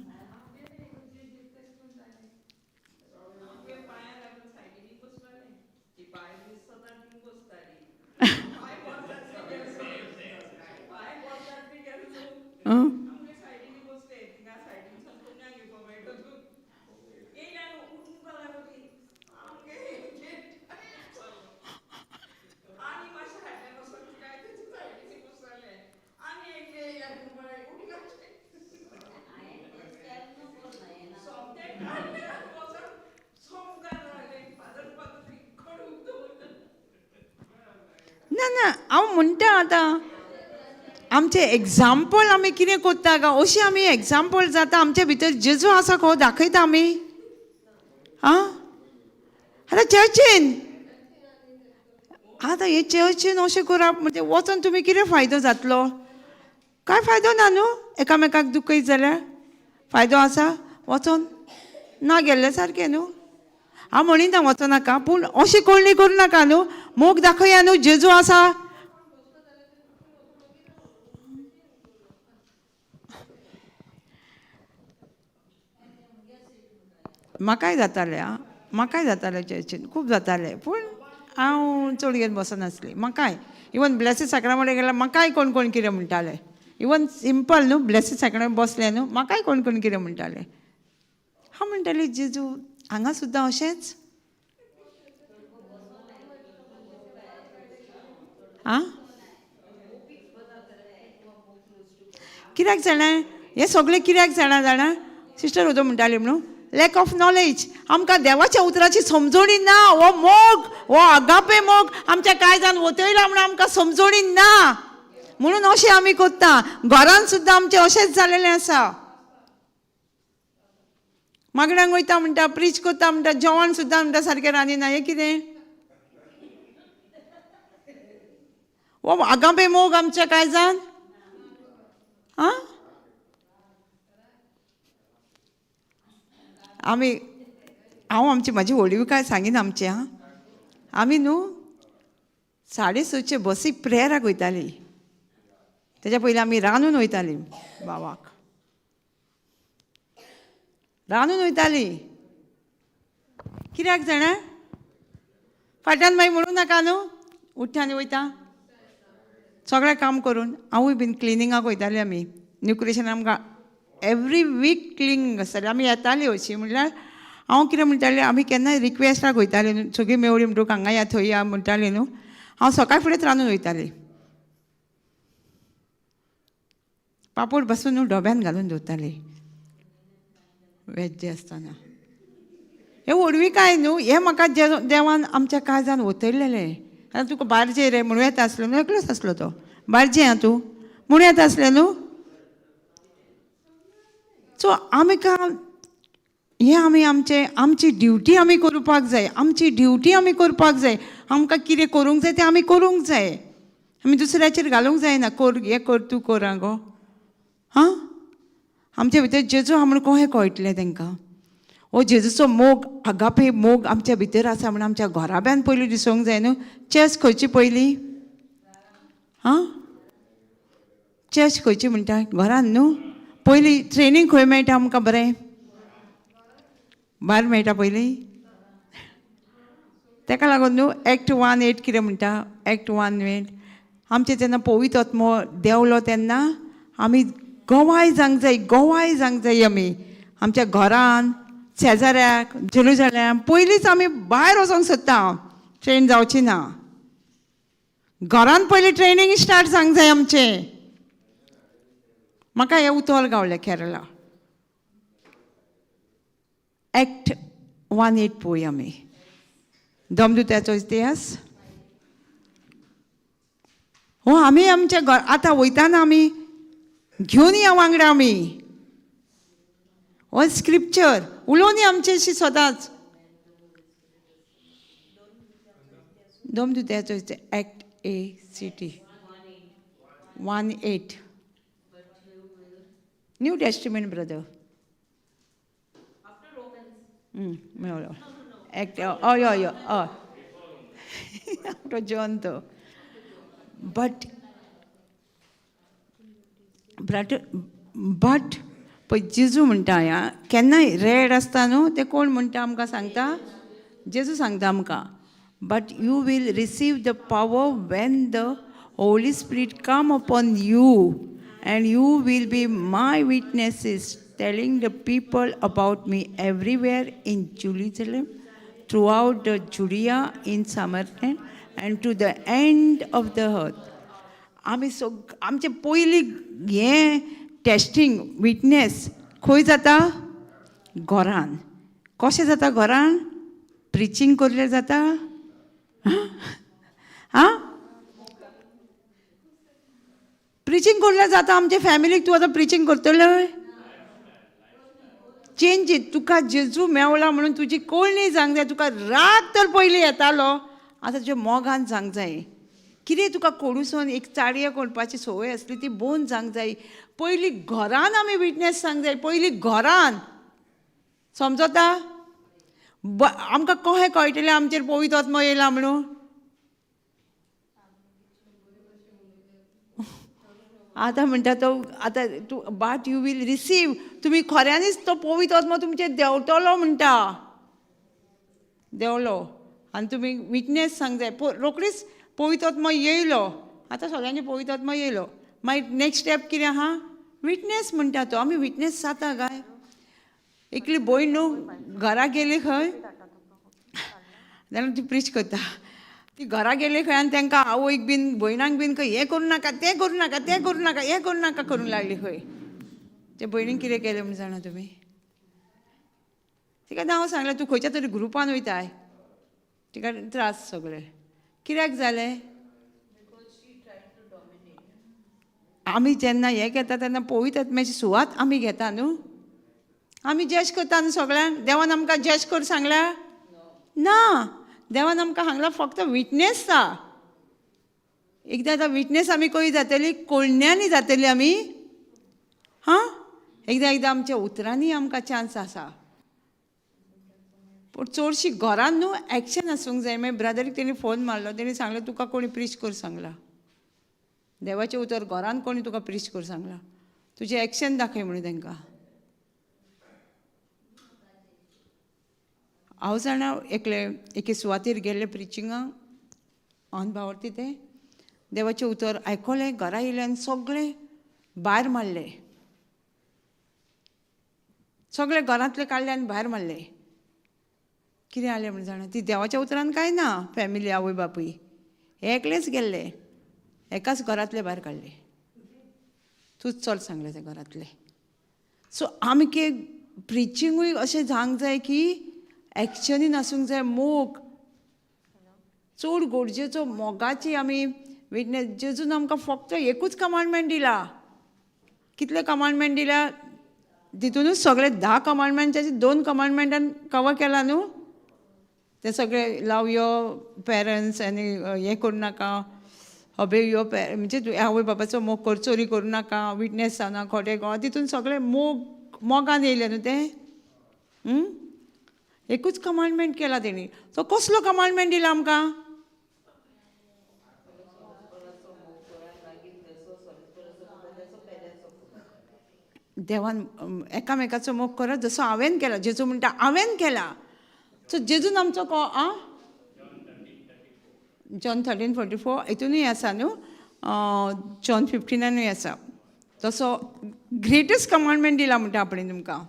ना, हांव म्हणटा आतां आमचें एग्जाम्पल आमी कितें कोत्ता गा, अशें आमी एग्जाम्पल जाता आमचे भितर जेजू आसा खो दाखयता आमी. आं आतां चर्चीन, आतां हे चर्चीन अशें करप म्हणजे वचोन तुमी कितें फायदो जातलो? कांय फायदो ना न्हू, एकामेकाक दुखयत जाल्यार फायदो आसा? वचोन ना गेल्ले सारकें न्हू. हांव म्हणिना वचो नाका, पूण अशें कोणी करूं नाका न्हू, मोग दाखया न्हू जेजू आसा. म्हाकाय जातालें, आं म्हाकाय जातालें चर्चीन, खूब जातालें, पूण हांव चड घेवन बसनासलें. म्हाकाय इवन ब्लेसी साक्रामेंटाक गेल्यार म्हाकाय कोण कोण कितें म्हणटाले, इवन सिंपल न्हू ब्लेसी साक्रामेंट बसलें न्हू, म्हाकाय कोण कोण कितें म्हणटाले. हांव म्हणटालें जेजू हांगा सुद्दां अशेंच. आं कित्याक जाणा हें सगळें कित्याक जाणा जाणा सिस्टर उदो म्हणटाली म्हणून लॅक ऑफ नॉलेज. आमकां देवाच्या उतराची समजणी ना. हो मोग, हो आगापे मोग आमच्या काळजान वतयला म्हणून आमकां समजणी ना, म्हणून अशें आमी करता. घरान सुद्दां आमचें अशेंच जालेलें आसा. मागण्यांक वयता म्हणटा, प्रीच करता म्हणटा, जेवण सुद्दां म्हणटा सारकें रांदिना, हें कितें? हो आगापे मोग आमच्या काळजान. आं आमी हांव आमची म्हाजी व्हडवीकाय सांगीन आमची. आं आमी न्हू 6:30 बसीक प्रेयराक वयताली, तेज्या पयलीं आमी रांदून वयताली, बावाक रांदून वयताली. कित्याक जाणा फाटल्यान मागीर म्हणूं नाका न्हू, उठ्ठा आनी वयता सगळें काम करून. हांवूय बीन क्लिनिंगाक वयताली. आमी न्यू क्रिएशन आमकां एवरी वीक क्लिनिंग आसतालें. आमी येताली अशी म्हणल्यार हांव कितें म्हणटालें, आमी केन्नाय रिक्वेस्टाक वयताली न्हू, सगळीं मेवळी म्हणटूक हांगा या थंय या म्हणटाली न्हू, हांव सकाळ फुडेंच रांदून वयताली. पापड बसून न्हू डब्यान घालून दवरताली वेज आसतना. हें व्हडविकाय न्हू, हें म्हाका देवान आमच्या काळजान वतयलेलें. आतां तुका बारजे रे म्हणूं येता आसलें न्हू, एकलोच आसलो तो, बारजे आं तूं म्हणूं येता आसलें न्हू. सो आमकां हें आमी आमचे आमची ड्युटी आमी करपाक जाय, आमची ड्युटी आमी करपाक जाय. आमकां कितें करूंक जाय तें आमी करूंक जाय, आमी दुसऱ्याचेर घालूंक जायना, कर हें कर तूं कर आं गो. हां आमच्या भितर जेजू आहा म्हूण कशें कळटलें तांकां? हो जेजूचो मोग, आगापे मोग आमच्या भितर आसा म्हूण आमच्या घराब्यान पयलीं दिसूंक जाय न्हू. चर्च खंयची पयली? हां चर्च खंयची म्हणटा? घरान न्हू. पयलीं ट्रेनींग खंय मेळटा आमकां? बरें भायर मेळटा पयलीं. ताका लागून न्हू एक्ट 1:8 कितें म्हणटा? एक्ट 1:8 आमचें जेन्ना पवित्र आत्मो देंवलो तेन्ना आमी गवाय जावंक जाय, गवाय जावंक जाय आमी आमच्या घरान, शेजाऱ्याक, जेरुजाल्याक. पयलींच आमी भायर वचोंक सोदता, ट्रेन जावची ना. घरान पयलीं ट्रेनींग स्टार्ट जावंक जाय आमचें. म्हाका हें उतर गावलें केरला एक्ट 1:8 पळोवया आमी. दमदुत्याचो इतिहास हो आमी आमच्या घर आतां वयताना आमी घेवन या वांगडा आमी हो स्क्रिप्चर उलोवनी आमच्याशी सदांच. दमदुत्याचो act ACT 1:8 new testament brother. मेळ्ळो एक्ट. हय हय हय आफ्टर जॉन तो. बट बट पळय जेजू म्हणटा ह्या केन्नाय रेड आसता न्हू तें कोण म्हणटा आमकां सांगता? जेजू सांगता आमकां, but you will receive the power when the Holy Spirit come upon you and you will be my witnesses telling the people about me everywhere in Jerusalem, throughout the Judea, in Samaria and to the end of the earth. आमी सग आमचें पयलीं हें testing witness खंय जाता? घरान. कशें जाता घरान? प्रिचींग करलें जाता. आं प्रिचींग कोरल्यार जाता आमचे फॅमिलीक. तूं आतां प्रिचींग करतलो? चेंज तुका जेजू मेवला म्हणून तुजी कोळणी जावंक जाय. तुका राग तर पयलीं येतालो, आतां तुज्या मोगान जावंक जाय. कितें तुका कोडूसून एक चाडये करपाची संवय आसली ती बंद जावंक जाय. पयलीं घरान आमी विटनेस सांग जाय, पयलीं घरान. समजता? आमकां कशें कळटलें आमचेर पवित्र आत्मो येयला म्हणून? आतां म्हणटा तो आतां तूं बट you will receive, तुमी खऱ्यांनीच तो पवित्र आत्मो तुमचेर देंवतलो म्हणटा. देंवलो आनी तुमी विटनेस सांग जाय. रोखडीच पवित्र आत्मो येयलो. आतां सगळ्यांचे पवित्र आत्मो येयलो. मागीर नेक्स्ट स्टेप कितें आहा? विटनेस म्हणटा तो. आमी विटनेस जाता काय? एकली भयण न्हू घरा गेली खंय, जाल्यार ती प्रीच करता. ती घरा गेली खंय आनी तांकां आवयक बीन भयणांक बीन खंय हें करूं नाका, तें करूं नाका, तें करूं नाका, हें करूं नाका करूंक लागली खंय. ते भयणीन कितें केलें म्हूण जाणा तुमी? तिका हांव सांगलें तूं खंयच्या तरी ग्रुपान वयताय, तिका त्रास सगळे कित्याक जाले? आमी जेन्ना हें घेता तेन्ना पवित्र आत्म्याची सुवात आमी घेता न्हू. आमी जज करता न्हू सगळ्यांक. देवान आमकां जज कर सांगल्या ना. देवान आमकां सांगला फक्त विटनेस जा. एकदां आतां विटनेस आमी खंय जातली? कोळण्यांनी जातली आमी. हां, एकदां एकदां आमच्या उतरांनी आमकां चान्स आसा, पूण चडशी घरान न्हू एक्शन आसूंक जाय. मागीर ब्रदरीक तेणी फोन मारलो, तेणी सांगलें तुका कोणी प्रीच कर सांगला, देवाचें उतर घरान कोणी तुका प्रीच कर सांगला, तुजें एक्शन दाखय म्हणून तांकां. हांव जाणा एकले एके सुवातेर गेल्ले प्रिचिंगाक, ऑन बावरती तें देवाचें उतर आयकलें, घरा येयलें आनी सगळें भायर मारलें. सगळें घरांतलें काडलें आनी भायर मारलें. कितें जालें म्हण जाणा? ती देवाच्या उतरान कांय ना. फॅमिली आवय बापूय हे एकलेच गेल्ले, एकाच घरांतले भायर काडले. तूंच चल सांगलें ते घरांतले. सो आमगे प्रिचिंगूय अशें जावंक जाय की एक्शनीन आसूंक जाय. मोग चड गरजेचो. मोगाची आमी विटनेस. जेजून आमकां फक्त एकूच कमांडमेंट दिला. कितले कमांडमेंट दिल्या? तितूनच सगळे 10 कमांडमेंटाचे 2 कमांडमेंटान कवर केला न्हू. ते सगळे लव your parents आनी हें करूं नाका, अबे your पेर म्हणजे तूं आवय बापाचो मोग कर, चोरी करूं नाका, विटनेस जावना, खोटें गो, तितून सगळे मोग मोगान येयलें न्हू तें. एकूच कमांडमेंट केला तेणी. तो कसलो कमांडमेंट दिला आमकां? देवान एकामेकाचो मोग करत जसो हांवें केला. जेजू म्हणटा हांवें केला. सो जेजून आमचो को आ जॉन 13:44 हितूनय आसा न्हू, जॉन 15नूय आसा. तसो ग्रेटस्ट कमांडमेंट दिला म्हणटा आपणें तुमकां.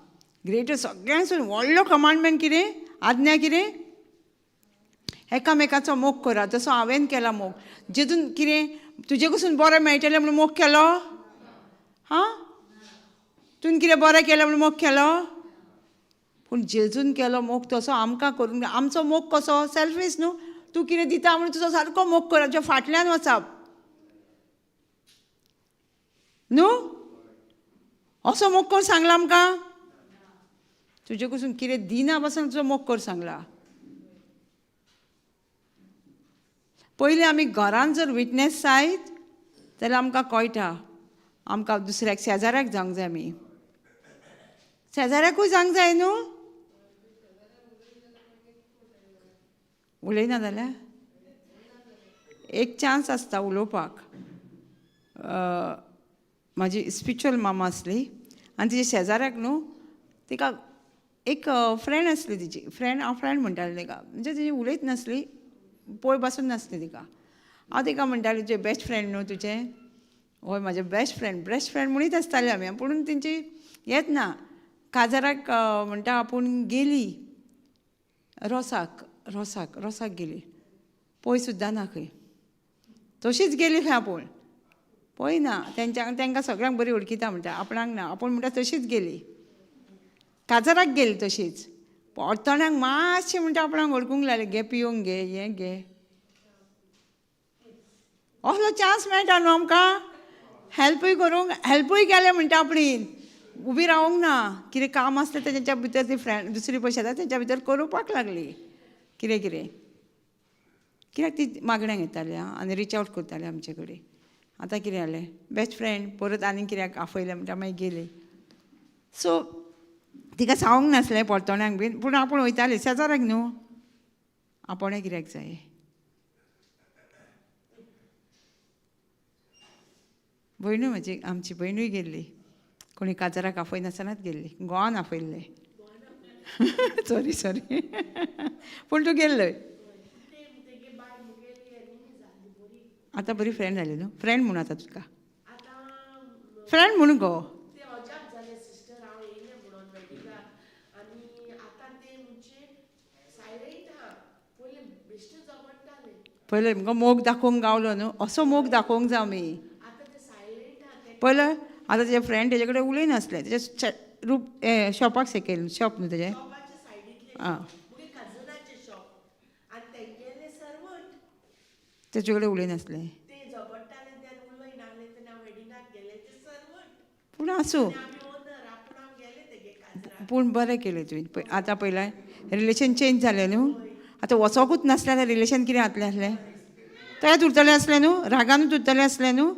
ग्रेटस्ट सगळ्यांसून व्हडलो कमांडमेंट कितें? आज्ञा कितें? एकामेकाचो मोग करा जसो हांवें केला मोग. जेजून कितें तुजे कडसून बरें मेळटलें म्हणून मोग केलो? हां, तुवें कितें बरें केलें म्हणून मोग केलो? पूण जेजून केलो मोग तसो आमकां करूंक. आमचो मोग कसो? सेल्फीश न्हू. तूं कितें दिता म्हणून तुजो सारको मोग कर, तुज्या फाटल्यान वचप न्हू. असो मोग कर सांगला आमकां? तुजे कडसून कितें दिना पासून तुजो मोग कर सांगला. पयलीं आमी घरान जर विटनेस जायत जाल्यार आमकां कळटा. आमकां दुसऱ्याक शेजाऱ्याक जावंक जाय. आमी शेजाऱ्याकूय जावंक जाय न्हू. उलयना जाल्यार एक चान्स आसता उलोवपाक. म्हाजी स्पिरिच्युअल मामा आसली आनी तिच्या शेजाऱ्याक न्हू तिका एक फ्रेंड आसली. तिची फ्रेंड, हांव फ्रेंड म्हणटालें तिका, म्हणजे तिची उलयत नासली, पळय पासून नासली तिका. हांव तिका म्हणटालें तुजें बेस्ट फ्रेंड न्हू तुजें? हय म्हाजें बेस्ट फ्रेंड. बेस्ट फ्रेंड म्हणीत आसतालें आमी. पूण तेंची येत ना. काजाराक म्हणटा आपूण गेली रोसाक, रोसाक रोसाक गेली, पळय सुद्दां ना खंय, तशीच गेली खंय आपूण, पळय ना. तेंच्या तांकां सगळ्यांक बरी वळखीता म्हणटा, आपणाक ना. आपूण म्हणटा तशीच गेली, काजाराक गेली तशीच. पोरतणाक मातशें म्हणटा आपणाक वळखूंक लागलें, घे पिवंक घे, हें घे. असलो चान्स मेळटा न्हू आमकां. हेल्पूय करूंक, हेल्पूय केलें म्हणटा आपणेन, उबी रावंक ना. कितें काम आसलें तें तेंच्या भितर ती फ्रेंड दुसरी पयशे येता तेंच्या भितर करुपाक लागली कितें कितें. कित्याक ती मागण्यांक येताली आनी रिच आवट करताली आमचे कडेन. आतां कितें जालें, बेस्ट फ्रेंड परत आनीक कित्याक आफयलें म्हणटा मागीर गेली. सो तिका सांगूंक नासलें पोरतोण्याक बीन, पूण आपूण वयताली शेजाराक न्हू, आपोणें कित्याक जाय. भयणूय म्हजी, आमची भयणूय गेल्ली, कोणी काजाराक आफयनासतनाच गेल्ली, गोवान आफयल्लें. सॉरी सॉरी, पूण तूं गेल्लय. आतां बरी फ्रेंड जाली न्हू, फ्रेंड म्हणून आतां तुका फ्रेंड म्हणून गो. पयलें मुगो मोग दाखोवंक गावलो न्हू, असो मोग दाखोवंक जाय आमी. पयलें आतां तेजे फ्रेंड तेजे कडेन उलयनासलें, तेजे रूप शॉपाक सेकेल शॉप न्हू तेजें, आं तेजे कडेन उलयनासलें. पूण आसूं, पूण बरें केलें तुवें. आतां पयलें रिलेशन चेंज जालें न्हू, आतां वचोकूच नासलें जाल्यार रिलेशन कितें जातलें आसलें, तेंच उरतलें आसलें न्हू, रागानूच उरतलें आसलें न्हू.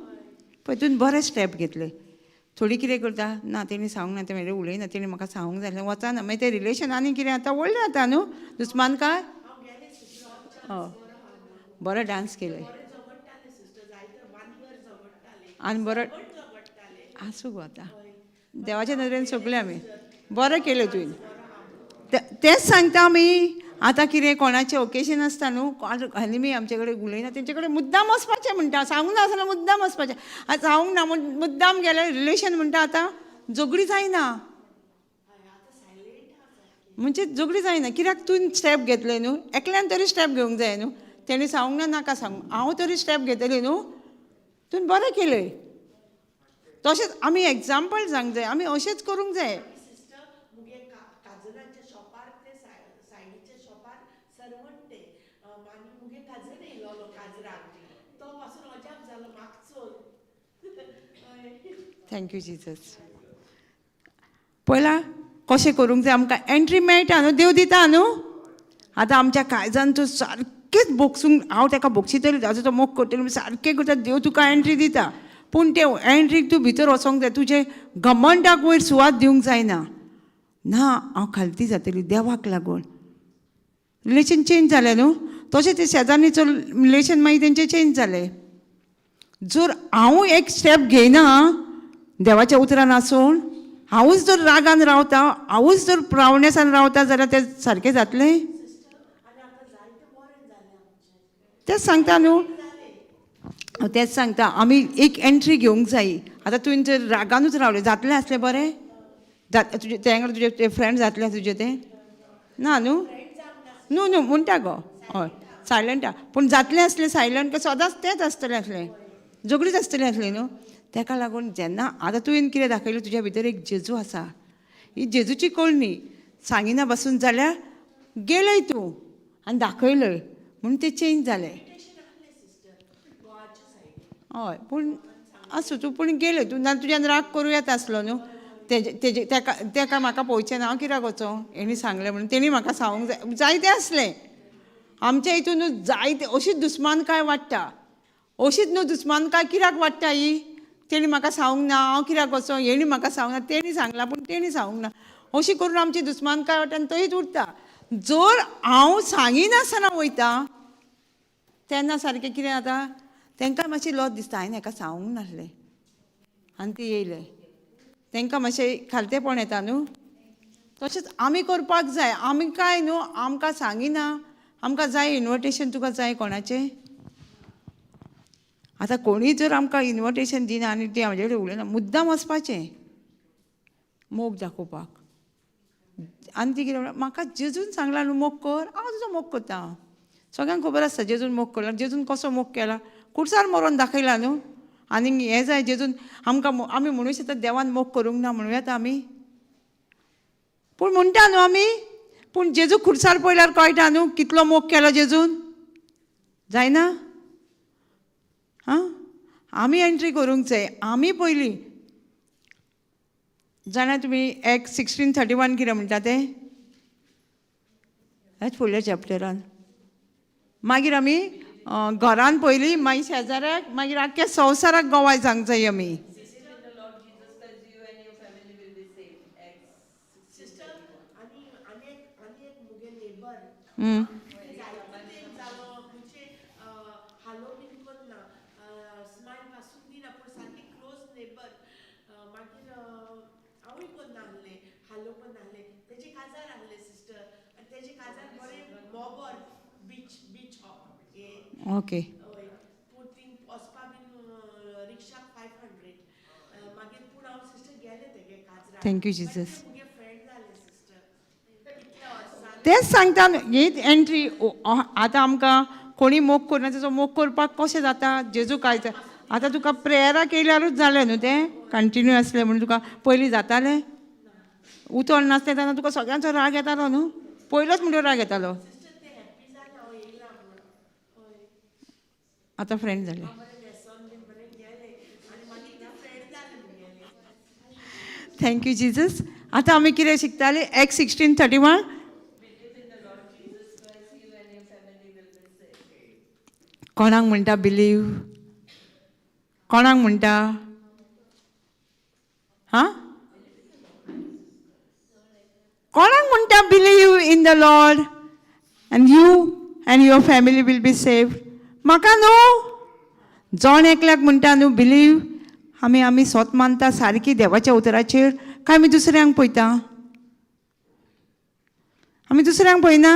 पळय तुवें बरें स्टेप घेतलें. थोडी कितें करता ना, तेणी सांगूंक ना, तें म्हळ्यार उलयना, तेणी म्हाका सांगूंक जाय आसलें, वचना, मागीर तें रिलेशन आनी कितें आतां व्हडलें जाता न्हू, दुस्मान काय. हय बरो डांस केलें आनी बरो आसूं गो. आतां देवाच्या नदरेन सगळें आमी बरें केलें तुवें, तेंच सांगता आमी. आतां कितें कोणाचें ओकेजन आसता न्हू, आनी आमचे कडेन उलयना तेंचे कडेन मुद्दाम वचपाचें म्हणटा, सांगूंक ना आसतना मुद्दाम वचपाचें. आतां सांगूंक ना म्हूण मुद्दाम गेलें रिलेशन म्हणटा आतां झगडी जायना, म्हणजे झगडी जायना. कित्याक तुवें स्टेप घेतलें न्हू, एकल्यान तरी स्टेप घेवंक जाय न्हू. तेणी सांगूंक ना नाका सांगूं, हांव तरी स्टेप घेतलें न्हू, तुवें बरें केलें. तशेंच आमी एग्जाम्पल सांगूंक जाय, आमी अशेंच करूंक जाय. Thank you Jesus. पयला कशें करूंक जाय, आमकां एंट्री मेळटा न्हू, देव दिता न्हू. आतां आमच्या काळजान तूं सारकेंच बोगसूंक, हांव ताका बोगशितलें, आतां तो मोग करतलो सारकें करता, देव तुका एंट्री दिता. पूण ते एंट्रीक तूं भितर वचोंक जाय, तुजें घमंडाक वयर सुवात दिवंक जायना. ना हांव खालती जातली देवाक लागून. रिलेशन चेंज जालें न्हू, तशें ते शेजान्नीचो रिलेशन मागीर तेंचें चेंज जालें. जर हांव एक स्टेप घेयना देवाच्या उतरान आसून, हांवूच जर रागान रावता, हांवूच जर प्रावणेसान रावता जाल्यार तें सारकें जातलें. तेंच सांगता न्हू, तेंच सांगता आमी एक एंट्री घेवंक जाय. आतां तुवें जर रागानूच रावलें जातलें आसलें बरें, तुजें तेंगडे तुजें ते फ्रेंड जातलें तुजें तें ना न्हू, न्हू न्हू म्हणटा गो, हय सायलंट, पूण जातलें आसलें सायलंट काय सदांच तेंच आसतलें आसलें, झगडीच आसतलें आसलें न्हू. तेका लागून जेन्ना आतां तुवें कितें दाखयलें, तुज्या भितर एक जेजू आसा, ही जेजूची कळणी सांगिना बसून जाल्यार गेलय तूं आनी दाखयलय म्हूण तें चेंज जालें. हय पूण आसूं, तूं पूण गेलय तूं, ना तुज्यान राग करूं येता आसलो न्हू. तेजे तेजे तेका तेका म्हाका पळोवचें ना, हांव कित्याक वचों, हेणी सांगलें म्हणून तेणी म्हाका सांगूंक जाय जायतें आसलें. आमच्या हितून न्हू जायते अशीच दुस्मानकाय वाडटा, अशीच न्हू दुस्मानकाय कित्याक वाडटा ही, तेणी म्हाका सांगूंक ना हांव कित्याक वचों, हेणी म्हाका सांगूंक ना, तेणी सांगलां पूण तेणी सांगूंक ना, अशी करून आमची दुस्मानकाय वाडटा आनी थंयच उरता. जर हांव सांगिनासतना वयता तेन्ना सारकें कितें जाता, तांकां मातशी लज दिसता, हांवें हेका सांगूंक नासलें आनी ती येयलें, तांकां मातशें खालतेपण येता न्हू. तशेंच आमी करपाक जाय, आमी काय न्हू आमकां सांगिना, आमकां जाय इन्विटेशन, तुका जाय कोणाचें. आतां कोणीय जर आमकां इन्विटेशन दिना आनी ती आमचे कडेन उलयना, मुद्दाम वचपाचें मोग दाखोवपाक. आनी ती कितें म्हणटा, म्हाका जेजून सांगलां न्हू मोग कर, हांव तुजो मोग करता. सगळ्यांक खबर आसता जेजून मोग करला, जेजून कसो मोग केला, कुडसार मरोन दाखयला न्हू. आनी हें जाय जेजून आमकां, आमी म्हणूं शकता देवान मोग करूंक ना म्हणूं येता आमी, पूण म्हणटा न्हू आमी, पूण जेजू खुर्सार पळयल्यार कळटा न्हू कितलो मोग केलो जेजून, जायना. हां आमी एंट्री करूंक जाय आमी पयलीं. जाणा तुमी एक्ट 16:31 कितें म्हणटा तें, ह्याच फुडल्या चॅप्टरान. मागीर आमी घरान पयलीं, मागीर शेजाऱ्याक, मागीर आख्ख्या संवसाराक गवाय सांगक जाय आमी. सिस्टर, आनी आनी एक मुगे नेबर जायतो तेंप जालो, म्हणजे हालो बीन करना, स्मायल पासून दिना, पूण सारकी क्लोज नेबर. मागीर हांवूय करना आहलें, हालो करना आहलें. तेजें काजार आहलें सिस्टर, आनी तेजें काजार बरें मोबर बीच बीच हें. हय, पूण थिंग वचपा बीन रिक्षाक 500. मागीर पूण हांव सिस्टर गेलें तेगे काजराक. Thank you Jesus. मुगे फ्रेंड जालें सिस्टर इतल्या वर्सां. तेंच सांगता न्हू, ही एंट्री. आतां आमकां कोणी मोग करना, तेजो मोग करपाक कशें जाता? जेजू काय आतां तुका प्रेयरां केल्यारूच जालें न्हू तें, कंटिन्यू आसलें म्हणून. तुका पयलीं जातालें, उतर नासलें तेन्ना तुका सगळ्यांचो राग येतालो न्हू, पयलोच म्हणटकीर राग येतालो. सिस्टर, तें हॅप्पी जालें हांव येयलां म्हणून. हय. आतां फ्रेंड जालें. हांव बरें न्हेसोन बीन बरें गेलें आनी मागीर तें फ्रेंड जालें मुगेलें. Thank you Jesus. आतां आमी कितें शिकताले? एक्ट 16:31. कोणाक म्हणटा बिलीव? कोणाक म्हणटा? हां, कोणाक म्हणटा believe in the Lord and you and your family will be safe? म्हाका न्हू, जण एकल्याक म्हणटा न्हू बिलीव. आमी सोत मानता सारकी देवाच्या उतराचेर, काय आमी दुसऱ्यांक पळयता? आमी दुसऱ्यांक पळयना.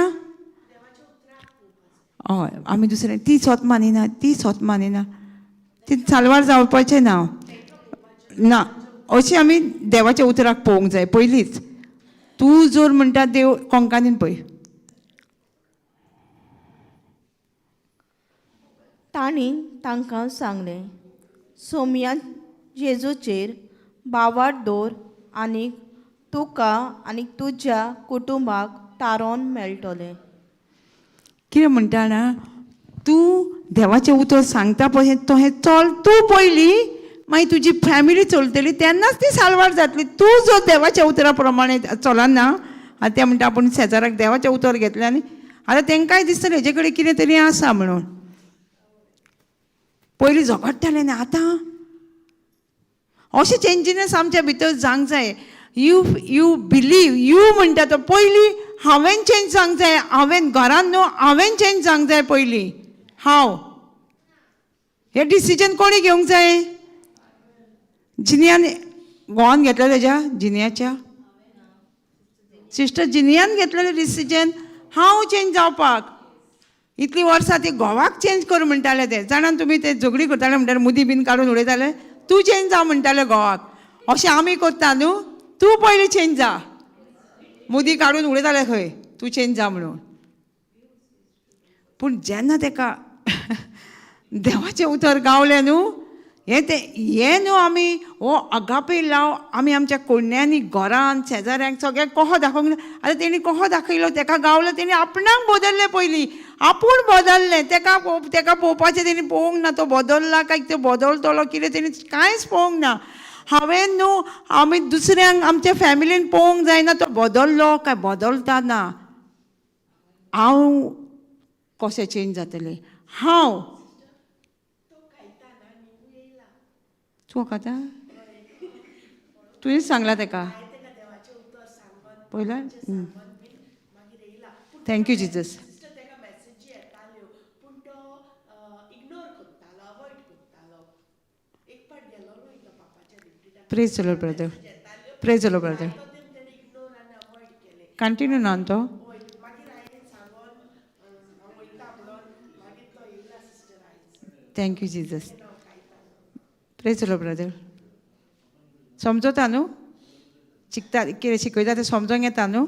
हय, आमी दुसऱ्यांक, ती सोत मानिना, ती सोत मानिना, ती साल्वार जावपाचें ना ना. अशें आमी देवाच्या उतराक पळोवंक जाय पयलींच. तूं जर म्हणटा देव, कोंकानीन पळय. तांणी तांकां सांगलें, सोमयान जेजूचेर भावार्थ दवर आनी तुका आनी तुज्या कुटुंबाक तारोन मेळटलें. कितें म्हणटा जाणा, तूं देवाचें उतर सांगता पळय तो, हें चल तूं पयलीं, मागीर तुजी फॅमिली चलतली, तेन्नाच ती साल्वार जातली. तूं जर देवाच्या उतरा प्रमाणे चलना, आतां ते म्हणटा आपूण शेजाराक देवाचें उतर घेतलें आनी आतां तांकांय दिसतलें हेजे कडेन कितें तरी आसा म्हणून. पयलीं झगडटाले न्ही, आतां अशें चेंजीस आमच्या भितर जावंक जाय. You you believe you म्हणटा तो पयलीं हांवें चेंज जावंक जाय. हांवें घरान न्हू, हांवें चेंज जावंक जाय पयलीं. हांव हें डिसिजन कोणी घेवंक जाय? जिनियान, घोवान घेतलें तेज्या, जिनियाच्या, सिस्टर जिनियान घेतलेलें डिसिजन हांव चेंज जावपाक. इतलीं वर्सां ती घोवाक चेंज कर म्हणटाले ते. जाणा तुमी, ते झगडी करताले म्हणटाले, मुदी बीन काडून उडयताले, तूं चेंज जा म्हणटाले घोवाक. अशें आमी करता न्हू, तूं पयलीं चेंज जा. मुदी काडून उडयताले खंय, तूं चेंज जा म्हणून. पूण जेन्ना तेका देवाचें उतर गावलें न्हू, हें तें हें न्हू, आमी हो अगापे लाव आमी आमच्या कोण्यांनी, घरान, शेजाऱ्यांक सगळ्यांक कहो दाखोवंक ना. आतां तेणी कहो दाखयलो, तेका गावलो, तेणी आपणाक बदललें पयलीं, आपूण बदललें. तेका पळोवपाचें तेणी पळोवंक ना, तो बदलला काय तो बदलतलो कितें, तेणी कांयच पळोवंक ना. हांवें न्हू, आमी दुसऱ्यांक आमच्या फॅमिलीन पळोवंक जायना तो बदललो काय बदलता ना. हांव कशें चेंज जातलें? हांव तूं खाता, तुवें सांगलां तेका पयल्या. Thank you Jesus. Sister, ताका मॅसेजी येताल्यो पूण तो इग्नोर करतालो, अवॉयड करतालो. एक पाट गेलोलो तो पापाच्या रिट्रिटाक. Praise the Lord brother, praise the Lord brother. तो तें तेणें इग्नोर आनी अवॉयड केलें. कंटिन्यू ना तो. हय, मागीर हांवें सांगोन हांव वयता म्हणून, मागीर तो येयला सिस्टर आयज. Thank you Jesus, praise the Lord brother. समजता न्हू? शिकता, कितें शिकयता तें समजोंक येता न्हू?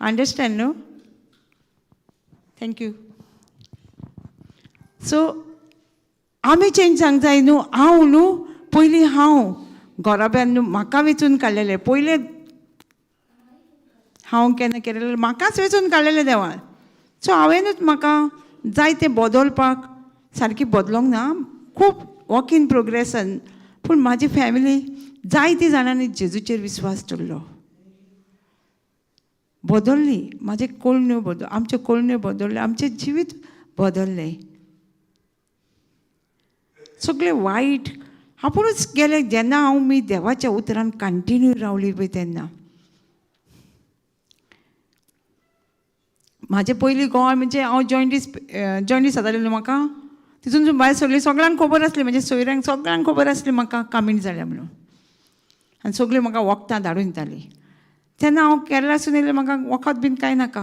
अंडरस्टँड न्हू? Thank you. सो आमी चेंज जावंक जाय न्हू. हांव न्हू पयलीं, हांव घराब्यान न्हू, म्हाका वेंचून काडलेलें पयलें. हांव केन्ना केलेलें, म्हाकाच वेंचून काडलेलें देवान. सो हांवेनूच म्हाका जाय तें बदलपाक, सारकी बदलोंक ना खूब. Walk in progression. पूण म्हाजी फॅमिली जायती जाणांनी जेजूचेर विस्वास दवरलो, बदल्ली. म्हाजे कोळण्यो बदल, आमच्यो कोळण्यो बदल्ल्यो, आमचें जिवीत बदल्लें. सगळें वायट आपुणूच गेलें. जेन्ना हांव मी देवाच्या उतरान कंटिन्यू रावली पळय तेन्ना म्हाजें पयलीं गोवा म्हणजे हांव जॉयंडीस जॉयंडीस जातालें न्हू म्हाका, तितून भायर सरली. सगळ्यांक खबर आसली, म्हणजे सोयऱ्यांक सगळ्यांक खबर आसली म्हाका कामीण जाल्या म्हणून, आनी सगळीं म्हाका वखदां धाडून दितालीं. तेन्ना हांव केरळासून येयलें, म्हाका वखद बीन कांय नाका,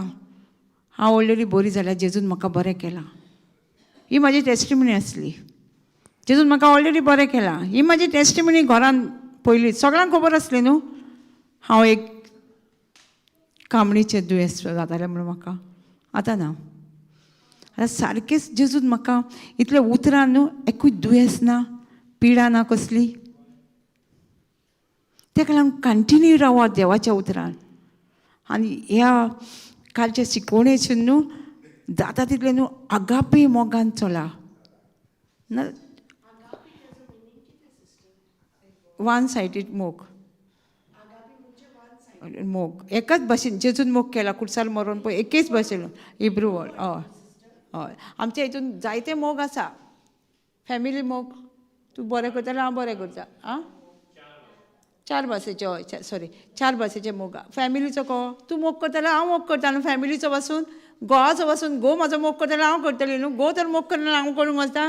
हांव ऑलरेडी बरी जाल्या, जेजून म्हाका बरें केलां. ही म्हाजी टेस्टिमनी आसली, जेजून म्हाका ऑलरेडी बरें केलां. ही म्हाजी टेस्टिमनी घरान पयलीं सगळ्यांक खबर आसली न्हू हांव एक कामणीचें दुयेंस जातालें म्हणून म्हाका. आतां ना, आतां सारकेंच जेजून म्हाका इतलें उतरां न्हू, एकूय दुयेंस ना, पिडा ना कसली. तेका लागून कंटिन्यू रावात देवाच्या उतरान. आनी ह्या कालच्या शिकवणेसून न्हू जाता तितलें न्हू आगापे मोगान चला. ना वन सायडीड मोग, मोग एकाच भाशेन जेजून मोग केला कुडसार मरोन पळय एकेच भाशेन हिब्रू वर्ड. हय हय, आमच्या हितून जायते मोग आसा. फॅमिली मोग, तूं बरें करता हांव बरें करता. आं, चार भाशेचे, हय सॉरी, चार भाशेचे मोग. फॅमिलीचो को तूं मोग करता जाल्यार हांव मोग करता न्हू. फॅमिलीचो पासून घोवाचो पासून, घोव म्हाजो मोग करता जाल्यार हांव करतली न्हू. घोव तर मोग करना हांव करूंक वचता.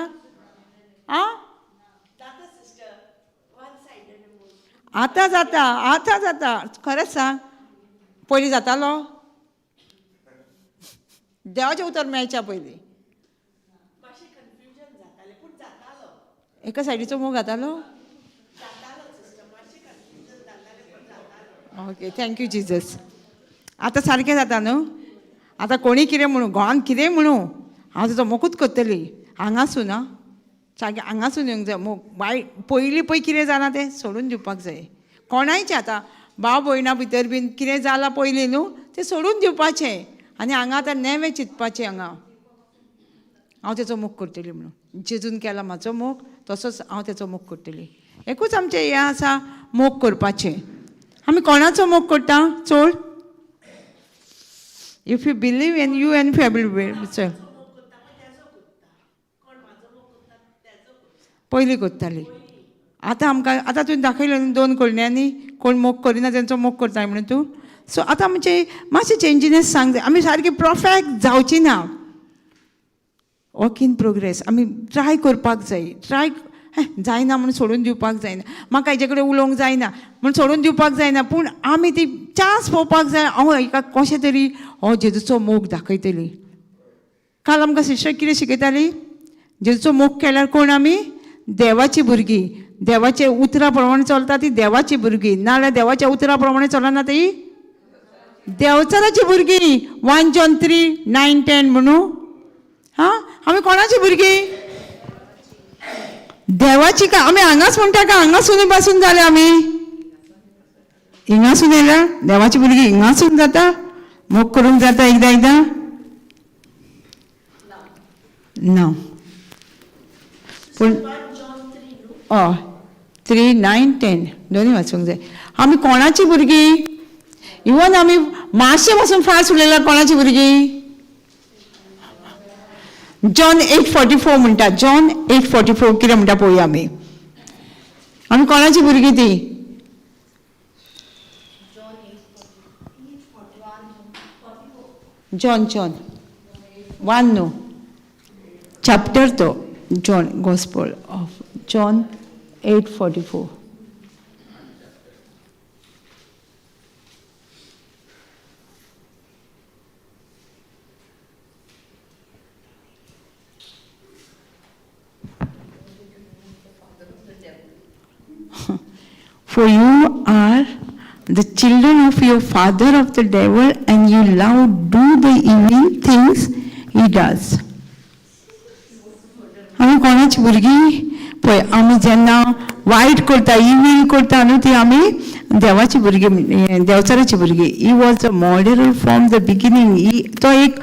आं, आतां जाता, आतां जाता. खरेंच सांग, पयलीं जातालो देवाचें उतर मेळच्या पयलीं एका सायडीचो मोग जातालो. Okay, thank you Jesus. आतां सारकें जाता न्हू. आतां कोणी कितें म्हणू, घोवान कितेंय म्हणू, हांव तेजो मोगूच करतली. हांगासून आं, सारकें हांगासून येवंक जाय मोग. वायट पयलीं पळय कितें जालां तें सोडून दिवपाक जाय कोणायचें. आतां भाव भयणा भितर बीन कितें जालां पयलीं न्हू तें सोडून दिवपाचें आनी हांगा आतां नेवें चिंतपाचें. हांगा हांव तेचो मोग करतली म्हणून जेजून केला म्हाजो मोग, तसोच हांव तेचो मोग करतली. एकूच आमचें हें आसा मोग करपाचें. आमी कोणाचो मोग करता चड? If you believe in you and family चल पयलीं करताली. आतां आमकां आतां तुवें दाखयलें दोन कोळण्यांनी कोण मोग करिना तेंचो मोग करताय म्हणून तूं. सो आतां आमचें मातशें चेंजीनेस सांग जाय. आमी सारकी परफेक्ट जावची ना, वर्क इन प्रोग्रेस. आमी ट्राय करपाक जाय. ट्राय जायना म्हणून सोडून दिवपाक जायना. म्हाका हेजे कडेन उलोवंक जायना म्हणून सोडून दिवपाक जायना. पूण आमी ती चान्स पळोवपाक जाय. हांव हेका कशें तरी हो जेजूचो मोग दाखयतली. काल आमकां सिस्टर कितें शिकयताली? जेजूचो मोग केल्यार कोण आमी? देवाची भुरगीं. देवाच्या उतरा प्रमाणे चलता ती देवाची भुरगीं, नाजाल्यार देवाच्या उतरा प्रमाणे चलना ती देवचाराची भुरगीं. 1 John 3, 9, 10 म्हणू. हां, आमी कोणाची भुरगीं? देवाची. का आमी हांगाच म्हणटा का हांगासून पासून जाले आमी? हिंगासून येयल्या देवाची भुरगीं, हिंगासून जाता मोग करूंक जाता एकदां एकदां ना. पूण हय 3, 9, 10 दोनूय वाचूंक जाय. आमी कोणाची भुरगीं? इवन आमी मातशें पासून फास्ट उलयल्यार कोणाची भुरगीं? जॉन 8:44 म्हणटा. जॉन 8:44 कितें म्हणटा पळोवया आमी. आमी कोणाची भुरगीं ती? जॉन जॉन 1 न्हू चॅप्टर तो, John gospel of John 8:44. For you are the children of your father of the devil, and you love do the evil things he does. आमी कोणाची भुरगीं? पळय आमी जेन्ना वायट करता, इवील करता न्हू, ती आमी देवाची भुरगीं, देवचाराची भुरगीं. He was a murderer from the beginning. तो एक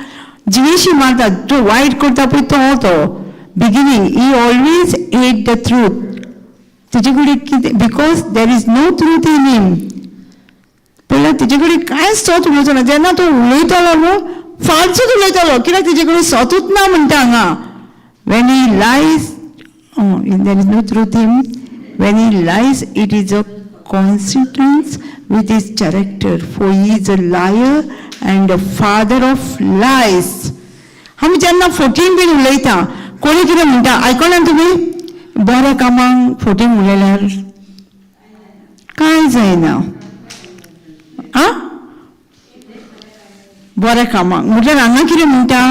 जिवेशी मारता, तो वायट करता पळय तो तो Beginning he always hate the truth. तेजे कडेन कितें, because there is no truth in him. पयल्यार तेजे कडेन कांयच सत उलोवचो ना. जेन्ना तो उलयतालो न्हू, फाल्सूच उलयतालो, कित्याक तेजे कडेन सतूच ना म्हणटा हांगा. When he lies, there is no truth in, when he lies it is a consistence with his character, for he is a liar and a father of lies. आमी जेन्ना फोटींग बीन उलयता, कोणी कितें म्हणटा आयकना तुमी, बऱ्या कामांक फोटींग उलयल्यार कांय जायना. आं, बऱ्या कामांक म्हटल्यार हांगा कितें म्हणटा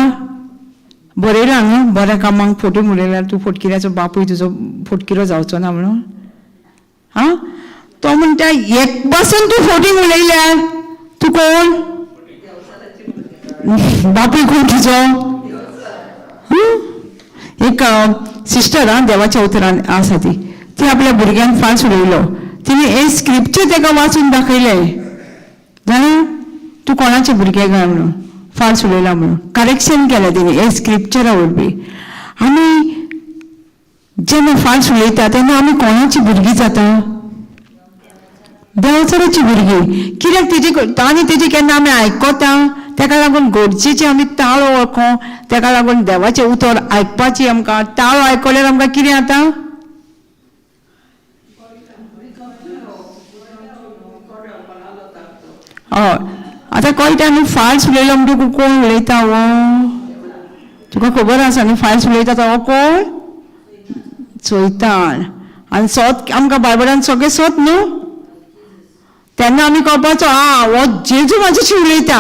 बरयलां हांगा, बऱ्या कामांक फोटींग उलयल्यार तूं फोटकिऱ्याचो बापूय तुजो फोटकिरो जावचो ना म्हणून. आं, तो म्हणटा एक पासून तूं फोटींग उलयल्यार तूं कोण, बापूय कोण तुजो. एक सिस्टर आं, देवाच्या उतरान आसा ती, ती आपल्या भुरग्यांक फाल्स उलयलो. तिणें एक स्क्रिप्चर ताका वाचून दाखयलें, जाणा तूं कोणाचें भुरगें काय म्हणून, फाल्स उलयला म्हणून करेक्शन केलें तिणें हे स्क्रिप्चरा वरवीं. आमी जेन्ना फाल्स उलयता तेन्ना आमी कोणाची भुरगीं जाता, देंवचाराची भुरगीं. कित्याक तेजी आनी तेजी केन्ना आमी आयकता, तेका लागून गरजेची आमी ताळो वळखो, तेका लागून देवाचें उतर आयकपाची आमकां ताळो आयकल्यार आमकां कितें जाता, हय. आतां कळटा न्हू फाल्स उलयलो म्हणटकूच कोण उलयता हो, तुका खबर आसा न्हू फाल्स उलयता तो हो कोण चोयता. आनी सोत आमकां बायबलान सगळें सोत न्हू, तेन्ना आमी कळपाचो आं हो जेजू म्हाज्याशी उलयता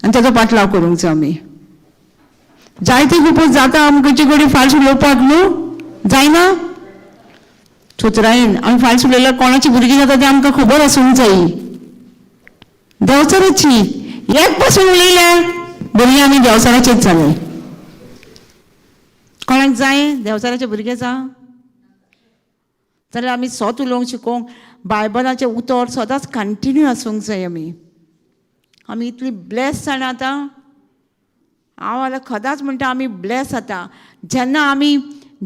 आनी तेजो पाटलाव करूंक जाय आमी. जायते खूब जाता आमकां कडेन फाल्स उलोवपाक न्हू, जायना चतुरायेन आमी फाल्स उलयल्यार कोणाची भुरगीं जाता तें आमकां खबर आसूंक जाय. देंवचाराची एक पासून उलयल्यार भुरगीं आमी देंवचाराचेच जाले. कोणाक जाय देंवचाराचे भुरगे जा जाल्यार आमी सोत उलोवंक शिकोवंक बायबलाचें उतर सदांच कंटिन्यू आसूंक जाय. आमी आमी इतली ब्लेस जाणा आतां, हांव जाल्यार खदांच म्हणटा आमी ब्लेस जाता. जेन्ना आमी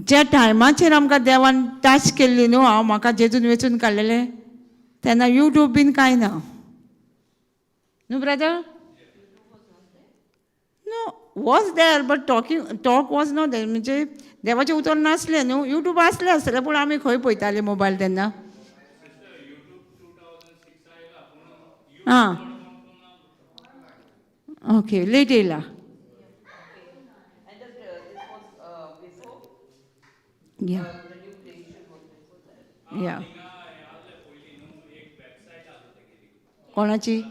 ज्या टायमाचेर आमकां देवान टच केल्ली न्हू, हांव म्हाका जेजून वेंचून काडलेलें तेन्ना युट्यूब बीन कांय ना न्हू brother. No was there but talk was not there, म्हणजे देवाचें उतर नासलें न्हू, युट्यूब आसलें आसतलें पूण आमी खंय पळयताले मोबायल तेन्ना. आं ओके, लेट येयला. या या कोणाची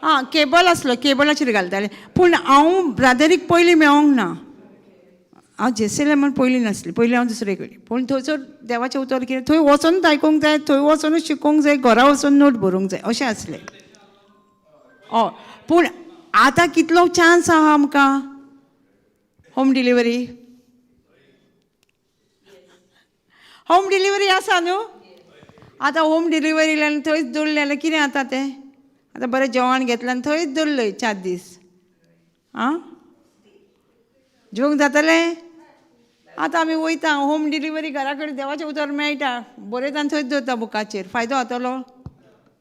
आं केबल आसलो, केबलाचेर घालताले पूण हांव ब्रादरीक पयलीं मेळोंक ना. हांव जेसेले म्हण पयलीं नासलें, पयलीं हांव दुसरे कडेन, पूण थंयसर देवाचें उतर कितें थंय वचोनूच आयकूंक जाय, थंय वचोनूच शिकोवंक जाय, घरा वचून नोट बरोवंक जाय अशें आसलें. हय, पूण आतां कितलो चान्स आहा आमकां होम डिलिवरी. होम डिलिवरी आसा न्हू आतां, होम डिलिवरी थंयच दवरलें जाल्यार कितें जाता तें, आतां बरें जेवण घेतलें आनी थंयच दवरलें 4 दीस, आं जेवंक जातलें. आतां आमी वयता होम डिलिवरी घरा कडेन देवाचें उतर मेळटा, बरयता आनी थंयच दवरता बुकाचेर, फायदो जातलो.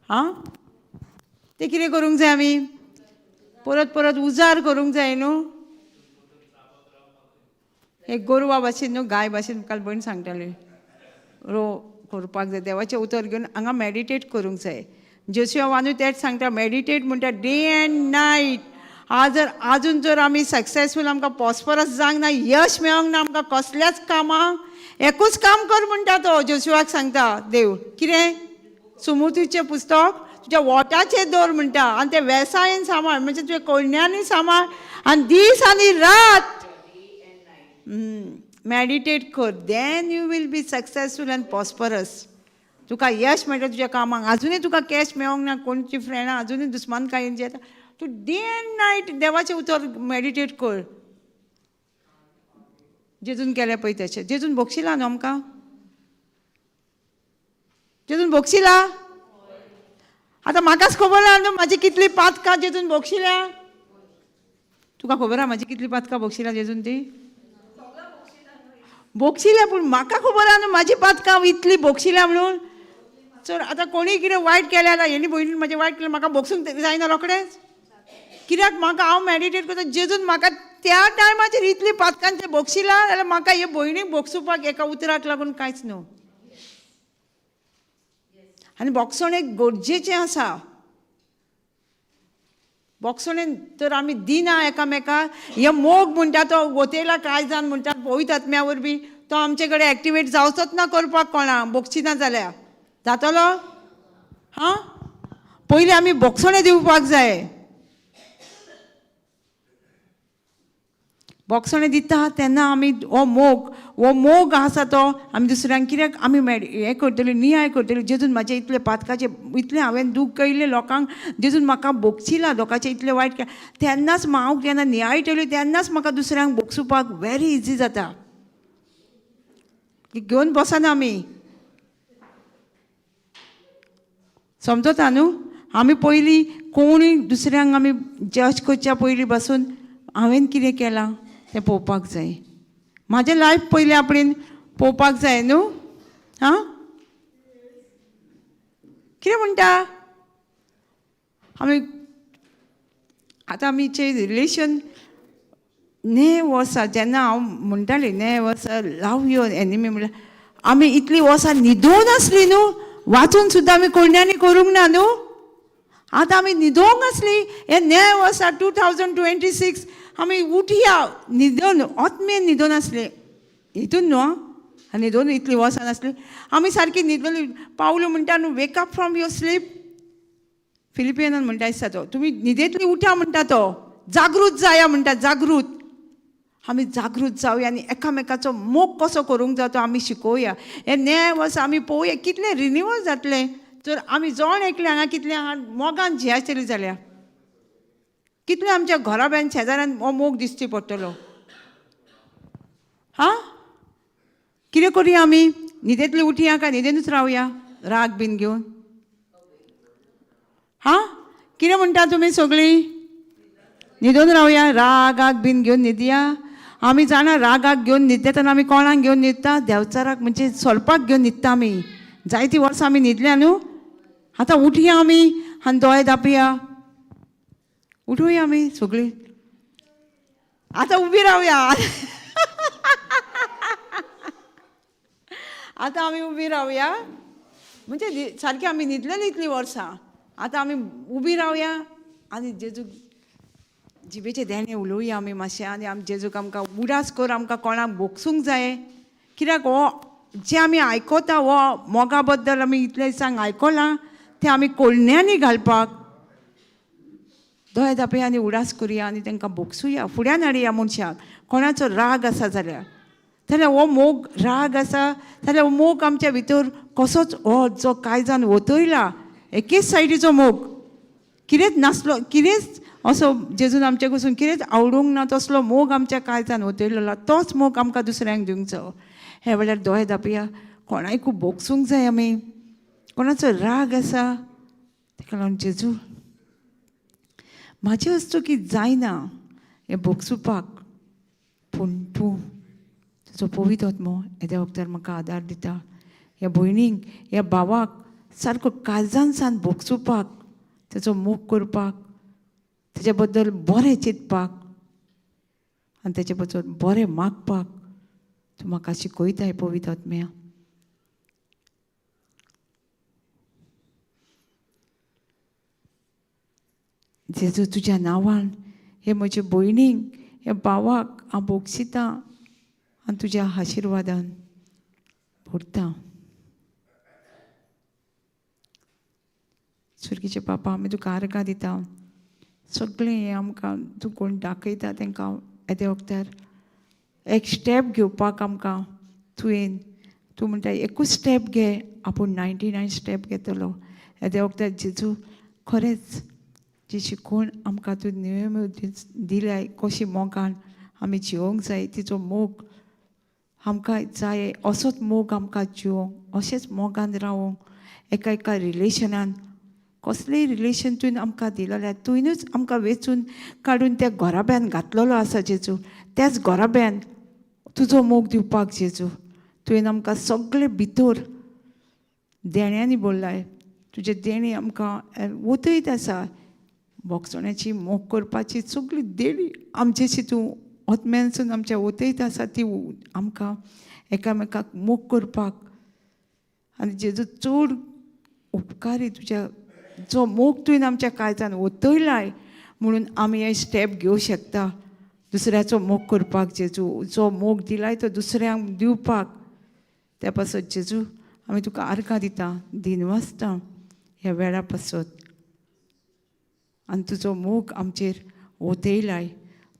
आं तें कितें करूंक जाय आमी, परत परत उजार करूंक जाय न्हू. एक गोरवा भाशेन न्हू, गाय भाशेन काल भयण सांगताली रो करपाक जाय, देवाचें उतर घेवन हांगा मॅडिटेट करूंक जाय. जोशिया वानू तेंच सांगता, मॅडिटेट म्हणटा डे अँड नायट. आज जर आजून जर आमी सक्सेसफूल आमकां पॉस्परस जावंक ना, यश मेळोंक ना आमकां कसल्याच कामाक, एकूच काम कर म्हणटा तो जोशिवाक सांगता देव, कितें सुमुतीचें पुस्तक तुज्या वोटाचेर दवर म्हणटा आनी तें वेसायेन सांबाळ, म्हणजे तुज्या कोळण्यांनी सांबाळ आनी दीस आनी रात मॅडिटेट कर, then you will be successful and prosperous. तुका यश मेळटा तुज्या कामाक. आजुनूय तुका कॅश मेळोंक ना, कोणची फ्रेंडां आजुनूय दुस्मानकायेन जे येता, तूं डे अँड नायट देवाचें उतर मॅडिटेट कर. जेजून केलें पळय तशें, जेजून भोगशिला न्हू आमकां, जेजून भोगशिला. आतां म्हाकाच खबर ना न्हू म्हाजी कितली पातकां जेजून भोगशिल्या. तुका खबर आहा म्हाजी कितली पातकां भोगशिला जेजून ती? भोगशिल्या पूण म्हाका खबर आहा न्हू म्हाजी पातकां इतली भोगशिल्या म्हणून. चड आतां कोणीय कितें वायट केलें जाल्यार हेणी भयणीन म्हाजें वायट केलें म्हाका भोगसूंक जायना रोखडेंच. कित्याक म्हाका हांव मॅडिटेट करता जेजून म्हाका त्या टायमाचेर इतली पातकांचें भोगशिला जाल्यार म्हाका हे भयणीक भोगसुपाक एका उतराक लागून कांयच न्हू. आनी भोगसण एक गरजेचें आसा. भोगसणेन तर आमी दिना एकामेकाक. हे मोग म्हणटा तो वतेला कांय जाण म्हणटा पवित्र आत्म्या वरवीं तो आमचे कडेन एक्टिवेट जावचोच ना करपाक कोणाक भोगशिना जाल्यार जातलो. हां, पयलीं आमी भोगसणें दिवपाक जाय. भोगसणें दिता तेन्ना आमी हो मोग, हो मोग आसा तो आमी दुसऱ्यांक कित्याक आमी हें करतली, नियाळ करतली. जेजून म्हाजें इतलें पातकाचें इतलें हांवें दूख कयिल्लें लोकांक, जेजून म्हाका भोगशिला लोकांचें इतलें वायट केलें, तेन्नाच हांव जेन्ना नियाळटली तेन्नाच म्हाका दुसऱ्यांक भोगसुपाक वेरी इजी जाता. घेवन बसना आमी, समजता न्हू. आमी पयलीं कोणूय दुसऱ्यांक आमी जज करच्या पयलीं बसून हांवें कितें केलां तें पळोवपाक जाय. म्हाजें लायफ पयलीं आपणें पळोवपाक जाय न्हू. आं, कितें म्हणटा आमी आतां आमचें रिलेशन ने वर्सां जेन्ना हांव म्हणटालें ने वर्सां लव your enemy म्हणल्यार आमी इतलीं वर्सां न्हिदून आसली न्हू, वाचून सुद्दां आमी कोण्यांनी करूंक ना न्हू. आतां आमी न्हिदोंक आसली हे न्याय वर्सा 2026 आमी उठया न्हिदोन, आत्मेन न्हिदोन आसले हितून न्हू आनी न्हिदोन इतलीं वर्सां नासली आमी सारकी न्हिदली. पावलो म्हणटा न्हू wake up from your sleep, फिलिपियनान म्हणटा दिसता तो, तुमी न्हिदेंतली उठा म्हणटा तो, जागृत जाया म्हणटा, जागृत. आमी जागृत जावया आनी एकामेकाचो मोग कसो करूंक जाय तो आमी शिकोवया. हे न्याय वर्सा आमी पळोवया कितलें रिनिवल जातलें तर आमी जण एकले हांगा कितलें आहा मोगान जियाचेली जाल्यार कितलें आमच्या घराब्यान शेजाऱ्यान हो मोग दिसची पडटलो. हां, कितें करुया आमी? न्हिदेंतली उठया काय न्हिदेनूच रावया राग बीन घेवन? हां, कितें म्हणटा तुमी सगळीं? न्हिदून रावया, रागाक बीन घेवन न्हिदया. आमी जाणा रागाक घेवन न्हिदता तेन्ना आमी कोणाक घेवन न्हिदता? देंवचाराक म्हणजे सोलपाक घेवन न्हिदता आमी. जायतीं वर्सां आमी न्हिदल्या न्हू. आतां उठया आमी आनी दोळे धांपया, उठुया आमी सगळीं. आतां उबी रावया, आतां आमी उबी रावया म्हणजे सारकी आमी न्हिदलेली इतलीं वर्सां, आतां आमी उबी रावया आनी जेजूक जिबेचें देणें उलोवया आमी मातशें. आनी आमी जेजूक आमकां उडास कर, आमकां कोणाक भोगसूंक जाय. कित्याक हो जें आमी आयकता हो मोगा बद्दल आमी इतले दिसांक आयकलां तें आमी कोळण्यांनी घालपाक दोळे धांपया आनी उडास करुया आनी तांकां भोगसुया, फुड्यान हाडया मनशाक. कोणाचो राग आसा जाल्यार, जाल्यार हो मोग राग आसा जाल्यार हो मोग आमच्या भितर कसोच हो जो कांय जाण वतयला एकेच सायडीचो मोग कितेंच नासलो, कितेंच असो जेजून आमच्या कडसून कितेंच आवडूंक ना तसलो मोग आमच्या काळजान वतयलेलो, तोच मोग आमकां दुसऱ्यांक दिवचो. हे वेळार दोळे धांपया, कोणाय खूब भोगसूंक जाय आमी. कोणाचो राग आसा ताका लागून जेजू म्हाजे वस्तू की जायना हें भोगसुपाक, पूण तूं तुजो पवित्र आत्मो येद्या वखदार म्हाका आदार दिता. ह्या भयणीक ह्या भावाक सारको काळजान सान भोगसुपाक, तेजो मोग करपाक, तेजे बद्दल बरें चिंतपाक आनी तेजे बद्दल बरें मागपाक तूं म्हाका शिकयताय पवित्र आत्म्या. जेजू तुज्या नांवान हे म्हजे भयणीक हे भावाक हांव भोगशितां आनी तुज्या आशिर्वादान भरतां. सुर्गीचे पापा आमी तुका आर्गां दिता. सगळें हें आमकां तूं कोण दाखयता तांकां येद्या वखदार एक स्टेप घेवपाक आमकां तुवें, तूं म्हणटा एकूच स्टेप घे, आपूण 99 स्टेप घेतलो. येद्या वखदार जेजू खरेंच जी शिकवण आमकां तूं नेम दिल्याय कशी मोगान आमी जिवोंक जाय, तिचो मोग आमकां जाय, असोच मोग आमकां जिवोंक, अशेंच मोगान रावोंक, एका एका रिलेशनान कसलेय रिलेशन तुवें आमकां दिलेलें, तुवेंनूच आमकां वेंचून काडून त्या घराब्यान घातलेलो आसा जेजू. त्याच घराब्यान तुजो मोग दिवपाक जेजू. तुवें आमकां सगळे भितर देण्यांनी बोल्लाय, तुजें देणें आमकां वतयत आसा. भोगसण्याची मोग करपाची सगळी देणी आमचेशी तूं आत्म्यानसून आमच्या वतयत आसा, ती आमकां एकामेकाक मोग करपाक. आनी जेजू चड उपकारी तुज्या जो मोग तुवें आमच्या काळजान वतयलाय म्हणून आमी हे स्टेप घेवं शकता दुसऱ्याचो मोग करपाक जेजू. जो मोग दिलाय तो दुसऱ्यांक दिवपाक, त्या पासत जेजू आमी तुका आर्गां दिता, दिनवासता ह्या वेळा पासत. आनी तुजो मोग आमचेर ओतयलाय,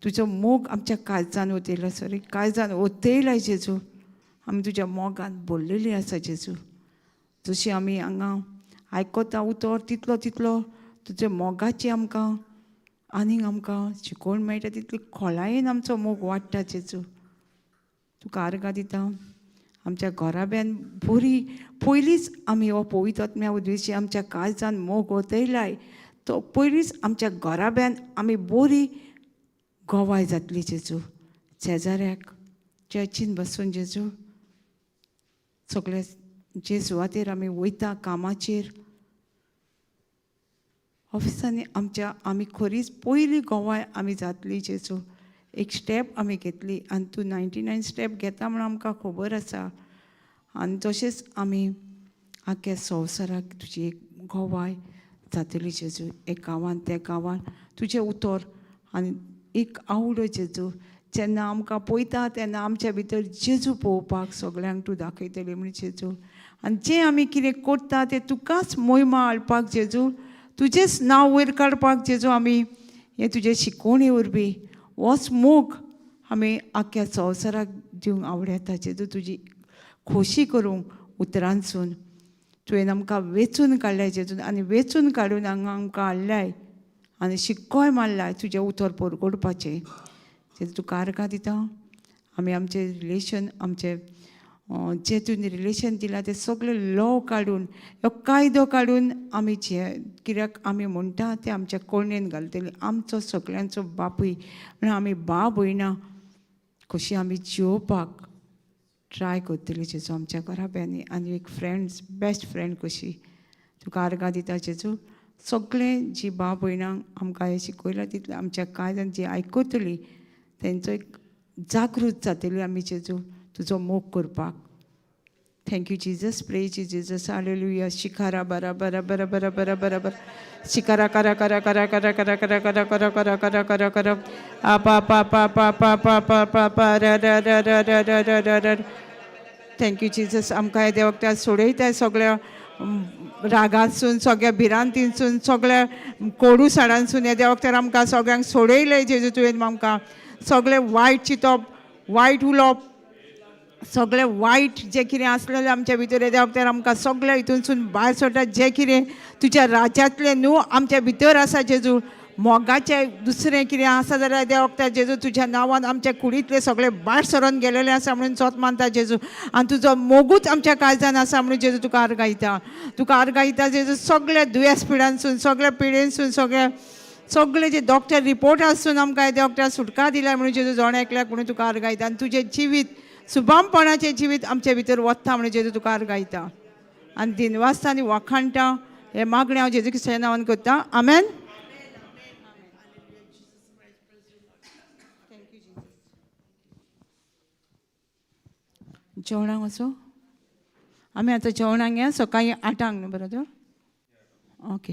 तुजो मोग आमच्या काळजान ओतयला, सॉरी काळजान ओतयलाय जेजू. आमी तुज्या मोगान भरलेली आसा जेजू. जशी आमी हांगा आयकता उतर तितलो तितलो तुज्या मोगाची आमकां आनीक आमकां शिकोवण मेळटा, तितली खोलायेन आमचो मोग वाडटा जेजू. तुका आर्गां दिता. आमच्या घराब्यान बरी पयलींच आमी हो पवित्र आत्म्या उद्देशी आमच्या काळजान मोग ओतयलाय तो पयलींच आमच्या घराब्यान आमी बरी गोवाय जातली जेजू. शेजाऱ्याक चर्चीन बसून जेजू सगळे जे सुवातेर आमी वयता कामाचेर ऑफिसांनी आमच्या आमी खरीच पयली गोवाय आमी जातली जेजू. एक स्टेप आमी घेतली आनी तूं 99 स्टेप घेता म्हणून आमकां खबर आसा. आनी तशेंच आमी आख्या संवसाराक तुजी एक गोवाय जातली जेजू. एक गांवान त्या गांवान तुजें उतर आनी एक आवडो जेजू जेन्ना आमकां पळयता तेन्ना आमच्या भितर जेजू पळोवपाक सगळ्यांक तूं दाखयतली म्हण जेजू. आनी जें आमी कितें करता तें तुकाच मोहिमा हाडपाक जेजू, तुजेंच नांव वयर काडपाक जेजू आमी हें तुजें शिकोवणे वरवीं होच मोग आमी आख्या संवसाराक दिवंक आवडटा जेजू. तुजी खोशी करूंक उतरांसून तुवें आमकां वेंचून काडल्याय जेजून, आनी वेंचून काडून हांगा आमकां हाडल्याय आनी शिक्कोय मारलाय तुजें उतर परगोडपाचें. जेजू तुका आर्गां दिता. आमी आमचें रिलेशन आमचें जें तुवें रिलेशन दिलां तें सगळें लॉ काडून कायदो काडून आमी जे कित्याक आमी म्हणटा तें आमच्या कोळणेन घालतली. आमचो सगळ्यांचो बापूय म्हणून आमी बा भयणां कशी आमी जियोवपाक ट्राय करतली जेजू आमच्या घराब्यांनी आनी एक फ्रेंड्स बेस्ट फ्रेंड कशी तुका आर्गां दिता जेजू. सगळें जी बा भयणांक आमकां हें शिकयलां तितलें आमच्या कांय जाण जी आयकतली तेंचो एक जागृत जातली आमी जेजू तुजो मोग करपाक. Thank you Jesus, praise you Jesus, hallelujah. Shikara बरा बरा बरा बरा बरा बरा बरा शिकारा करा करा करा करा करा करा करा करा करा करा करा करा आपा पा पा पा पा पा पा पा पा र र र र र र र र र. Thank you Jesus. आमकां ह्या वखदार सोडयताय सगळ्या रागांतसून, सगळ्या भिरांतीनसून, सगळ्या कोडूसाणांसून. ह्या वखदार आमकां सगळ्यांक सोडयलें जेजू तुवें. आमकां सगळें वायट चिंतप, वायट उलोवप, सगळें वायट जें कितें आसलेलें आमच्या भितर ह्या वखदार आमकां सगळें हितूनसून भायर सोडटा. जें कितें तुज्या राज्यांतलें न्हू आमच्या भितर आसा जेजू, मोगाचें दुसरें कितें आसा जाल्यार त्या वखदार जेजू तुज्या नांवान आमच्या कुडींतलें सगळें भायर सरोन गेलेलें आसा म्हणून सोत मानता जेजू. आनी तुजो मोगूच आमच्या काळजान आसा म्हणून जेजू तुका आर्गां दिता, तुका आर्गां दिता जेजू. सगळ्या दुयेंस पिडांसून, सगळ्या पिडेनसून, सगळ्या सगळे जे डॉक्टर रिपोर्ट आसून आमकां डॉक्टर सुटका दिल्या म्हणून जेजू जण एकल्याक म्हणून तुका आर्गां दिता. आनी तुजें जिवीत सुबामपणाचें जिवीत आमच्या भितर वता म्हणून जेजू तुका आर्गां दिता. आनी दिनवासता आनी वाखाणटा हें मागणें हांव जेजू क्रिस्ताच्या नांवान करता. आमेन. जेवणाक वचो आमी आतां जेवणाक या सकाळीं 8 न्हू बरोबर? ओके.